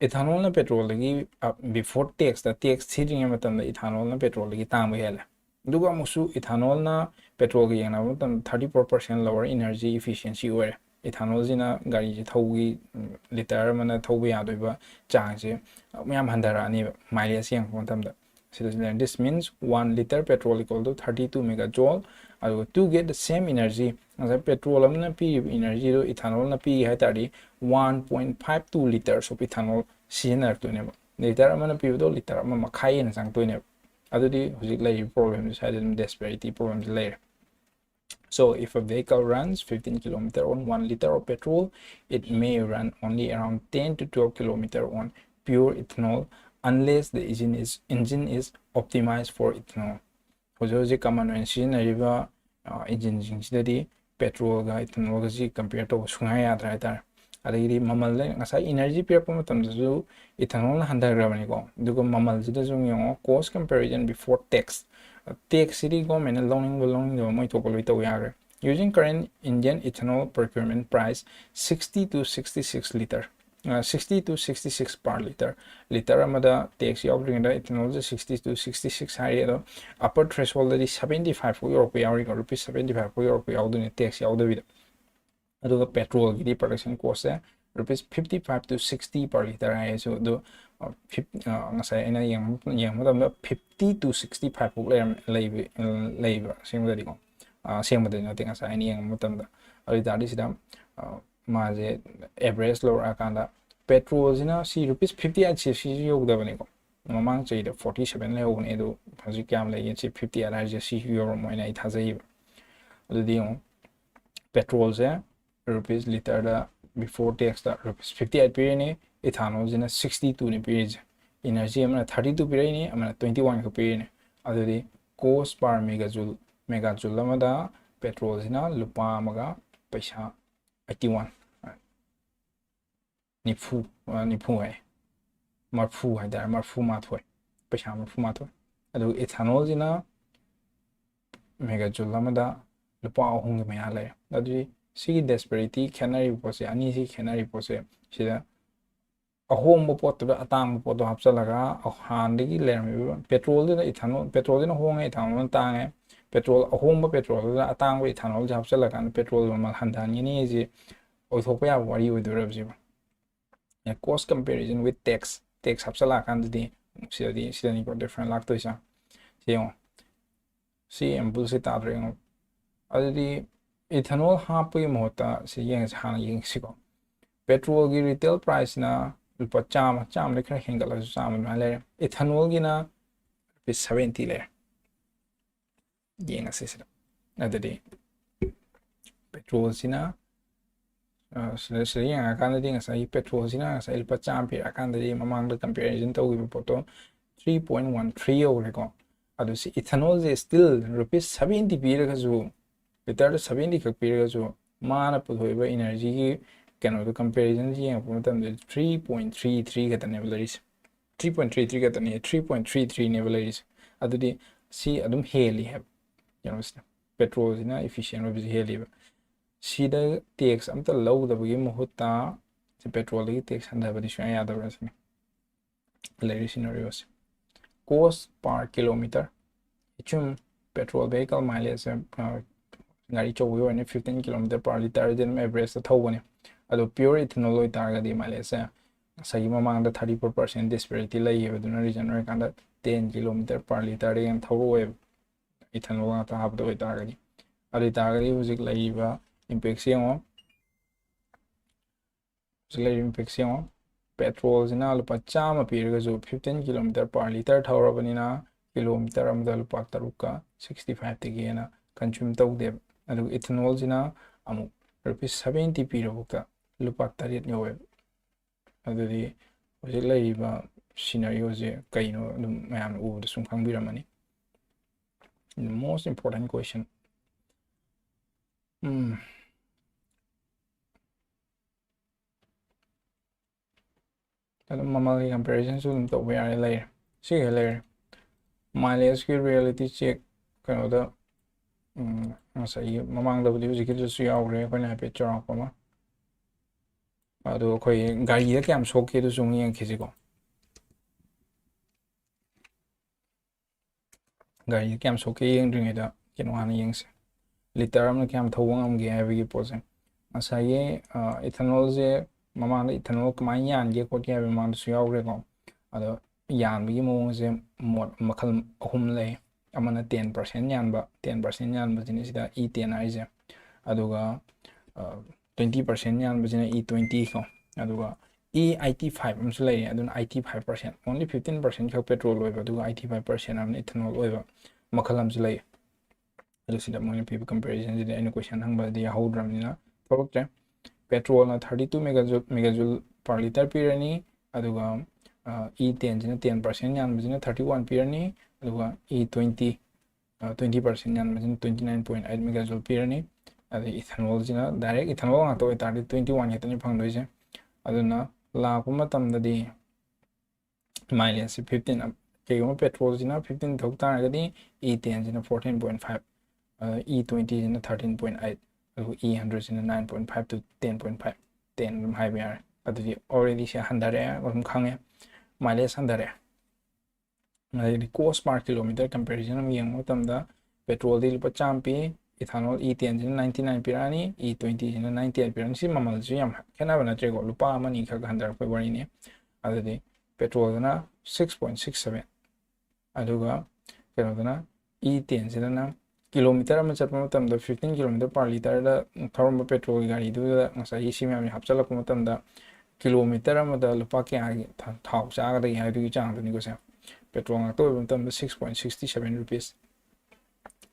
ꯏꯊꯥꯅꯣꯜꯅ ꯄꯦꯇ꯭ꯔꯣꯜꯗꯒꯤ, before taxꯇ, tax ꯊꯤꯗ꯭ꯔꯤꯉꯩ ꯃꯇꯝꯗ ꯏꯊꯥꯅꯣꯜꯅ ꯄꯦꯇ꯭ꯔꯣꯜꯗꯒꯤ ꯇꯥꯡꯕ ꯍꯦꯜꯂꯦ꯫ ꯑꯗꯨꯒ ꯑꯃꯨꯛꯁꯨ ꯏꯊꯥꯅꯣꯜꯅ ꯄꯦꯇ꯭ꯔꯣꯜꯒ ꯌꯦꯡꯅꯕ ꯃꯇꯝꯗ thirty four percent lower energy efficiency ꯑꯣꯏꯔꯦ꯫ ꯏꯊꯥꯅꯣꯜꯁꯤꯅ ꯒꯥꯔꯤꯁꯦ ꯊꯧꯕꯒꯤ, ꯂꯤꯇꯔ ꯑꯃꯅ ꯊꯧꯕ ꯌꯥꯗꯣꯏꯕ ꯆꯥꯡꯁꯦ ꯃꯌꯥꯝ ꯍꯟꯊꯔꯛꯑꯅꯦꯕ, mileage ꯌꯦꯡꯉꯛꯄ ꯃꯇꯝꯗ꯫ ꯁꯤꯗ ꯂꯩꯔꯦ, this means one liter petrol equal to thirty two megajoule ꯑꯗꯨꯒ to get the same energy, ꯉꯁꯥꯏ petrol ꯑꯃꯅ ꯄꯤꯔꯤꯕ energyꯗꯣ ethanolꯅ ꯄꯤꯒꯦ ꯍꯥꯏ ꯇꯥꯔꯗꯤ, one point five two liters of ethanol ꯁꯤꯖꯤꯟꯅꯔꯛꯇꯣꯏꯅꯦꯕ꯫ Liter ꯑꯃꯅ ꯄꯤꯕꯗꯣ liter ꯑꯃ ꯃꯈꯥꯏ ꯍꯦꯟꯅ ꯆꯪꯉꯛꯇꯣꯏꯅꯦꯕ꯫ ꯑꯗꯨꯗꯤ ꯍꯧꯖꯤꯛ ꯂꯩꯔꯤꯕ problemꯁꯦ, ꯁ꯭ꯋꯥꯏꯗ ꯑꯗꯨꯝ disparity problemꯁꯦ ꯂꯩꯔꯦ꯫ So if a vehicle runs fifteen kilometer on one liter of petrol, it may run only around ten to twelve kilometer on pure ethanol, unless the engine is, engine is optimized for ethanol. ꯍꯧꯖꯤꯛ ꯍꯧꯖꯤꯛ common ꯑꯣꯏꯅ ꯁꯤꯖꯤꯟꯅꯔꯤꯕ engineꯁꯤꯡꯁꯤꯗꯗꯤ petrolꯒ ethanolꯒꯁꯤ compare ꯇꯧꯕ ꯁꯨꯡꯌꯥ ꯌꯥꯗ꯭ꯔꯦ ꯍꯥꯏꯇꯥꯔꯦ꯫ ꯑꯗꯒꯤꯗꯤ ꯃꯃꯜꯗ, ꯉꯁꯥꯏ energy ꯄꯤꯔꯛꯄ ꯃꯇꯝꯗꯁꯨ ethanolꯅ ꯍꯟꯊꯈ꯭ꯔꯕꯅꯤꯀꯣ, ꯑꯗꯨꯒ ꯃꯃꯜꯁꯤꯗꯁꯨ ꯌꯦꯡꯉꯣ, cost comparison before tax꯫ Taxꯁꯤꯗꯤ governmentꯅ ꯂꯧꯅꯤꯡꯕ ꯂꯧꯅꯤꯡꯗꯕ ꯃꯣꯏ ꯊꯣꯛꯄ ꯂꯣꯏ ꯇꯧ ꯌꯥꯈ꯭ꯔꯦ꯫ Using current Indian ethanol procurement price, sixty to sixty six liter, sixty to sixty six per liter꯫ Liter ꯑꯃꯗ tax ꯌꯥꯎꯗ꯭ꯔꯤꯉꯩꯗ ethanolꯁꯦ sixty to sixty six ꯍꯥꯏꯔꯤ꯫ ꯑꯗꯣ upper thresholdꯗꯤ seventy five ꯐꯥꯎ ꯌꯧꯔꯛꯄ ꯌꯥꯎꯔꯤꯀꯣ, rupees seventy five ꯐꯥꯎ ꯌꯧꯔꯛꯄ ꯌꯥꯎꯗꯣꯏꯅꯦ tax ꯌꯥꯎꯗꯕꯤꯗ꯫ ꯑꯗꯨꯒ petrolꯒꯤꯗꯤ production costꯁꯦ rupees fifty five to sixty per liter ꯍꯥꯏꯌꯦ꯫ So ꯑꯗꯨ, ꯑ, fif-, ꯑ, ꯉꯁꯥꯏ ꯑꯩꯅ ꯌꯦꯡꯕ, ꯌꯦꯡꯕ ꯃꯇꯝꯗ fifty to sixty five ꯐꯥꯎ ꯂꯩꯔꯝ-, ꯂꯩꯕ, ꯂꯩꯕ ꯑꯁꯦꯡꯕꯗꯗꯤꯀꯣ꯫ ꯑ, ꯑꯁꯦꯡꯕꯗꯗꯤ ꯅꯠꯇꯦ, ꯉꯁꯥꯏ ꯑꯩꯅ ꯌꯦꯡꯕ ꯃꯇꯝꯗ꯫ ꯑꯗꯨ ꯑꯣꯏ ꯇꯥꯔꯗꯤ ꯁꯤꯗ, ꯑ, ꯃꯥꯁꯦ average ꯂꯧꯔꯛꯑꯀꯥꯟꯗ petrolꯁꯤꯅ ꯁꯤ rupees fifty eight ꯁꯤ, ꯁꯤꯁꯨ ꯌꯧꯗꯕꯅꯤꯀꯣ꯫ ꯃꯃꯥꯡ ꯆꯍꯤꯗ forty seven ꯂꯩꯍꯧꯕꯅꯦ, ꯑꯗꯨ ꯍꯧꯖꯤꯛ ꯀꯌꯥꯝ ꯂꯩꯒꯦ? ꯁꯤ fifty eight ꯍꯥꯏꯁꯦ ꯁꯤꯁꯨ ꯌꯧꯔꯝꯃꯣꯏꯅ ꯑꯩ ꯊꯥꯖꯩꯌꯦꯕ꯫ ꯑꯗꯨꯗꯤ ꯌꯦꯡꯉꯣ, petrolꯁꯦ rupees literꯗ before taxꯇ rupees fifty eight ꯄꯤꯔꯤꯅꯤ, ethanolꯁꯤꯅ sixty twoꯅꯤ ꯄꯤꯔꯤꯁꯦ꯫ Energy ꯑꯃꯅ thirty two ꯄꯤꯔꯛꯏꯅꯤ, ꯑꯃꯅ twenty one ꯈꯛ ꯄꯤꯔꯤꯅꯤ꯫ ꯑꯗꯨꯗꯤ cost per megajoule, megajoule ꯑꯃꯗ petrolꯁꯤꯅ ꯂꯨꯄꯥ ꯑꯃꯒ ꯄꯩꯁꯥ eighty one, ꯅꯤꯐꯨ, ꯑ, ꯅꯤꯐꯨ ꯍꯥꯏ, ꯃꯔꯐꯨ ꯍꯥꯏꯇꯥꯔꯦ, ꯃꯔꯐꯨ ꯃꯥꯊꯣꯏ, ꯄꯩꯁꯥ ꯃꯔꯐꯨ ꯃꯥꯊꯣꯏ꯫ ꯑꯗꯨꯒ ethanolꯁꯤꯅ megajoule ꯑꯃꯗ ꯂꯨꯄꯥ ꯑꯍꯨꯝꯒꯤ ꯃꯌꯥ ꯂꯩꯔꯦ꯫ ꯑꯗꯨꯗꯤ ꯁꯤꯒꯤ disparity, ꯈꯦꯠꯅꯔꯤꯕ ꯄꯣꯠꯁꯦ, ꯑꯅꯤꯁꯤ ꯈꯦꯠꯅꯔꯤꯕ ꯄꯣꯠꯁꯦ, ꯁꯤꯗ ꯑꯍꯣꯡꯕ ꯄꯣꯠꯇꯨꯗ ꯑꯇꯥꯡꯕ ꯄꯣꯠꯇꯣ ꯍꯥꯞꯆꯤꯜꯂꯒ, ꯍꯥꯟꯅꯗꯒꯤ ꯂꯩꯔꯝꯃꯤꯕ petrolꯗꯨꯅ ethanol, petrolꯗꯨꯅ ꯍꯣꯡꯉꯦ, ethanolꯅ ꯇꯥꯡꯉꯦ, petrol, ꯑꯍꯣꯡꯕ petrolꯗꯨꯗ ꯑꯇꯥꯡꯕ ethanolꯁꯦ ꯍꯥꯞꯆꯤꯜꯂꯀꯥꯟꯗ petrol ꯃꯃꯜ ꯍꯟꯊꯍꯟꯒꯅꯤ ꯍꯥꯏꯁꯦ ꯑꯣꯏꯊꯣꯛꯄ ꯌꯥꯕ ꯋꯥꯔꯤ ꯑꯣꯏꯗꯣꯏꯔꯕ ꯁꯤꯕꯣ? Cost comparison with tax, tax ꯍꯥꯞꯆꯤꯜꯂꯛꯑꯀꯥꯟꯗꯗꯤ ꯁꯤꯗꯗꯤ, ꯁꯤꯗꯅꯤꯀꯣ different ꯂꯥꯛꯇꯣꯏꯁꯦ꯫ ꯁꯤ ꯌꯦꯡꯉꯣ, ꯁꯤ ꯌꯥꯝ bullshit ꯇꯥꯗ꯭ꯔꯣ? ꯌꯦꯡꯉꯣ, ꯑꯗꯨꯗꯤ ethanol ꯍꯥꯞꯄꯒꯤ ꯃꯍꯨꯠꯇ ꯁꯤ ꯌꯦꯡꯉꯁꯤ, ꯍꯥꯟꯅ ꯌꯦꯡꯁꯤꯀꯣ꯫ Petrolꯒꯤ retail priceꯅ ꯂꯨꯄꯥ ꯆꯥꯝꯃ, ꯆꯥꯝꯃꯗꯤ ꯈꯔ ꯍꯦꯟꯒꯠꯂꯁꯨ ꯆꯥꯝꯃ ꯑꯗꯨꯃꯥꯏꯅ ꯂꯩꯔꯦ꯫ Ethanolꯒꯤꯅ ꯔꯨꯄꯤꯁ ꯁꯚꯦꯟꯇꯤ ꯂꯩꯔꯦ꯫ ꯌꯦꯡꯉꯁꯤ ꯁꯤꯗ꯫ ꯑꯗꯨꯗꯤ petrolꯁꯤꯅ, ꯑ, ꯁꯤꯗ, ꯁꯤꯗ ꯌꯦꯡꯉꯀꯥꯟꯗꯗꯤ ꯉꯁꯥꯏꯒꯤ petrolꯁꯤꯅ ꯉꯁꯥꯏ ꯂꯨꯄꯥ ꯆꯥꯝꯃ ꯄꯤꯔꯛꯑꯀꯥꯟꯗꯗꯤ ꯃꯃꯥꯡꯗ comparison ꯇꯧꯈꯤꯕ ꯄꯣꯠꯇꯣ three point one three ꯌꯧꯔꯦꯀꯣ꯫ ꯑꯗꯨ ꯁꯤ ethanolꯁꯦ still ꯔꯨꯄꯤꯁ ꯁꯚꯦꯟꯇꯤ ꯄꯤꯔꯒꯁꯨ, litre ꯗ ꯁꯚꯦꯟꯇꯤ ꯈꯛ ꯄꯤꯔꯒꯁꯨ, ꯃꯥꯅ ꯄꯨꯊꯣꯛꯏꯕ energyꯒꯤ ꯀꯩꯅꯣꯗꯣ comparison ꯌꯦꯡꯉꯛꯄ ꯃꯇꯝꯗ three point three three ꯈꯛꯇꯅꯦꯕ ꯂꯩꯔꯤꯁꯦ꯫ Three point three three ꯈꯛꯇꯅꯦ, three point three threeꯅꯦꯕ ꯂꯩꯔꯤꯁꯦ꯫ ꯑꯗꯨꯗꯤ ꯁꯤ ꯑꯗꯨꯝ ꯍꯦꯜꯂꯤ ꯍꯥꯏꯕ ꯀꯩꯅꯣꯁꯤꯅ, petrolꯁꯤꯅ efficient ꯑꯣꯏꯕꯁꯤ ꯍꯦꯜꯂꯤꯕ꯫ ꯁꯤꯗ tax ꯑꯝꯇ ꯂꯧꯗꯕꯒꯤ ꯃꯍꯨꯠꯇ ꯁꯤ petrolꯗꯒꯤ tax ꯍꯟꯊꯕꯗꯤ ꯁꯨꯡꯌꯥ ꯌꯥꯗꯕ꯭ꯔꯥ ꯁꯤꯅꯤ ꯂꯩꯔꯤ scenarioꯁꯦ꯫ Cost per kilometer, ꯁꯨꯝ petrol vehicle mileageꯁꯦ, ꯑ, ꯒꯥꯔꯤ ꯑꯆꯧꯕꯒꯤ ꯑꯣꯏꯅ fifteen kilometer per litreꯗꯤ ꯑꯗꯨꯝ averageꯇ ꯊꯧꯕꯅꯦ꯫ ꯑꯗꯣ pure ethanol ꯑꯣꯏꯇꯥꯔꯒꯗꯤ mileageꯁꯦ ꯉꯁꯥꯏꯒꯤ ꯃꯃꯥꯡꯗ thirty four percent disparity ꯂꯩꯌꯦꯕ, ꯑꯗꯨꯅ reason ꯑꯣꯏꯔꯀꯥꯟꯗ ten kilometer per litreꯗꯒꯤ ꯍꯦꯟꯅ ꯊꯧꯔꯛꯑꯣꯏꯕ, ethanol ꯉꯥꯛꯇ ꯍꯥꯞꯄꯗ ꯑꯣꯏꯇꯥꯔꯒꯗꯤ꯫ ꯑꯗꯨ ꯑꯣꯏꯇꯥꯔꯒꯗꯤ ꯍꯧꯖꯤꯛ ꯂꯩꯔꯤꯕ impactꯁꯦ ꯌꯦꯡꯉꯣ꯫ ꯍꯧꯖꯤꯛ ꯂꯩꯔꯤꯕ impactꯁꯦ ꯌꯦꯡꯉꯣ꯫ Petrolꯁꯤꯅ ꯂꯨꯄꯥ ꯆꯥꯝꯃ ꯄꯤꯔꯒꯁꯨ fifteen kilometer per litre ꯊꯧꯔꯕꯅꯤꯅ kilometer ꯑꯃꯗ ꯂꯨꯄꯥ ꯇꯔꯨꯛꯀ sixty fiveꯇꯒꯤ ꯍꯦꯟꯅ consume ꯇꯧꯗꯦꯕ꯫ ꯑꯗꯨꯒ ethanolꯁꯤꯅ ꯑꯃꯨꯛ ꯔꯨꯄꯤꯁ ꯁꯚꯦꯟꯇꯤ ꯄꯤꯔꯕꯨꯛꯇ ꯂꯨꯄꯥ ꯇꯔꯦꯠ ꯌꯧꯋꯦꯕ꯫ ꯑꯗꯨꯗꯤ ꯍꯧꯖꯤꯛ ꯂꯩꯔꯤꯕ scenarioꯁꯦ ꯀꯩꯅꯣ ꯑꯗꯨꯝ ꯃꯌꯥꯝꯅ ꯎꯕꯗ ꯁꯨꯝ ꯈꯪꯕꯤꯔꯝꯃꯅꯤ꯫ The most important question. ꯎꯝ꯫ ꯑꯗꯨꯝ ꯃꯃꯜꯒꯤ comparisonꯁꯨ ꯑꯗꯨꯝ ꯇꯧꯕ ꯌꯥꯔꯦ, ꯂꯩꯔꯦ꯫ ꯁꯤꯒ ꯂꯩꯔꯦ꯫ Mileageꯀꯤ reality check ꯀꯩꯅꯣꯗ, ꯎꯝ, ꯉꯁꯥꯏꯒꯤ ꯃꯃꯥꯡꯗꯕꯨꯗꯤ ꯍꯧꯖꯤꯛꯀꯤꯗꯨꯁꯨ ꯌꯥꯎꯈ꯭ꯔꯦ, ꯑꯩꯈꯣꯏꯅ ꯍꯥꯏꯐꯦꯠ ꯆꯥꯎꯔꯥꯛꯄ ꯑꯃ꯫ ꯑꯗꯣ ꯑꯩꯈꯣꯏ ꯒꯥꯔꯤꯗ ꯀꯌꯥꯝ ꯁꯣꯛꯀꯦ ꯑꯗꯨꯁꯨ ꯑꯃꯨꯛ ꯌꯦꯡꯈꯤꯁꯤꯀꯣ꯫ ꯒꯥꯔꯤꯁꯦ ꯀꯌꯥꯝ ꯁꯣꯛꯀꯦ ꯌꯦꯡꯗ꯭ꯔꯤꯉꯩꯗ ꯀꯩꯅꯣ ꯍꯥꯟꯅ ꯌꯦꯡꯁꯦ, litre ꯑꯃꯅ ꯀꯌꯥꯝ ꯊꯧꯕ ꯉꯝꯒꯦ ꯍꯥꯏꯕꯒꯤ ꯄꯣꯠꯁꯦ꯫ ꯉꯁꯥꯏꯒꯤ, ꯑ, ethanolꯁꯦ ꯃꯃꯥꯡꯗ ethanol ꯀꯃꯥꯏꯅ ꯌꯥꯟꯒꯦ ꯈꯣꯠꯀꯦ ꯍꯥꯏꯕ ꯃꯃꯥꯡꯗꯁꯨ ꯌꯥꯎꯈ꯭ꯔꯦꯀꯣ꯫ ꯑꯗꯣ ꯌꯥꯟꯕꯒꯤ ꯃꯑꯣꯡꯁꯦ ꯃꯣꯠ ꯃꯈꯜ ꯑꯍꯨꯝ ꯂꯩ꯫ ꯑꯃꯅ ten percent ꯌꯥꯟꯕ, ten percent ꯌꯥꯟꯕꯁꯤꯅꯤ ꯁꯤꯗ E ten ꯍꯥꯏꯁꯦ꯫ ꯑꯗꯨꯒ twenty percent ꯌꯥꯟꯕꯁꯤꯅ E twenty ꯀꯣ꯫ ꯑꯗꯨꯒ E eighty five ꯑꯃꯁꯨ ꯂꯩꯔꯦ, ꯑꯗꯨꯅ eighty five percent, only fifteen percent ꯈꯛ petrol ꯑꯣꯏꯕ, ꯑꯗꯨꯒ eighty five percent ꯑꯃꯅ ethanol ꯑꯣꯏꯕ ꯃꯈꯜ ꯑꯃꯁꯨ ꯂꯩ꯫ ꯑꯗꯨ ꯁꯤꯗ ꯃꯣꯏꯅ ꯄꯤꯕ comparisonꯁꯤꯗꯤ ꯑꯩꯅ question ꯍꯪꯕꯗꯗꯤ ꯌꯥꯎꯍꯧꯗ꯭ꯔꯕꯅꯤꯅ ꯊꯣꯛꯂꯛꯇ꯭ꯔꯦ꯫ Petrolꯅ thirty two megajoule megajoule per litre ꯄꯤꯔꯅꯤ, ꯑꯗꯨꯒ E tenꯁꯤꯅ ten percent ꯌꯥꯟꯕꯁꯤꯅ thirty one ꯄꯤꯔꯅꯤ, ꯑꯗꯨꯒ E twenty twenty percent ꯌꯥꯟꯕꯁꯤꯅ twenty nine point eight megajoule ꯄꯤꯔꯅꯤ꯫ ꯑꯗꯩ ethanolꯁꯤꯅ direct ethanol ꯉꯥꯛꯇ ꯑꯣꯏꯇꯥꯔꯗꯤ twenty one ꯈꯛꯇꯅꯤ ꯐꯪꯗꯣꯏꯁꯦ꯫ ꯑꯗꯨꯅ ꯂꯥꯛꯄ ꯃꯇꯝꯗꯗꯤ mileageꯁꯦ fifteen, ꯀꯩꯒꯨꯝꯕ petrolꯁꯤꯅ fifteen ꯊꯧ ꯇꯥꯔꯒꯗꯤ E tenꯁꯤꯅ fourteen point five, E twentyꯁꯤꯅ thirteen point eight, ꯑꯗꯨꯒ E hundredꯁꯤꯅ nine point five to ten point five, ten ꯑꯗꯨꯝ ꯍꯥꯏꯕ ꯌꯥꯔꯦ꯫ ꯑꯗꯨꯗꯤ already ꯁꯦ ꯍꯟꯊꯔꯛꯑꯦ, ꯑꯗꯨꯝ ꯈꯪꯉꯦ, mileage ꯍꯟꯊꯔꯛꯑꯦ꯫ ꯑꯗꯩꯗꯤ cost per kilometre comparison ꯑꯃ ꯌꯦꯡꯕ ꯃꯇꯝꯗ petrolꯗꯤ ꯂꯨꯄꯥ ꯆꯥꯝꯃ ꯄꯤ, ethanol E tenꯁꯤꯅ ninety nine ꯄꯤꯔꯛꯑꯅꯤ, E twentyꯁꯤꯅ ninety eight ꯄꯤꯔꯛꯑꯅꯤ꯫ ꯁꯤ ꯃꯃꯜꯁꯨ ꯌꯥꯝ ꯈꯦꯠꯅꯕ ꯅꯠꯇ꯭ꯔꯦꯀꯣ, ꯂꯨꯄꯥ ꯑꯃ ꯑꯅꯤ ꯈꯛ ꯍꯟꯊꯔꯛꯄꯒꯤ ꯋꯥꯔꯤꯅꯤ꯫ ꯑꯗꯨꯗꯤ petrolꯗꯅ six point six seven, ꯑꯗꯨꯒ ꯀꯩꯅꯣꯗꯅ E tenꯁꯤꯗꯅ kilometre ꯑꯃ ꯆꯠꯄ ꯃꯇꯝꯗ fifteen kilometre per litreꯗ ꯊꯧꯔꯝꯕ petrolꯒꯤ ꯒꯥꯔꯤꯗꯨꯗ ꯉꯁꯥꯏꯒꯤ ꯁꯤ ꯃꯌꯥꯝꯁꯦ ꯍꯥꯞꯆꯤꯜꯂꯛꯄ ꯃꯇꯝꯗ kilometre ꯑꯃꯗ ꯂꯨꯄꯥ ꯀꯌꯥꯒꯤ ꯊ- ꯊꯥꯎ ꯆꯥꯒꯗꯒꯦ ꯍꯥꯏꯕꯗꯨꯒꯤ ꯆꯥꯡꯗꯨꯅꯤꯀꯣ ꯁꯦ꯫ Petrol ꯉꯥꯛꯇ ꯑꯣꯏꯕ ꯃꯇꯝꯗ six point sixty seven rupees,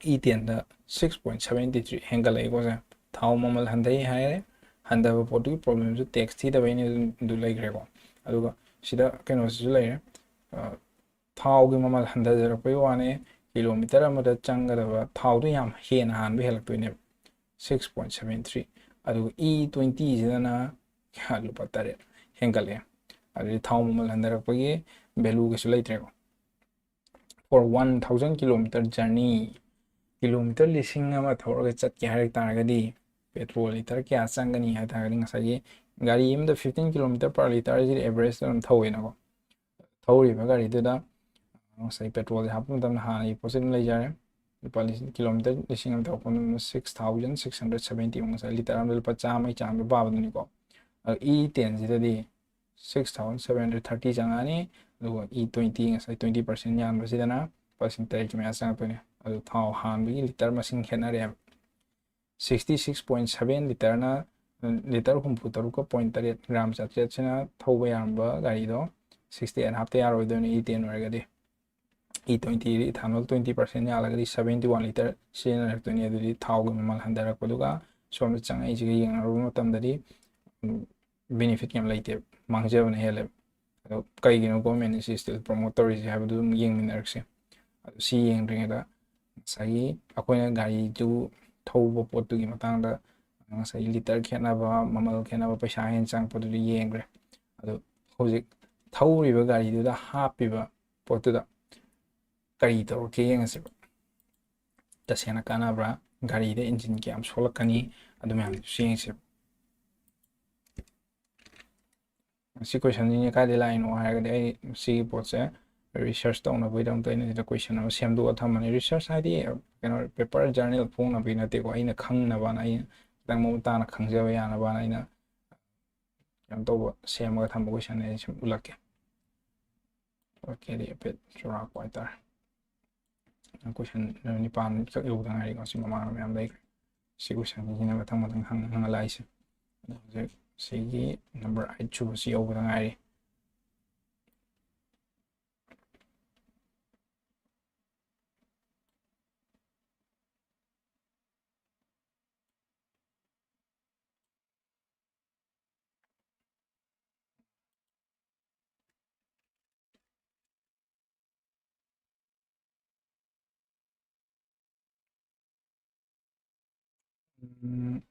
E tenꯗ six point seventy three ꯍꯦꯟꯒꯠꯂꯛꯑꯦꯀꯣ ꯁꯦ꯫ ꯊꯥꯎ ꯃꯃꯜ ꯍꯟꯊꯩ ꯍꯥꯏꯔꯦ, ꯍꯟꯊꯕ ꯄꯣꯠꯇꯨꯒꯤ problemꯁꯨ tax ꯊꯤꯗꯕꯩꯅꯦ, ꯑꯗꯨ ꯑꯗꯨ ꯂꯩꯈ꯭ꯔꯦꯀꯣ꯫ ꯑꯗꯨꯒ ꯁꯤꯗ ꯀꯩꯅꯣꯁꯤꯁꯨ ꯂꯩꯔꯦ, ꯑ, ꯊꯥꯎꯒꯤ ꯃꯃꯜ ꯍꯟꯊꯖꯔꯛꯄꯩ ꯋꯥꯅꯦ, kilometre ꯑꯃꯗ ꯆꯪꯒꯗꯕ ꯊꯥꯎꯗꯣ ꯌꯥꯝ ꯍꯦꯟꯅ ꯍꯥꯟꯕ ꯍꯦꯜꯂꯛꯇꯣꯏꯅꯦꯕ, six point seven three꯫ ꯑꯗꯨꯒ E twentyꯁꯤꯗꯅ ꯂꯨꯄꯥ ꯇꯔꯦꯠ ꯍꯦꯟꯒꯠꯂꯛꯑꯦ꯫ ꯑꯗꯨꯗꯤ ꯊꯥꯎ ꯃꯃꯜ ꯍꯟꯊꯔꯛꯄꯒꯤ value ꯀꯩꯁꯨ ꯂꯩꯇ꯭ꯔꯦꯀꯣ꯫ For one thousand kilometre journey, kilometre ꯂꯤꯁꯤꯡ ꯑꯃ ꯊꯧꯔꯒ ꯆꯠꯀꯦ ꯍꯥꯏꯔꯛ ꯇꯥꯔꯒꯗꯤ petrol litre ꯀꯌꯥ ꯆꯪꯒꯅꯤ ꯍꯥꯏ ꯇꯥꯔꯒꯗꯤ, ꯉꯁꯥꯏꯒꯤ ꯒꯥꯔꯤ ꯑꯃꯗ fifteen kilometre per litreꯁꯤꯗꯤ average ꯑꯗꯨꯝ ꯊꯧꯋꯦꯅꯀꯣ꯫ ꯊꯧꯔꯤꯕ ꯒꯥꯔꯤꯗꯨꯗ ꯉꯁꯥꯏ petrolꯁꯦ ꯍꯥꯞꯄ ꯃꯇꯝꯗ ꯍꯥꯟꯅꯒꯤ ꯄꯣꯠꯁꯦ ꯑꯗꯨꯝ ꯂꯩꯖꯔꯦ꯫ ꯂꯨꯄꯥ ꯂꯤꯁꯤꯡ, kilometre ꯂꯤꯁꯤꯡ ꯑꯃ ꯊꯧꯔꯛꯄ ꯃꯇꯝꯗ six thousand six hundred seventy, ꯉꯁꯥꯏ litre ꯑꯃꯗ ꯂꯨꯄꯥ ꯆꯥꯝꯃꯒꯤ ꯆꯥꯡꯗ ꯄꯥꯕꯗꯨꯅꯤꯀꯣ꯫ ꯑꯗꯣ E tenꯁꯤꯗꯗꯤ six thousand seven hundred thirty ꯆꯪꯉꯛꯑꯅꯤ꯫ ꯑꯗꯨꯒ E twenty, ꯉꯁꯥꯏ twenty percent ꯌꯥꯟꯕꯁꯤꯗꯅ ꯂꯨꯄꯥ ꯂꯤꯁꯤꯡ ꯇꯔꯦꯠꯀꯤ ꯃꯌꯥ ꯆꯪꯉꯛꯇꯣꯏꯅꯦ꯫ ꯑꯗꯨ ꯊꯥꯎ ꯍꯥꯟꯕꯒꯤ ꯂꯤꯇꯔ ꯃꯁꯤꯡ ꯈꯦꯠꯅꯔꯦꯕ꯫ Sixty six point seven ꯂꯤꯇꯔꯅ, ꯂꯤꯇꯔ ꯍꯨꯝꯐꯨ ꯇꯔꯨꯛꯀ point ꯇꯔꯦꯠ ꯒ꯭ꯔꯥꯝ ꯆꯥꯇ꯭ꯔꯦꯠꯁꯤꯅ ꯊꯧꯕ ꯌꯥꯔꯝꯕ ꯒꯥꯔꯤꯗꯣ sixty eight ꯍꯥꯞꯇ ꯌꯥꯔꯣꯏꯗꯣꯏꯅꯦ, E ten ꯑꯣꯏꯔꯒꯗꯤ꯫ E twenty ethanol twenty percent ꯌꯥꯜꯂꯒꯗꯤ seventy one ꯂꯤꯇꯔ ꯁꯤꯖꯤꯟꯅꯔꯛꯇꯣꯏꯅꯦ꯫ ꯑꯗꯨꯗꯤ ꯊꯥꯎꯒꯤ ꯃꯃꯜ ꯍꯟꯊꯔꯛꯄꯗꯨꯒ ꯁꯣꯝꯗ ꯆꯪꯉꯛꯏꯁꯤꯒ ꯌꯦꯡꯅꯔꯨꯕ ꯃꯇꯝꯗꯗꯤ, ꯎꯝ, benefit ꯌꯥꯝ ꯂꯩꯇꯦꯕ, ꯃꯥꯡꯖꯕꯅ ꯍꯦꯜꯂꯦꯕ꯫ ꯑꯗꯣ ꯀꯩꯒꯤꯅꯣ government ꯁꯤ still promote ꯇꯧꯔꯤꯁꯦ ꯍꯥꯏꯕꯗꯨ ꯑꯗꯨꯝ ꯌꯦꯡꯃꯤꯟꯅꯔꯛꯁꯦ꯫ ꯑꯗꯨ ꯁꯤ ꯌꯦꯡꯗ꯭ꯔꯤꯉꯩꯗ ꯉꯁꯥꯏꯒꯤ ꯑꯩꯈꯣꯏꯅ ꯒꯥꯔꯤꯗꯨ ꯊꯧꯕ ꯄꯣꯠꯇꯨꯒꯤ ꯃꯇꯥꯡꯗ ꯉꯁꯥꯏꯒꯤ ꯂꯤꯇꯔ ꯈꯦꯠꯅꯕ, ꯃꯃꯜ ꯈꯦꯠꯅꯕ, ꯄꯩꯁꯥ ꯍꯦꯟꯅ ꯆꯪꯉꯛꯄꯗꯨꯗꯤ ꯌꯦꯡꯈ꯭ꯔꯦ꯫ ꯑꯗꯨ ꯍꯧꯖꯤꯛ ꯊꯧꯔꯤꯕ ꯒꯥꯔꯤꯗꯨꯗ ꯍꯥꯞꯄꯤꯕ ꯄꯣꯠꯇꯨꯗ ꯀꯔꯤ ꯇꯧꯔꯛꯀꯦ ꯌꯦꯡꯉꯁꯦꯕ꯫ ꯇꯁꯦꯡꯅ ꯀꯥꯟꯅꯕ꯭ꯔꯥ, ꯒꯥꯔꯤꯗ ꯏꯟꯖꯤꯟ ꯀꯌꯥꯝ ꯁꯣꯛꯂꯛꯀꯅꯤ, ꯑꯗꯨ ꯃꯌꯥꯝꯗꯨꯁꯨ ꯌꯦꯡꯁꯦꯕ꯫ ꯁꯤ questionꯁꯤꯅ ꯀꯥꯏꯗꯩ ꯂꯥꯛꯏꯅꯣ ꯍꯥꯏꯔꯒꯗꯤ, ꯑꯩ ꯁꯤꯒꯤ ꯄꯣꯠꯁꯦ research ꯇꯧꯅꯕꯒꯤꯗꯃꯛꯇ ꯑꯩꯅ ꯁꯤꯗ question ꯑꯃ ꯁꯦꯝꯗꯣꯛꯑ ꯊꯝꯕꯅꯤ꯫ Research ꯍꯥꯏꯗꯤ ꯀꯩꯅꯣ, paper journal ꯐꯣꯡꯅꯕꯒꯤ ꯅꯠꯇꯦꯀꯣ, ꯑꯩꯅ ꯈꯪꯅꯕꯅ, ꯑꯩꯅ ꯈꯤꯇꯪ ꯃꯃꯨꯠ ꯇꯥꯅ ꯈꯪꯖꯕ ꯌꯥꯅꯕꯅ ꯑꯩꯅ ꯀꯩꯅꯣ ꯇꯧꯕ, ꯁꯦꯝꯃꯒ ꯊꯝꯕ questionꯅꯦ꯫ ꯑꯩ ꯁꯨꯝ ꯎꯠꯂꯛꯀꯦ꯫ ꯎꯠꯂꯛꯀꯦꯗꯤ ꯍꯥꯏꯐꯦꯠ ꯆꯥꯎꯔꯥꯛꯄ ꯍꯥꯏꯇꯥꯔꯦ꯫ Question ꯅꯤꯄꯥꯟ ꯈꯛ ꯌꯧꯕꯗ ꯉꯥꯏꯔꯤꯀꯣ, ꯁꯤ ꯃꯃꯥꯡꯗ ꯃꯌꯥꯝ ꯂꯩꯈ꯭ꯔꯦ꯫ ꯁꯤ questionꯁꯤꯅ ꯃꯊꯪ ꯃꯊꯪ ꯍꯪ-, ꯍꯪꯍꯜꯂꯛꯏꯁꯦ꯫ ꯑꯗꯣ ꯍꯧꯖꯤꯛ ꯁꯤꯒꯤ number eight ꯁꯨꯕꯁꯤ ꯌꯧꯕꯗ ꯉꯥꯏꯔꯤ꯫ ꯎꯝ꯫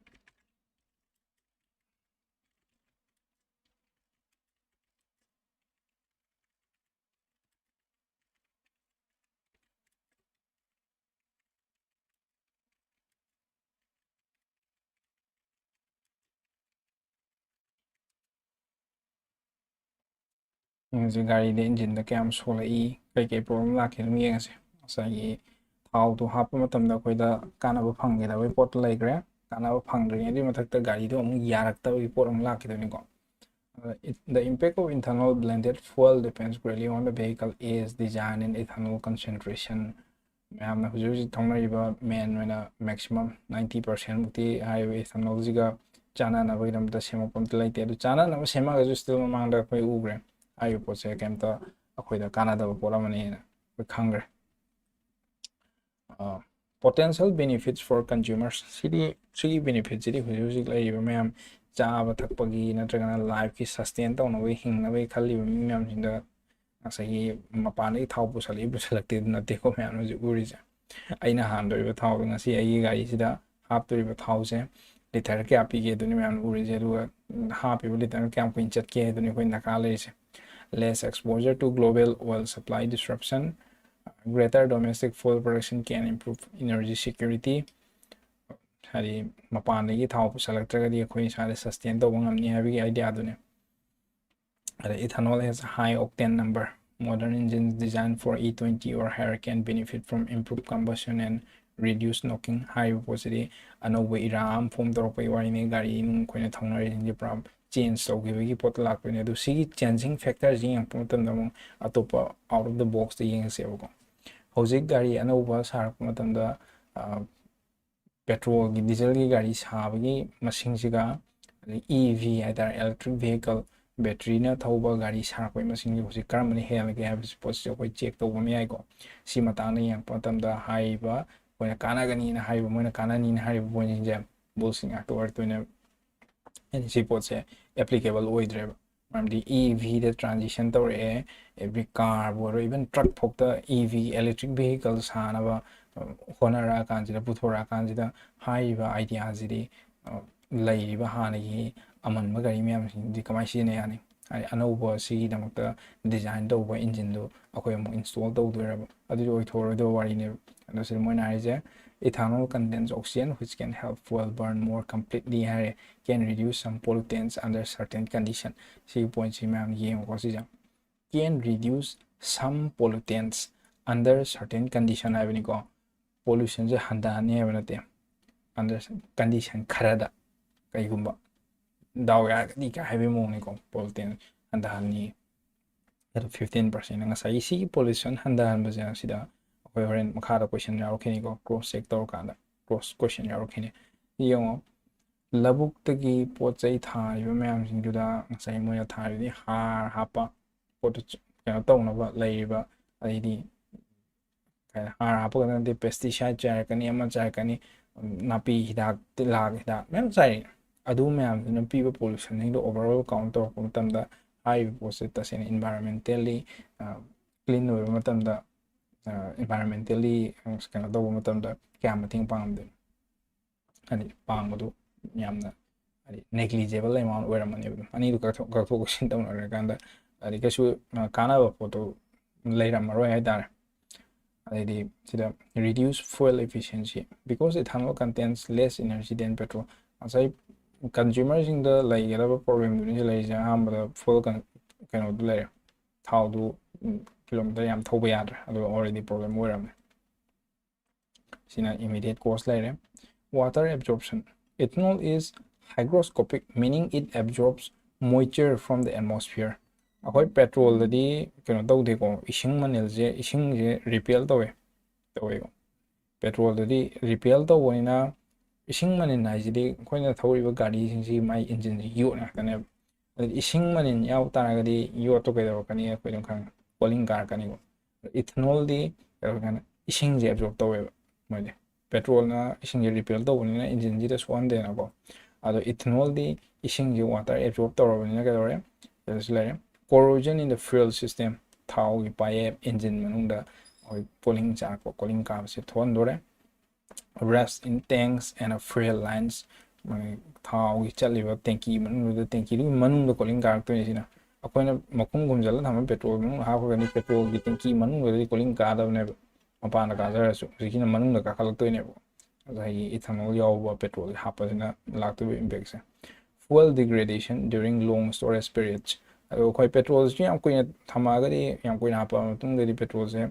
ꯌꯦꯡꯉꯁꯤ, ꯒꯥꯔꯤꯗ ꯏꯟꯖꯤꯟꯗ ꯀꯌꯥꯝ ꯁꯣꯛꯂꯛꯏ, ꯀꯩꯀꯩ problem ꯂꯥꯛꯀꯦ ꯑꯗꯨꯝ ꯌꯦꯡꯉꯁꯤ꯫ ꯉꯁꯥꯏꯒꯤ ꯊꯥꯎꯗꯣ ꯍꯥꯞꯄ ꯃꯇꯝꯗ ꯑꯩꯈꯣꯏꯗ ꯀꯥꯟꯅꯕ ꯐꯪꯒꯗꯕꯒꯤ ꯄꯣꯠꯇꯣ ꯂꯩꯈ꯭ꯔꯦ꯫ ꯀꯥꯟꯅꯕ ꯐꯪꯗ꯭ꯔꯤꯉꯩꯗꯨꯒꯤ ꯃꯊꯛꯇ ꯒꯥꯔꯤꯗꯣ ꯑꯃꯨꯛ ꯌꯥꯔꯛꯇꯕꯒꯤ ꯄꯣꯠ ꯑꯃꯨꯛ ꯂꯥꯛꯈꯤꯗꯣꯏꯅꯤꯀꯣ꯫ The impact of ethanol blended fuel depends greatly on the vehicle age, design and ethanol concentration. ꯃꯌꯥꯝꯅ ꯍꯧꯖꯤꯛ ꯍꯧꯖꯤꯛ ꯊꯧꯅꯔꯤꯕ main ꯑꯣꯏꯅ maximum ninety percent ꯃꯨꯛꯇꯤ ꯍꯥꯏꯔꯤꯕ ethanolꯁꯤꯒ ꯆꯥꯟꯅꯅꯕꯒꯤꯗꯃꯛꯇ ꯁꯦꯝꯃꯛꯄ ꯑꯝꯇ ꯂꯩꯇꯦ꯫ ꯑꯗꯨ ꯆꯥꯟꯅꯅꯕ ꯁꯦꯝꯃꯛꯑꯒꯁꯨ still ꯃꯃꯥꯡꯗ ꯑꯩꯈꯣꯏ ꯎꯈ꯭ꯔꯦ꯫ ꯍꯥꯏꯔꯤꯕ ꯄꯣꯠꯁꯦ ꯀꯩꯝꯇ ꯑꯩꯈꯣꯏꯗ ꯀꯥꯟꯅꯗꯕ ꯄꯣꯠ ꯑꯃꯅꯤ ꯍꯥꯏꯅ ꯑꯩꯈꯣꯏ ꯈꯪꯈ꯭ꯔꯦ꯫ Potential benefits for consumers, ꯁꯤꯗꯤ, ꯁꯤꯒꯤ benefitꯁꯤꯗꯤ ꯍꯧꯖꯤꯛ ꯍꯧꯖꯤꯛ ꯂꯩꯔꯤꯕ ꯃꯌꯥꯝ ꯆꯥꯕ ꯊꯛꯄꯒꯤ ꯅꯠꯇ꯭ꯔꯒꯅ lifeꯀꯤ sustain ꯇꯧꯅꯕꯒꯤ, ꯍꯤꯡꯅꯕꯒꯤ ꯈꯜꯂꯤꯕ ꯃꯤ ꯃꯌꯥꯝꯁꯤꯡꯗ ꯉꯁꯥꯏꯒꯤ ꯃꯄꯥꯟꯗꯒꯤ ꯊꯥꯎ ꯄꯨꯁꯜꯂꯛꯏ ꯄꯨꯁꯜꯂꯛꯇꯦ ꯑꯗꯨ ꯅꯠꯇꯦꯀꯣ ꯃꯌꯥꯝꯅ ꯍꯧꯖꯤꯛ ꯎꯔꯤꯁꯦ꯫ ꯑꯩꯅ ꯍꯥꯟꯗꯧꯔꯤꯕ ꯊꯥꯎꯗꯣ ꯉꯁꯤ ꯑꯩꯒꯤ ꯒꯥꯔꯤꯁꯤꯗ ꯍꯥꯞꯇꯣꯔꯤꯕ ꯊꯥꯎꯁꯦ litre ꯀꯌꯥ ꯄꯤꯒꯦ ꯑꯗꯨꯅꯤ ꯃꯌꯥꯝꯅ ꯎꯔꯤꯁꯦ, ꯑꯗꯨꯒ ꯍꯥꯞꯄꯤꯕ litre ꯀꯌꯥꯝ ꯀꯨꯏꯅ ꯆꯠꯀꯦ ꯑꯗꯨꯅꯤ ꯑꯩꯈꯣꯏꯅ ꯗꯔꯀꯥꯔ ꯂꯩꯔꯤꯁꯦ꯫ Less exposure to global oil supply disruption, greater domestic fuel production can improve energy security. ꯍꯥꯏꯗꯤ ꯃꯄꯥꯟꯗꯒꯤ ꯊꯥꯎ ꯄꯨꯁꯜꯂꯛꯇ꯭ꯔꯒꯗꯤ ꯑꯩꯈꯣꯏ ꯏꯁꯥꯗ sustain ꯇꯧꯕ ꯉꯝꯅꯤ ꯍꯥꯏꯕꯒꯤ ideaꯗꯨꯅꯦ꯫ ꯑꯗ ethanol has a high octane number. Modern engines designed for E twenty or higher can benefit from improved combustion and reduced knocking. ꯍꯥꯏꯔꯤꯕ ꯄꯣꯠꯁꯤꯗꯤ ꯑꯅꯧꯕ era ꯑꯃ form ꯇꯧꯔꯛꯄꯒꯤ ꯋꯥꯔꯤꯅꯤ꯫ ꯒꯥꯔꯤ ꯅꯨꯡ ꯑꯩꯈꯣꯏꯅ ꯊꯧꯅꯔꯤꯁꯤꯡꯁꯦ ꯄꯨꯔꯥ change ꯇꯧꯈꯤꯕꯒꯤ ꯄꯣꯠꯇ ꯂꯥꯛꯄꯅꯤ꯫ ꯑꯗꯨ ꯁꯤꯒꯤ changing factorꯁꯤ ꯌꯦꯡꯉꯛꯄ ꯃꯇꯝꯗ ꯑꯃꯨꯛ ꯑꯇꯣꯞꯄ out of the boxꯇ ꯌꯦꯡꯉꯁꯦꯕꯀꯣ꯫ ꯍꯧꯖꯤꯛ ꯒꯥꯔꯤ ꯑꯅꯧꯕ ꯁꯥꯔꯛꯄ ꯃꯇꯝꯗ petrolꯒꯤ, dieselꯒꯤ ꯒꯥꯔꯤ ꯁꯥꯕꯒꯤ ꯃꯁꯤꯡꯁꯤꯒ, ꯑꯗꯩ E V ꯍꯥꯏꯇꯥꯔꯦ, electric vehicle, batteryꯅ ꯊꯧꯕ ꯒꯥꯔꯤ ꯁꯥꯔꯛꯄꯒꯤ ꯃꯁꯤꯡꯁꯦ ꯍꯧꯖꯤꯛ ꯀꯔꯝꯕꯅ ꯍꯦꯜꯂꯒꯦ ꯍꯥꯏꯕꯁꯤ ꯄꯣꯠꯁꯤ ꯑꯩꯈꯣꯏ check ꯇꯧꯕ ꯑꯃ ꯌꯥꯏꯀꯣ꯫ ꯁꯤ ꯃꯇꯥꯡꯗ ꯌꯦꯡꯉꯛꯄ ꯃꯇꯝꯗ ꯍꯥꯏꯔꯤꯕ ꯑꯩꯈꯣꯏꯅ ꯀꯥꯟꯅꯒꯅꯤꯅ ꯍꯥꯏꯔꯤꯕ, ꯃꯣꯏꯅ ꯀꯥꯟꯅꯅꯤꯅ ꯍꯥꯏꯔꯤꯕ pointꯁꯤꯡꯁꯦ bullshit ꯉꯥꯛꯇ ꯑꯣꯏꯔꯛꯇꯣꯏꯅꯦꯕ꯫ ꯍꯥꯏꯗꯤ ꯁꯤ ꯄꯣꯠꯁꯦ applicable ꯑꯣꯏꯗ꯭ꯔꯦꯕ꯫ ꯃꯔꯝꯗꯤ EVꯗ transition ꯇꯧꯔꯛꯑꯦ, every carꯕꯨ ꯑꯣꯏꯔꯣ, even truck ꯐꯥꯎꯗ EV, electric vehicle ꯁꯥꯅꯕ ꯍꯣꯠꯅꯔꯛꯑꯀꯥꯟꯁꯤꯗ, ꯄꯨꯊꯣꯔꯛꯑꯀꯥꯟꯁꯤꯗ ꯍꯥꯏꯔꯤꯕ ideaꯁꯤꯗꯤ ꯂꯩꯔꯤꯕ ꯍꯥꯟꯅꯒꯤ ꯑꯃꯟꯕ ꯒꯥꯔꯤ ꯃꯌꯥꯝꯁꯤꯡꯗꯤ ꯀꯃꯥꯏꯅ ꯁꯤꯖꯤꯟꯅ ꯌꯥꯅꯤ? ꯍꯥꯏꯗꯤ ꯑꯅꯧꯕ ꯁꯤꯒꯤꯗꯃꯛꯇ design ꯇꯧꯕ engineꯗꯨ ꯑꯩꯈꯣꯏ ꯑꯃꯨꯛ install ꯇꯧꯗꯣꯏꯔꯕ? ꯑꯗꯨꯗꯤ ꯑꯣꯏꯊꯣꯛꯑꯔꯣꯏꯗꯕ ꯋꯥꯔꯤꯅꯦꯕ꯫ ꯑꯗꯣ ꯁꯤꯗ ꯃꯣꯏꯅ ꯍꯥꯏꯔꯤꯁꯦ, ethanol contains oxygen which can help fuel burn more completely ꯍꯥꯏꯔꯦ, can reduce some pollutants under certain condition. ꯁꯤꯒꯤ pointꯁꯤ ꯃꯌꯥꯝ ꯌꯦꯡꯉꯨꯀꯣ ꯁꯤꯁꯦ꯫ Can reduce some pollutants under certain condition ꯍꯥꯏꯕꯅꯤꯀꯣ꯫ Pollutionꯁꯦ ꯍꯟꯊꯍꯟꯅꯤ ꯍꯥꯏꯕ ꯅꯠꯇꯦ, under condition ꯈꯔꯗ, ꯀꯩꯒꯨꯝꯕ ꯗꯥꯎ ꯌꯥꯔꯒꯗꯤ ꯀꯥꯏ ꯍꯥꯏꯕꯒꯤ ꯃꯑꯣꯡꯅꯤꯀꯣ, pollutant ꯍꯟꯊꯍꯟꯅꯤ꯫ ꯑꯗꯣ fifteen percent ꯉꯁꯥꯏꯒꯤ ꯁꯤꯒꯤ pollution ꯍꯟꯊꯍꯟꯕꯁꯦ, ꯁꯤꯗ ꯑꯩꯈꯣꯏ ꯍꯣꯔꯦꯟ ꯃꯈꯥꯗ question ꯌꯥꯎꯔꯛꯈꯤꯅꯤꯀꯣ, cross check ꯇꯧꯔꯀꯥꯟꯗ cross question ꯌꯥꯎꯔꯛꯈꯤꯅꯤ꯫ ꯁꯤ ꯌꯦꯡꯉꯣ, ꯂꯧꯕꯨꯛꯇꯒꯤ ꯄꯣꯠ ꯆꯩ ꯊꯥꯔꯤꯕ ꯃꯌꯥꯝꯁꯤꯡꯗꯨꯗ ꯉꯁꯥꯏ ꯃꯣꯏꯅ ꯊꯥꯔꯤꯕꯗꯤ ꯍꯥꯔ ꯍꯥꯞꯄ ꯄꯣꯠꯇꯨ ꯆ-, ꯀꯩꯅꯣ ꯇꯧꯅꯕ ꯂꯩꯔꯤꯕ, ꯑꯗꯩꯗꯤ ꯀꯩ ꯍꯥꯏ-, ꯍꯥꯔ ꯍꯥꯞꯄꯒ ꯅꯠꯇꯦ, pesticide ꯆꯥꯏꯔꯛꯀꯅꯤ, ꯑꯃ ꯆꯥꯏꯔꯛꯀꯅꯤ, ꯎꯝ, ꯅꯥꯄꯤ ꯍꯤꯗꯥꯛ, ꯇꯤꯜꯍꯥꯛ ꯍꯤꯗꯥꯛ ꯃꯌꯥꯝ ꯆꯥꯏꯔꯤ꯫ ꯑꯗꯨ ꯃꯌꯥꯝꯗꯨꯅ ꯄꯤꯕ pollutionꯁꯤꯡꯗꯣ overall count ꯇꯧꯔꯛꯄ ꯃꯇꯝꯗ ꯍꯥꯏꯔꯤꯕ ꯄꯣꯠꯁꯦ ꯇꯁꯦꯡꯅ environmentally, ꯑ, clean ꯑꯣꯏꯕ ꯃꯇꯝꯗ, ꯑ, environmentally, ꯑ, ꯀꯩꯅꯣ ꯇꯧꯕ ꯃꯇꯝꯗ ꯀꯌꯥꯝ ꯃꯇꯦꯡ ꯄꯥꯡꯉꯝꯗꯣꯏꯅꯣ? ꯍꯥꯏꯗꯤ ꯄꯥꯡꯕꯗꯨ ꯌꯥꯝꯅ, ꯍꯥꯏꯗꯤ negligible amount ꯑꯣꯏꯔꯝꯃꯅꯦꯕ꯫ ꯑꯗꯨꯝ ꯑꯅꯤꯗꯨ ꯀꯛꯊꯣꯛ, ꯀꯛꯊꯣꯛ ꯀꯛꯁꯤꯟ ꯇꯧꯅꯔꯀꯥꯟꯗ, ꯍꯥꯏꯗꯤ ꯀꯩꯁꯨ, ꯑ, ꯀꯥꯟꯅꯕ ꯄꯣꯠꯇꯨ ꯂꯩꯔꯝꯃꯔꯣꯏ ꯍꯥꯏꯇꯥꯔꯦ꯫ ꯑꯗꯩꯗꯤ ꯁꯤꯗ reduce fuel efficiency, because ethanol contains less energy than petrol꯫ ꯉꯁꯥꯏ consumerꯁꯤꯡꯗ ꯂꯩꯒꯗꯕ problemꯗꯨꯅꯤ ꯁꯤ ꯂꯩꯔꯤꯁꯦ꯫ ꯑꯍꯥꯟꯕꯗ fuel ꯀꯟ-, ꯀꯩꯅꯣꯗꯨ ꯂꯩꯔꯦ, ꯊꯥꯎꯗꯨ, ꯎꯝ, kilometer ꯌꯥꯝ ꯊꯧꯕ ꯌꯥꯗ꯭ꯔꯦ, ꯑꯗꯨ already problem ꯑꯣꯏꯔꯝꯃꯦ꯫ ꯁꯤꯅ immediate cause ꯂꯩꯔꯦ꯫ Water absorption. Ethanol is hygroscopic, meaning it absorbs moisture from the atmosphere. ꯑꯩꯈꯣꯏ petrolꯗꯗꯤ ꯀꯩꯅꯣ ꯇꯧꯗꯦꯀꯣ, ꯏꯁꯤꯡ ꯃꯅꯤꯜꯁꯦ, ꯏꯁꯤꯡꯁꯦ repel ꯇꯧꯋꯦ, ꯇꯧꯋꯦꯀꯣ꯫ Petrolꯗꯗꯤ repel ꯇꯧꯕꯅꯤꯅ ꯏꯁꯤꯡ ꯃꯅꯤꯜ ꯍꯥꯏꯁꯤꯗꯤ ꯑꯩꯈꯣꯏꯅ ꯊꯧꯔꯤꯕ ꯒꯥꯔꯤꯁꯤꯡꯁꯤ ꯃꯥꯏ engineꯁꯤ ꯌꯣꯠ ꯉꯥꯛꯇꯅꯦꯕ꯫ ꯑꯗꯨꯗꯤ ꯏꯁꯤꯡ ꯃꯅꯤꯜ ꯌꯥꯎ ꯇꯥꯔꯒꯗꯤ ꯌꯣꯠꯇꯣ ꯀꯩꯗꯧꯔꯛꯀꯅꯤ? ꯑꯩꯈꯣꯏ ꯑꯗꯨꯝ ꯈꯪꯉꯦ, cooling ꯀꯥꯔꯛꯀꯅꯤꯀꯣ꯫ Ethanolꯗꯤ ꯀꯩꯗꯧꯔꯛꯀꯅꯤ? ꯏꯁꯤꯡꯁꯦ absorb ꯇꯧꯋꯦꯕ ꯃꯣꯏꯗꯤ꯫ Petrolꯅ ꯏꯁꯤꯡꯁꯦ repel ꯇꯧꯕꯅꯤꯅ engineꯁꯤꯗ ꯁꯣꯛꯍꯟꯗꯦꯅꯀꯣ꯫ ꯑꯗꯣ ethanolꯗꯤ ꯏꯁꯤꯡꯁꯦ water absorb ꯇꯧꯔꯕꯅꯤꯅ ꯀꯩꯗꯧꯔꯦ? ꯁꯤꯗꯁꯨ ꯂꯩꯔꯦ, corrosion in the fuel system꯫ ꯊꯥꯎꯒꯤ ꯄꯥꯌꯦꯞ, engine ꯃꯅꯨꯡꯗ ꯑꯩꯈꯣꯏ cooling ꯆꯥꯔꯛꯄ, cooling ꯀꯥꯕꯁꯦ ꯊꯣꯛꯍꯟꯗꯣꯔꯦ꯫ Rust in tanks and fuel lines꯫ ꯃꯣꯏ ꯊꯥꯎꯒꯤ ꯆꯠꯂꯤꯕ tank ꯃꯅꯨꯡꯗꯨꯗ, tankꯗꯨꯒꯤ ꯃꯅꯨꯡꯗ cooling ꯀꯥꯔꯛꯇꯣꯏꯅꯤ꯫ ꯁꯤꯅ ꯑꯩꯈꯣꯏꯅ ꯃꯈꯨꯝ ꯈꯨꯝꯖꯤꯜꯂ ꯊꯝꯕ petrol ꯃꯅꯨꯡꯗ ꯍꯥꯞꯈ꯭ꯔꯒꯗꯤ petrolꯒꯤ tank ꯃꯅꯨꯡꯗꯗꯤ cooling ꯀꯥꯗꯕꯅꯦꯕ, ꯃꯄꯥꯟꯗ ꯀꯥꯖꯔꯁꯨ꯫ ꯍꯧꯖꯤꯛꯀꯤꯅ ꯃꯅꯨꯡꯗ ꯀꯥꯈꯠꯂꯛꯇꯣꯏꯅꯦꯕ꯫ ꯉꯁꯥꯏꯒꯤ ethanol ꯌꯥꯎꯕ petrol ꯍꯥꯞꯄꯁꯤꯅ ꯂꯥꯛꯇꯣꯏꯕ impactꯁꯦ꯫ Fuel degradation during long storage periods꯫ ꯑꯗꯣ ꯑꯩꯈꯣꯏ petrolꯁꯤꯁꯨ ꯌꯥꯝ ꯀꯨꯏꯅ ꯊꯝꯃꯛꯑꯒꯗꯤ, ꯌꯥꯝ ꯀꯨꯏꯅ ꯍꯥꯞꯄ ꯃꯇꯨꯡꯗꯗꯤ petrolꯁꯦ,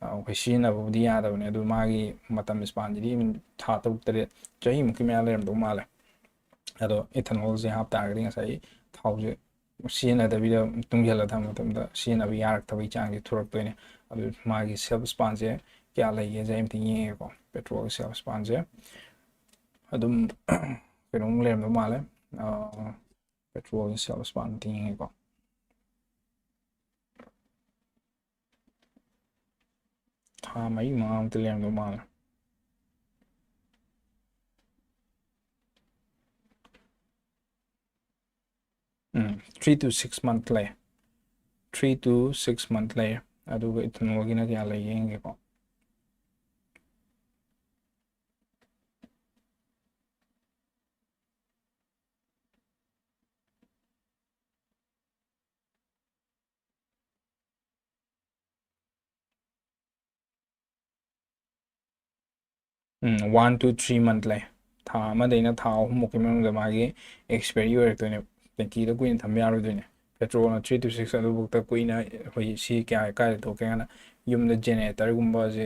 ꯑ, ꯑꯩꯈꯣꯏ ꯁꯤꯖꯤꯟꯅꯕꯕꯨꯗꯤ ꯌꯥꯗꯕꯅꯦ, ꯑꯗꯨ ꯃꯥꯒꯤ ꯃꯇꯝ spanꯁꯤꯗꯤ ꯊꯥ ꯇꯔꯨꯛ ꯇꯔꯦꯠ, ꯆꯍꯤꯃꯨꯛꯀꯤ ꯃꯌꯥ ꯂꯩꯔꯝꯗꯧ ꯃꯥꯜꯂꯦ꯫ ꯑꯗꯣ ethanolꯁꯦ ꯍꯥꯞꯇꯥꯔꯒꯗꯤ ꯉꯁꯥꯏ ꯊꯥꯎꯁꯦ ꯁꯤꯖꯤꯟꯅꯗꯕꯤꯗ ꯇꯨꯡꯁꯤꯜꯂ ꯊꯝꯕ ꯃꯇꯝꯗ ꯁꯤꯖꯤꯟꯅꯕ ꯌꯥꯔꯛꯇꯕꯒꯤ ꯆꯥꯡꯁꯦ ꯊꯣꯔꯛꯇꯣꯏꯅꯦ꯫ ꯑꯗꯨ ꯃꯥꯒꯤ shelf spanꯁꯦ ꯀꯌꯥ ꯂꯩꯒꯦꯁꯦ ꯑꯩ ꯑꯝꯇ ꯌꯦꯡꯉꯦꯀꯣ꯫ Petrolꯒꯤ shelf spanꯁꯦ ꯑꯗꯨꯝ ꯀꯩꯅꯣꯝ ꯂꯩꯔꯝꯗꯧ ꯃꯥꯜꯂꯦ꯫ Petrolꯒꯤ shelf span ꯑꯝꯇ ꯌꯦꯡꯉꯦꯀꯣ꯫ ꯊꯥ ꯃꯔꯤ ꯃꯉꯥꯃꯨꯛꯇ ꯂꯩꯔꯝꯗꯧ ꯃꯥꯜꯂꯦ꯫ ꯎꯝ, three to six month ꯂꯩ꯫ Three to six month ꯂꯩ꯫ ꯑꯗꯨꯒ ethanolꯒꯤꯅ ꯀꯌꯥ ꯂꯩꯒꯦ ꯌꯦꯡꯒꯦꯀꯣ꯫ ꯎꯝ, one to three month ꯂꯩ꯫ ꯊꯥ ꯑꯃꯗꯩꯅ ꯊꯥ ꯑꯍꯨꯝꯃꯨꯛꯀꯤ ꯃꯅꯨꯡꯗ ꯃꯥꯒꯤ expiry ꯑꯣꯏꯔꯛꯇꯣꯏꯅꯦ꯫ ꯇꯦꯡꯀꯤꯗ ꯀꯨꯏꯅ ꯊꯝꯕ ꯌꯥꯔꯣꯏꯗꯣꯏꯅꯦ꯫ Petrolꯅ three to six, ꯑꯗꯨꯐꯥꯎꯗ ꯀꯨꯏꯅ ꯑꯩꯈꯣꯏ ꯁꯤ ꯀꯌꯥ ꯀꯥꯏꯗ ꯊꯣꯛꯀꯦ ꯍꯥꯏꯅ ꯌꯨꯝꯗ generatorꯒꯨꯝꯕꯁꯦ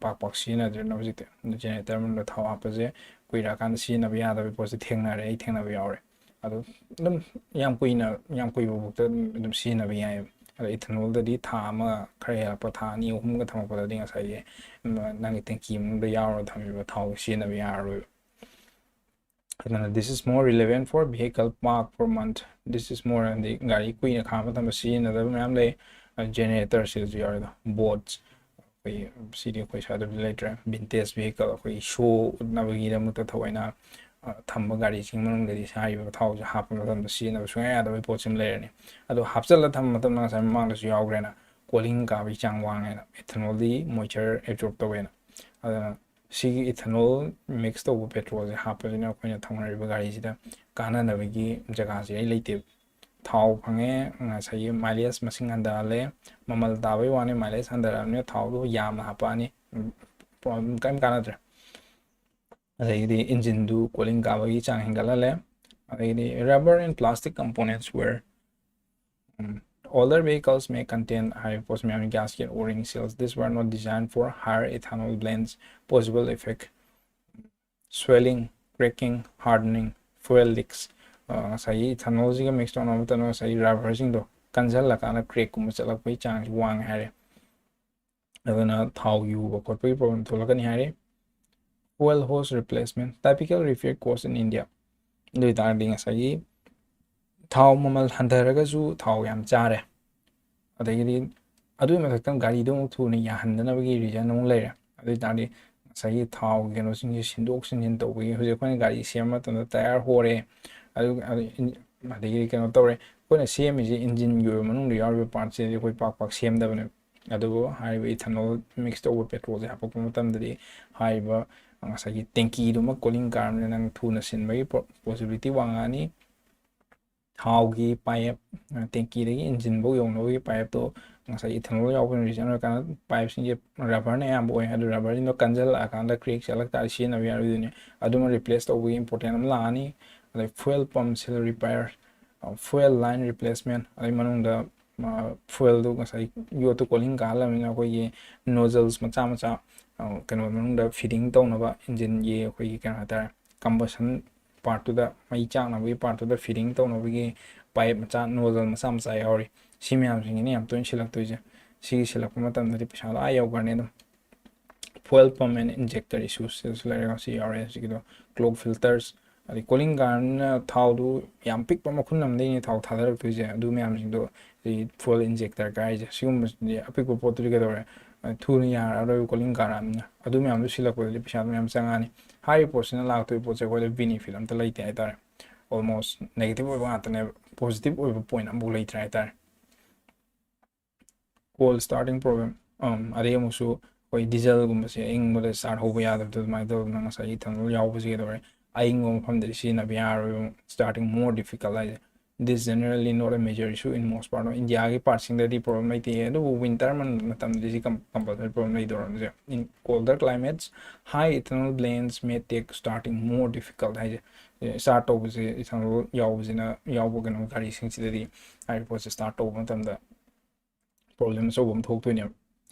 ꯄꯥꯛ ꯄꯥꯛ ꯁꯤꯖꯤꯟꯅꯗ꯭ꯔꯦꯅ ꯍꯧꯖꯤꯛꯇꯤ꯫ ꯑꯗꯨ generator ꯃꯅꯨꯡꯗ ꯊꯥꯎ ꯍꯥꯞꯄꯁꯦ ꯀꯨꯏꯔꯛꯑꯀꯥꯟꯗ ꯁꯤꯖꯤꯟꯅꯕ ꯌꯥꯗꯕꯒꯤ ꯄꯣꯠꯁꯦ ꯊꯦꯡꯅꯔꯦ, ꯑꯩ ꯊꯦꯡꯅꯕ ꯌꯥꯎꯔꯦ꯫ ꯑꯗꯣ ꯑꯗꯨꯝ ꯌꯥꯝ ꯀꯨꯏꯅ, ꯌꯥꯝ ꯀꯨꯏꯕ ꯐꯥꯎꯗ ꯑꯗꯨꯝ ꯁꯤꯖꯤꯟꯅꯕ ꯌꯥꯏꯑꯕ꯫ ꯑꯗꯣ ethanolꯗꯗꯤ ꯊꯥ ꯑꯃ ꯈꯔ ꯍꯦꯜꯂꯛꯄ, ꯊꯥ ꯑꯅꯤ ꯑꯍꯨꯝꯒ ꯊꯝꯃꯛꯄꯗꯗꯤ ꯉꯁꯥꯏꯒꯤ, ꯎꯝ, ꯅꯪꯒꯤ ꯇꯦꯡꯀꯤ ꯃꯅꯨꯡꯗ ꯌꯥꯎꯔꯒ ꯊꯝꯃꯤꯕ ꯊꯥꯎꯗꯣ ꯁꯤꯖꯤꯟꯅꯕ ꯌꯥꯔꯔꯣꯏꯕ꯫ ꯑꯗꯨꯅ this is more relevant for vehicle park for month, this is more, ꯍꯥꯏꯗꯤ ꯒꯥꯔꯤ ꯀꯨꯏꯅ ꯈꯥꯡꯕ ꯃꯇꯝꯗ ꯁꯤꯖꯤꯟꯅꯗꯕ ꯃꯌꯥꯝ ꯂꯩ꯫ Generatorꯁꯤꯗꯁꯨ ꯌꯥꯎꯔꯦ꯫ ꯑꯗꯣ boats, ꯑꯩꯈꯣꯏꯒꯤ, ꯁꯤꯗꯤ ꯑꯩꯈꯣꯏ ꯁ꯭ꯋꯥꯏꯗꯕꯨꯗꯤ ꯂꯩꯇ꯭ꯔꯦ꯫ Vintage vehicle, ꯑꯩꯈꯣꯏꯒꯤ show ꯎꯠꯅꯕꯒꯤꯗꯃꯛꯇ ꯊꯑꯣꯏꯅ, ꯑ, ꯊꯝꯕ ꯒꯥꯔꯤꯁꯤꯡ ꯃꯅꯨꯡꯗꯗꯤ ꯍꯥꯏꯔꯤꯕ ꯊꯥꯎꯁꯦ ꯍꯥꯞꯄ ꯃꯇꯝꯗ ꯁꯤꯖꯤꯟꯅꯕ ꯁꯨꯡꯌꯥ ꯌꯥꯗꯕꯒꯤ ꯄꯣꯠꯁꯤꯃ ꯂꯩꯔꯅꯤ꯫ ꯑꯗꯣ ꯍꯥꯞꯆꯤꯜꯂ ꯊꯝꯕ ꯃꯇꯝꯗ ꯉꯁꯥꯏ ꯃꯃꯥꯡꯗꯁꯨ ꯌꯥꯎꯈ꯭ꯔꯦꯅ, cooling ꯀꯥꯕꯒꯤ ꯆꯥꯡ ꯋꯥꯡꯉꯦꯅ, ethanolꯗꯤ moisture absorb ꯇꯧꯋꯦꯅ꯫ ꯑꯗꯨꯅ ꯁꯤꯒꯤ ethanol mix ꯇꯧꯕ petrolꯁꯦ ꯍꯥꯞꯄꯁꯤꯅ ꯑꯩꯈꯣꯏꯅ ꯊꯧꯅꯔꯤꯕ ꯒꯥꯔꯤꯁꯤꯗ ꯀꯥꯟꯅꯅꯕꯒꯤ ꯖꯒꯥꯁꯦ ꯑꯩ ꯂꯩꯇꯦꯕ꯫ ꯊꯥꯎ ꯐꯪꯉꯦ, ꯉꯁꯥꯏꯒꯤ mileage ꯃꯁꯤꯡ ꯍꯟꯊꯍꯜꯂꯦ, ꯃꯃꯜ ꯇꯥꯕꯩ ꯋꯥꯅꯤ, mileage ꯍꯟꯊꯔꯛꯑꯕꯅꯤꯅ ꯊꯥꯎꯗꯣ ꯌꯥꯝꯅ ꯍꯥꯞꯄꯛꯑꯅꯤ꯫ ꯎꯝ, ꯄꯣ-, ꯀꯔꯤꯝ ꯀꯥꯟꯅꯗ꯭ꯔꯦ꯫ ꯑꯗꯒꯤꯗꯤ engineꯗꯨ cooling ꯀꯥꯕꯒꯤ ꯆꯥꯡ ꯍꯦꯟꯒꯠꯍꯜꯂꯦ꯫ ꯑꯗꯒꯤꯗꯤ rubber and plastic components were, um, older vehicles may contain ꯍꯥꯏꯔꯤꯕ ꯄꯣꯠꯁꯤ ꯃꯌꯥꯝ, gasket, O-ring seals, these were not designed for higher ethanol blends, possible effect, swelling, cracking, hardening, fuel leaks, ꯉꯁꯥꯏꯒꯤ ethanolꯁꯤꯒ mix ꯇꯧꯅꯕ ꯃꯇꯝꯗ ꯉꯁꯥꯏꯒꯤ rubberꯁꯤꯡꯗꯣ ꯀꯟꯁꯤꯜꯂꯀꯥꯟꯗ crackꯀꯨꯝꯕ ꯆꯠꯂꯛꯄꯒꯤ chanceꯁꯤ ꯋꯥꯡꯉꯦ ꯍꯥꯏꯔꯦ꯫ ꯑꯗꯨꯅ ꯊꯥꯎ ꯌꯨꯕ ꯈꯣꯠꯄꯒꯤ problem ꯊꯣꯛꯂꯛꯀꯅꯤ ꯍꯥꯏꯔꯦ꯫ Fuel hose replacement, typical repair cost in India꯫ ꯑꯗꯨ ꯑꯣꯏꯇꯥꯔꯗꯤ ꯉꯁꯥꯏꯒꯤ ꯊꯥꯎ ꯃꯃꯜ ꯍꯟꯊꯔꯒꯁꯨ ꯊꯥꯎ ꯌꯥꯝ ꯆꯥꯔꯦ꯫ ꯑꯗꯒꯤꯗꯤ ꯑꯗꯨꯒꯤ ꯃꯊꯛꯇ ꯒꯥꯔꯤꯗꯣ ꯑꯃꯨꯛ ꯊꯨꯅ ꯌꯥꯍꯟꯗꯅꯕꯒꯤ reason ꯑꯃꯨꯛ ꯂꯩꯔꯦ꯫ ꯑꯗꯨ ꯑꯣꯏꯇꯥꯔꯗꯤ ꯉꯁꯥꯏꯒꯤ ꯊꯥꯎꯒꯤ ꯀꯩꯅꯣꯁꯤꯡꯁꯦ ꯁꯤꯟꯗꯣꯛ ꯁꯤꯟꯖꯤꯟ ꯇꯧꯕꯒꯤ, ꯍꯧꯖꯤꯛ ꯑꯩꯈꯣꯏꯅ ꯒꯥꯔꯤ ꯁꯦꯝꯕ ꯃꯇꯝꯗ tyre ꯍꯣꯔꯦ, ꯑꯗꯨ ꯑꯗꯒꯤꯗꯤ ꯀꯩꯅꯣ ꯇꯧꯔꯦ꯫ ꯑꯩꯈꯣꯏꯅ ꯁꯦꯝꯃꯤꯁꯦ engineꯒꯤ ꯑꯣꯏꯕ ꯃꯅꯨꯡꯗ ꯌꯥꯎꯔꯤꯕ partꯁꯤꯗꯤ ꯑꯩꯈꯣꯏ ꯄꯥꯛ ꯄꯥꯛ ꯁꯦꯝꯗꯕꯅꯦꯕ꯫ ꯑꯗꯨꯕꯨ ꯍꯥꯏꯔꯤꯕ ethanol mix ꯇꯧꯕ petrolꯁꯦ ꯍꯥꯄꯛꯄ ꯃꯇꯝꯗꯗꯤ ꯍꯥꯏꯔꯤꯕ ꯉꯁꯥꯏꯒꯤ tankiꯗꯨꯃ cooling car ꯑꯃꯅ ꯅꯪ ꯊꯨꯅ ꯁꯤꯟꯕꯒꯤ possibility ꯋꯥꯡꯉꯛꯑꯅꯤ꯫ ꯊꯥꯎꯒꯤ pipe, tankiꯗꯒꯤ engineꯐꯧ ꯌꯧꯅꯕꯒꯤ pipeꯇꯣ ꯉꯁꯥꯏ ethanol ꯌꯥꯎꯕꯅ reason ꯑꯣꯏꯔꯀꯥꯟꯗ pipeꯁꯤꯡꯁꯦ rubberꯅ ꯑꯌꯥꯝꯕ ꯑꯣꯏ꯫ ꯑꯗꯨ rubberꯁꯤꯡꯗꯣ ꯀꯟꯁꯤꯜꯂꯛꯑꯀꯥꯟꯗ crack ꯆꯠꯂꯛ ꯇꯥꯔꯗꯤ ꯁꯤꯖꯤꯟꯅꯕ ꯌꯥꯔꯣꯏꯗꯣꯏꯅꯦ꯫ ꯑꯗꯨꯃ replace ꯇꯧꯕꯒꯤ important ꯑꯃ ꯂꯥꯛꯑꯅꯤ꯫ ꯑꯗꯩ fuel pump seal repair, fuel line replacement, ꯑꯗꯩ ꯃꯅꯨꯡꯗ fuelꯗꯨ ꯉꯁꯥꯏ ꯌꯣꯠꯇꯨ cooling ꯀꯥꯍꯜꯂꯕꯅꯤꯅ ꯑꯩꯈꯣꯏꯒꯤ nozzles ꯃꯆꯥ ꯃꯆꯥ, ꯀꯩꯅꯣ ꯃꯅꯨꯡꯗ fitting ꯇꯧꯅꯕ engineꯒꯤ ꯑꯩꯈꯣꯏꯒꯤ ꯀꯩꯅꯣ ꯍꯥꯏꯇꯥꯔꯦ, combustion partꯇꯨꯗ, ꯃꯩ ꯆꯥꯛꯅꯕꯒꯤ partꯇꯨꯗ fitting ꯇꯧꯅꯕꯒꯤ pipe ꯃꯆꯥ, nozzle ꯃꯆꯥ ꯃꯆꯥ ꯌꯥꯎꯔꯤ꯫ ꯁꯤ ꯃꯌꯥꯝꯁꯤꯡꯁꯤꯅ ꯌꯥꯝ ꯇꯣꯏꯅ ꯁꯤꯜꯂꯛꯇꯣꯏꯁꯦ꯫ ꯁꯤꯒꯤ ꯁꯤꯜꯂꯛꯄ ꯃꯇꯝꯗꯗꯤ ꯄꯩꯁꯥꯗꯣ ꯑꯥ ꯌꯧꯈ꯭ꯔꯅꯤ ꯑꯗꯨꯝ꯫ Fuel pump and injector issues ꯁꯤꯁꯨ ꯂꯩꯔꯦ꯫ ꯁꯤ ꯌꯥꯎꯔꯦ꯫ ꯍꯧꯖꯤꯛꯀꯤꯗꯣ clog filters, ꯑꯗꯩ cooling carꯅ ꯊꯥꯎꯗꯨ ꯌꯥꯝ ꯄꯤꯛꯄ ꯃꯈꯨꯟ ꯑꯃꯗꯩꯅꯦ ꯊꯥꯎ ꯊꯥꯗꯔꯛꯇꯣꯏꯁꯦ꯫ ꯑꯗꯨ ꯃꯌꯥꯝꯁꯤꯡꯗꯣ ꯁꯤ fuel injector ꯀꯥꯏꯁꯦ, ꯁꯤꯒꯨꯝꯕꯁꯤꯗꯤ ꯑꯄꯤꯛꯄ ꯄꯣꯠꯇꯨꯗꯤ ꯀꯩꯗꯧꯔꯦ, ꯊꯨꯅ ꯌꯥꯔꯛꯑꯔꯣꯏꯕ cooling car ꯑꯃꯅ꯫ ꯑꯗꯨ ꯃꯌꯥꯝꯗꯣ ꯁꯤꯜꯂꯛꯄꯗꯗꯤ ꯄꯩꯁꯥꯗꯣ ꯃꯌꯥꯝ ꯆꯪꯉꯛꯑꯅꯤ꯫ ꯍꯥꯏꯔꯤꯕ ꯄꯣꯠꯁꯤꯅ ꯂꯥꯛꯇꯣꯏꯕ ꯄꯣꯠꯁꯦ ꯑꯩꯈꯣꯏꯗ benefit ꯑꯝꯇ ꯂꯩꯇꯦ ꯍꯥꯏꯇꯥꯔꯦ꯫ Almost negative ꯑꯣꯏꯕ ꯉꯥꯛꯇꯅꯦꯕ, positive ꯑꯣꯏꯕ point ꯑꯃꯐꯥꯎ ꯂꯩꯇ꯭ꯔꯦ ꯍꯥꯏꯇꯥꯔꯦ꯫ Cold starting problem, ꯑꯗꯩ ꯑꯃꯨꯛꯁꯨ ꯑꯩꯈꯣꯏ dieselꯒꯨꯝꯕꯁꯦ ꯑꯏꯪꯕꯗ start ꯍꯧꯕ ꯌꯥꯗꯕꯗꯣ ꯑꯗꯨꯃꯥꯏꯅ ꯇꯧꯗꯅ ꯉꯁꯥꯏꯒꯤ ethanol ꯌꯥꯎꯕꯁꯦ ꯀꯩꯗꯧꯔꯦ, ꯑꯏꯪꯕ ꯃꯐꯝꯗꯗꯤ ꯁꯤꯖꯤꯟꯅꯕ ꯌꯥꯔꯣꯏꯕ꯫ Starting more difficult ꯍꯥꯏꯁꯦ꯫ This generally not a major issue in most part of Indiaꯒꯤ partꯁꯤꯡꯗꯗꯤ problem ꯂꯩꯇꯦ, ꯑꯗꯨꯕꯨ winter ꯃꯇꯝꯗꯗꯤ ꯁꯤ compulsory problem ꯂꯩꯗꯧꯔꯕꯅꯤꯁꯦ꯫ In colder climates, high ethanol blends may take starting more difficult ꯍꯥꯏꯁꯦ꯫ Start ꯇꯧꯕꯁꯦ ethanol ꯌꯥꯎꯕꯁꯤꯅ, ꯌꯥꯎꯕ ꯀꯩꯅꯣ ꯒꯥꯔꯤꯁꯤꯡꯁꯤꯗꯗꯤ ꯍꯥꯏꯔꯤꯕ ꯄꯣꯠꯁꯦ start ꯇꯧꯕ ꯃꯇꯝꯗ problem ꯑꯆꯧꯕ ꯑꯃ ꯊꯣꯛꯇꯣꯏꯅꯦꯕ꯫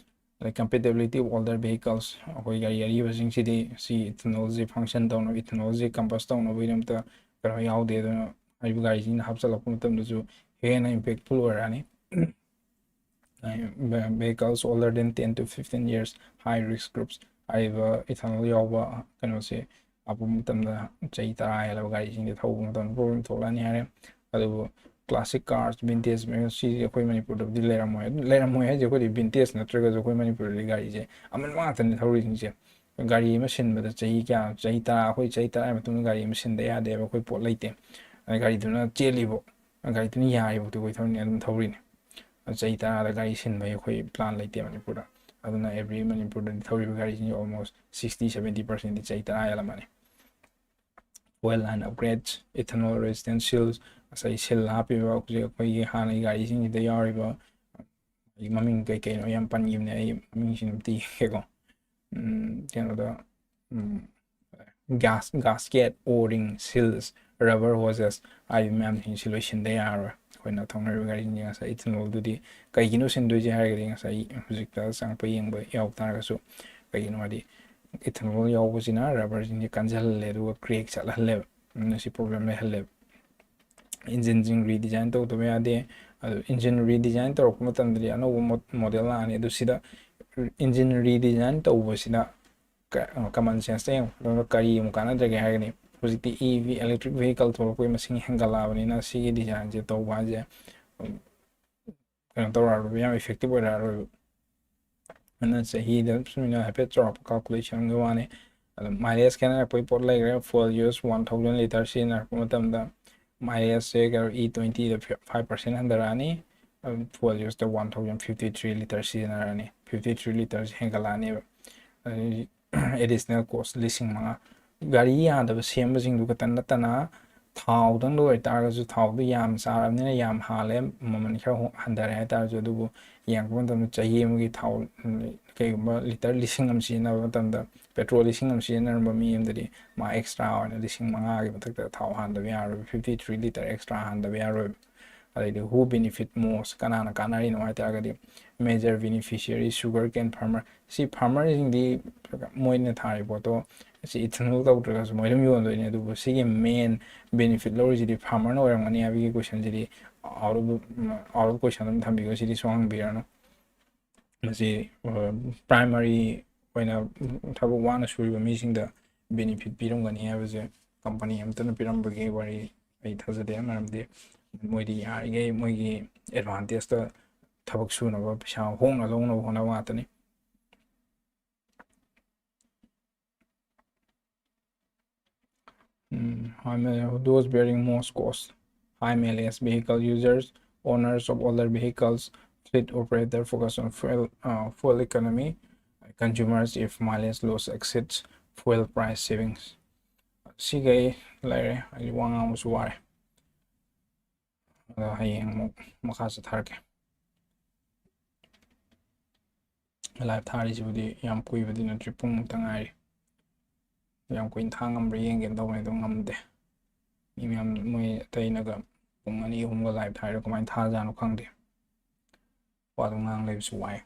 ꯑꯗꯩ compatibility of older vehicles, ꯑꯩꯈꯣꯏ ꯒꯥꯔꯤ ꯑꯔꯤꯕꯁꯤꯡꯁꯤꯗꯤ ꯁꯤ ethanolꯁꯤ function ꯇꯧꯅꯕ, ethanolꯁꯤ combust ꯇꯧꯅꯕꯒꯤꯗꯃꯛꯇ ꯀꯩꯅꯣ ꯌꯥꯎꯗꯦ꯫ ꯑꯗꯨꯅ ꯍꯥꯏꯔꯤꯕ ꯒꯥꯔꯤꯁꯤꯡꯅ ꯍꯥꯞꯆꯤꯜꯂꯛꯄ ꯃꯇꯝꯗꯁꯨ ꯍꯦꯟꯅ impactful ꯑꯣꯏꯔꯛꯑꯅꯤ꯫ Vehicles older than ten to fifteen years, high risk groups, ꯍꯥꯏꯔꯤꯕ ethanol ꯌꯥꯎꯕ ꯀꯩꯅꯣꯁꯦ ꯍꯥꯞꯄ ꯃꯇꯝꯗ ꯆꯍꯤ ꯇꯔꯥ ꯍꯦꯜꯂꯕ ꯒꯥꯔꯤꯁꯤꯡꯁꯦ ꯊꯧꯕ ꯃꯇꯝꯗ problem ꯊꯣꯛꯂꯛꯑꯅꯤ ꯍꯥꯏꯔꯦ꯫ ꯑꯗꯨꯕꯨ classic cars, vintage, ꯁꯤꯁꯦ ꯑꯩꯈꯣꯏ ꯃꯅꯤꯄꯨꯔꯗꯕꯨꯗꯤ ꯂꯩꯔꯝꯃꯣꯏ꯫ ꯑꯗꯨ ꯂꯩꯔꯝꯃꯣꯏ ꯍꯥꯏꯁꯦ ꯑꯩꯈꯣꯏꯗꯤ vintage ꯅꯠꯇ꯭ꯔꯒꯁꯨ ꯑꯩꯈꯣꯏ ꯃꯅꯤꯄꯨꯔꯗꯗꯤ ꯒꯥꯔꯤꯁꯦ ꯑꯃꯟꯕ ꯉꯥꯛꯇꯅꯤ ꯊꯧꯔꯤꯁꯤꯡꯁꯦ꯫ ꯒꯥꯔꯤ ꯑꯃ ꯁꯤꯟꯕꯗ ꯆꯍꯤ ꯀꯌꯥ, ꯆꯍꯤ ꯇꯔꯥ, ꯑꯩꯈꯣꯏ ꯆꯍꯤ ꯇꯔꯥꯒꯤ ꯃꯇꯨꯡꯗ ꯒꯥꯔꯤ ꯑꯃ ꯁꯤꯟꯗ ꯌꯥꯗꯦꯕ ꯑꯩꯈꯣꯏ ꯄꯣꯠ ꯂꯩꯇꯦ꯫ ꯑꯗꯩ ꯒꯥꯔꯤꯗꯨꯅ ꯆꯦꯜꯂꯤꯕꯣ, ꯒꯥꯔꯤꯗꯨꯅ ꯌꯥꯔꯤꯕꯣꯛꯇꯤ ꯑꯩꯈꯣꯏ ꯊꯧꯔꯤꯅꯤ, ꯑꯗꯨꯝ ꯊꯧꯔꯤꯅꯤ꯫ ꯆꯍꯤ ꯇꯔꯥꯗ ꯒꯥꯔꯤ ꯁꯤꯟꯕꯒꯤ ꯑꯩꯈꯣꯏ plan ꯂꯩꯇꯦ ꯃꯅꯤꯄꯨꯔꯗ꯫ ꯑꯗꯨꯅ every ꯃꯅꯤꯄꯨꯔꯗꯗꯤ ꯊꯧꯔꯤꯕ ꯒꯥꯔꯤꯁꯤꯡꯁꯦ almost sixty seventy percentꯗꯤ ꯆꯍꯤ ꯇꯔꯥ ꯍꯦꯜꯂꯝꯃꯅꯤ꯫ Fuel line upgrades, ethanol resistant seals, ꯉꯁꯥꯏ seal ꯍꯥꯞꯄꯤꯕ ꯍꯧꯖꯤꯛ ꯑꯩꯈꯣꯏꯒꯤ ꯍꯥꯟꯅꯒꯤ ꯒꯥꯔꯤꯁꯤꯡꯁꯤꯗ ꯌꯥꯎꯔꯤꯕ, ꯑꯩ ꯃꯃꯤꯡ ꯀꯩ ꯀꯩꯅꯣ ꯌꯥꯝ ꯄꯟꯈꯤꯕꯅꯦ, ꯑꯩ ꯃꯃꯤꯡꯁꯤ ꯑꯗꯨꯝ ꯊꯤꯒꯦꯀꯣ꯫ ꯎꯝ, ꯀꯩꯅꯣꯗ, ꯎꯝ, gas, gasket, O-ring, seals, rubber hoses ꯍꯥꯏꯔꯤꯕ ꯃꯌꯥꯝꯁꯤꯡꯁꯤ ꯂꯣꯏꯁꯤꯟꯗ ꯌꯥꯔꯔꯣꯏ꯫ ꯑꯩꯈꯣꯏꯅ ꯊꯧꯅꯔꯤꯕ ꯒꯥꯔꯤꯁꯤꯡꯁꯦ ꯉꯁꯥꯏ ethanolꯗꯨꯗꯤ ꯀꯩꯒꯤꯅꯣ ꯁꯤꯟꯗꯣꯏꯁꯦ ꯍꯥꯏꯔꯒꯗꯤ ꯉꯁꯥꯏ ꯍꯧꯖꯤꯛꯇ ꯆꯪꯉꯛꯄ ꯌꯦꯡꯕ ꯌꯥꯎ ꯇꯥꯔꯒꯁꯨ, ꯀꯩꯒꯤꯅꯣ ꯍꯥꯏꯗꯤ ethanol ꯌꯥꯎꯕꯁꯤꯅ rubberꯁꯤꯡꯁꯦ ꯀꯟꯖꯜꯍꯜꯂꯦ, ꯑꯗꯨꯒ crack ꯆꯠꯍꯜꯂꯦꯕ꯫ ꯑꯗꯨꯅ ꯁꯤ problem ꯂꯩꯍꯜꯂꯦꯕ꯫ Engineꯁꯤꯡ redesign ꯇꯧꯗꯕ ꯌꯥꯗꯦ꯫ ꯑꯗꯨ engine redesign ꯇꯧꯔꯛꯄ ꯃꯇꯝꯗꯗꯤ ꯑꯅꯧꯕ mo-, model ꯂꯥꯛꯑꯅꯤ꯫ ꯑꯗꯨ ꯁꯤꯗ engine redesign ꯇꯧꯕꯁꯤꯗ ꯀ-, common senseꯇ ꯌꯦꯡꯉꯨ꯫ ꯑꯗꯨꯒ ꯀꯔꯤ ꯑꯃꯨꯛ ꯀꯥꯟꯅꯗ꯭ꯔꯒꯦ ꯍꯥꯏꯔꯒꯗꯤ, ꯍꯧꯖꯤꯛꯇꯤ E V, electric vehicle ꯊꯣꯛꯂꯛꯄꯒꯤ ꯃꯁꯤꯡ ꯍꯦꯟꯒꯠꯂꯛꯑꯕꯅꯤꯅ ꯁꯤꯒꯤ designꯁꯦ ꯇꯧꯕ ꯍꯥꯏꯁꯦ, ꯎꯝ, ꯀꯩꯅꯣ ꯇꯧꯔꯛꯑꯔꯣꯏꯕ, ꯌꯥꯝ effective ꯑꯣꯏꯔꯛꯑꯔꯣꯏꯕ꯫ ꯑꯗꯨꯅ ꯆꯍꯤꯗ ꯁꯨꯝ ꯑꯩꯅ ꯍꯥꯏꯐꯦꯠ ꯆꯥꯎꯔꯥꯛꯄ calculationꯒꯤ ꯋꯥꯅꯤ꯫ ꯑꯗꯣ mileage ꯈꯦꯠꯅꯔꯛꯄꯒꯤ ꯄꯣꯠ ꯂꯩꯈ꯭ꯔꯦ꯫ Fuel use one thousand litre ꯁꯤꯖꯤꯟꯅꯔꯛꯄ ꯃꯇꯝꯗ mileageꯁꯦ ꯀꯩꯅꯣ E twentyꯗ five percent ꯍꯟꯊꯔꯛꯑꯅꯤ꯫ ꯑꯗꯨ fuel useꯇ one thousand fifty three litre ꯁꯤꯖꯤꯟꯅꯔꯅꯤ꯫ Fifty three litreꯁꯦ ꯍꯦꯟꯒꯠꯂꯛꯑꯅꯦꯕ꯫ ꯑꯗꯩ additional cost ꯂꯤꯁꯤꯡ ꯃꯉꯥ꯫ ꯒꯥꯔꯤ ꯌꯥꯗꯕ ꯁꯦꯝꯕꯁꯤꯡꯗꯨ ꯈꯛꯇ ꯅꯠꯇꯅ ꯊꯥꯎꯗꯪꯗ ꯑꯣꯏꯇꯥꯔꯒꯁꯨ ꯊꯥꯎꯗꯨ ꯌꯥꯝ ꯆꯥꯔꯕꯅꯤꯅ ꯌꯥꯝ ꯍꯥꯜꯂꯦ, ꯃꯃꯜ ꯈꯔ ꯍꯣ-, ꯍꯟꯊꯔꯦ ꯍꯥꯏꯇꯥꯔꯁꯨ, ꯑꯗꯨꯕꯨ ꯌꯦꯡꯉꯛꯄ ꯃꯇꯝꯗ ꯆꯍꯤ ꯑꯃꯒꯤ ꯊꯥꯎ, ꯎꯝ, ꯀꯩꯒꯨꯝꯕ litre ꯂꯤꯁꯤꯡ ꯑꯃ ꯁꯤꯖꯤꯟꯅꯕ ꯃꯇꯝꯗ, petrol ꯂꯤꯁꯤꯡ ꯑꯃ ꯁꯤꯖꯤꯟꯅꯔꯝꯕ ꯃꯤ ꯑꯃꯗꯗꯤ ꯃꯥ extra ꯑꯣꯏꯅ ꯂꯤꯁꯤꯡ ꯃꯉꯥꯒꯤ ꯃꯊꯛꯇ ꯊꯥꯎ ꯍꯥꯟꯗꯕ ꯌꯥꯔꯣꯏꯕ, fifty three litre extra ꯍꯥꯟꯗꯕ ꯌꯥꯔꯣꯏꯕ꯫ ꯑꯗꯩꯗꯤ who benefit most, ꯀꯅꯥꯅ ꯀꯥꯟꯅꯔꯤꯅꯣ ꯍꯥꯏꯇꯥꯔꯒꯗꯤ, major beneficiary sugar cane farmer꯫ ꯁꯤ farmerꯁꯤꯡꯗꯤ ꯃꯣꯏꯅ ꯊꯥꯔꯤꯕ ꯄꯣꯠꯇꯣ ꯁꯤ ethanol ꯇꯧꯗ꯭ꯔꯒꯁꯨ ꯃꯣꯏ ꯑꯗꯨꯝ ꯌꯣꯟꯗꯣꯏꯅꯦ꯫ ꯑꯗꯨꯕꯨ ꯁꯤꯒꯤ main benefit ꯂꯧꯔꯤꯁꯤꯗꯤ farmerꯅ ꯑꯣꯏꯔꯝꯒꯅꯤ ꯍꯥꯏꯕꯒꯤ questionꯁꯤꯗꯤ out of, out of question ꯑꯗꯨꯝ ꯊꯝꯕꯤꯈꯣ, ꯁꯤꯗꯤ ꯁꯨꯡꯍꯪ ꯍꯪꯕꯤꯔꯅꯨ꯫ ꯃꯁꯤ primary ꯑꯣꯏꯅ ꯊꯕꯛ ꯋꯥꯅ ꯁꯨꯔꯤꯕ ꯃꯤꯁꯤꯡꯗ benefit ꯄꯤꯔꯝꯒꯅꯤ ꯍꯥꯏꯕꯁꯦ company ꯑꯃꯠꯇꯅ ꯄꯤꯔꯝꯕꯒꯤ ꯋꯥꯔꯤ ꯑꯩ ꯊꯥꯖꯗꯦ꯫ ꯃꯔꯝꯗꯤ ꯃꯣꯏꯗꯤ ꯌꯥꯔꯤꯈꯩ ꯃꯣꯏꯒꯤ advantageꯇ ꯊꯕꯛ ꯁꯨꯅꯕ, ꯄꯩꯁꯥ ꯍꯣꯡꯅ ꯂꯧꯅꯕ ꯍꯣꯠꯅꯕ ꯉꯥꯛꯇꯅꯤ꯫ Mm, high mile-, those bearing most cost. High mileage vehicle users, owners of older vehicles, fleet operator focus on fuel, uh, fuel economy, consumers if mileage loss exceeds fuel price savings. ꯁꯤꯈꯩ ꯂꯩꯔꯦ꯫ ꯑꯩ ꯋꯥ ꯉꯥꯡꯕꯁꯨ ꯋꯥꯔꯦ꯫ ꯑꯗꯣ ꯍꯌꯦꯡ ꯑꯃꯨꯛ ꯃꯈꯥ ꯆꯠꯊꯔꯛꯀꯦ꯫ Live ꯊꯥꯔꯤꯁꯤꯕꯨꯗꯤ ꯌꯥꯝ ꯀꯨꯏꯕꯗꯤ ꯅꯠꯇ꯭ꯔꯤ, ꯄꯨꯡꯃꯨꯛꯇ ꯉꯥꯏꯔꯤ꯫ ꯌꯥꯝ ꯀꯨꯏꯅ ꯊꯥ ꯉꯝꯕ꯭ꯔꯥ ꯌꯦꯡꯒꯦꯅ ꯇꯧꯕꯅꯦ, ꯑꯗꯣ ꯉꯝꯗꯦ꯫ ꯃꯤ ꯃꯌꯥꯝ, ꯃꯣꯏ ꯑꯇꯩꯅꯒ ꯄꯨꯡ ꯑꯅꯤ ꯑꯍꯨꯝꯒ live ꯊꯥꯔꯤꯔ ꯀꯃꯥꯏꯅ ꯊꯥꯖꯥꯠꯅꯣ ꯈꯪꯗꯦ꯫ ꯋꯥꯗꯣ ꯉꯥꯡ ꯂꯩꯕꯁꯨ ꯋꯥꯏ꯫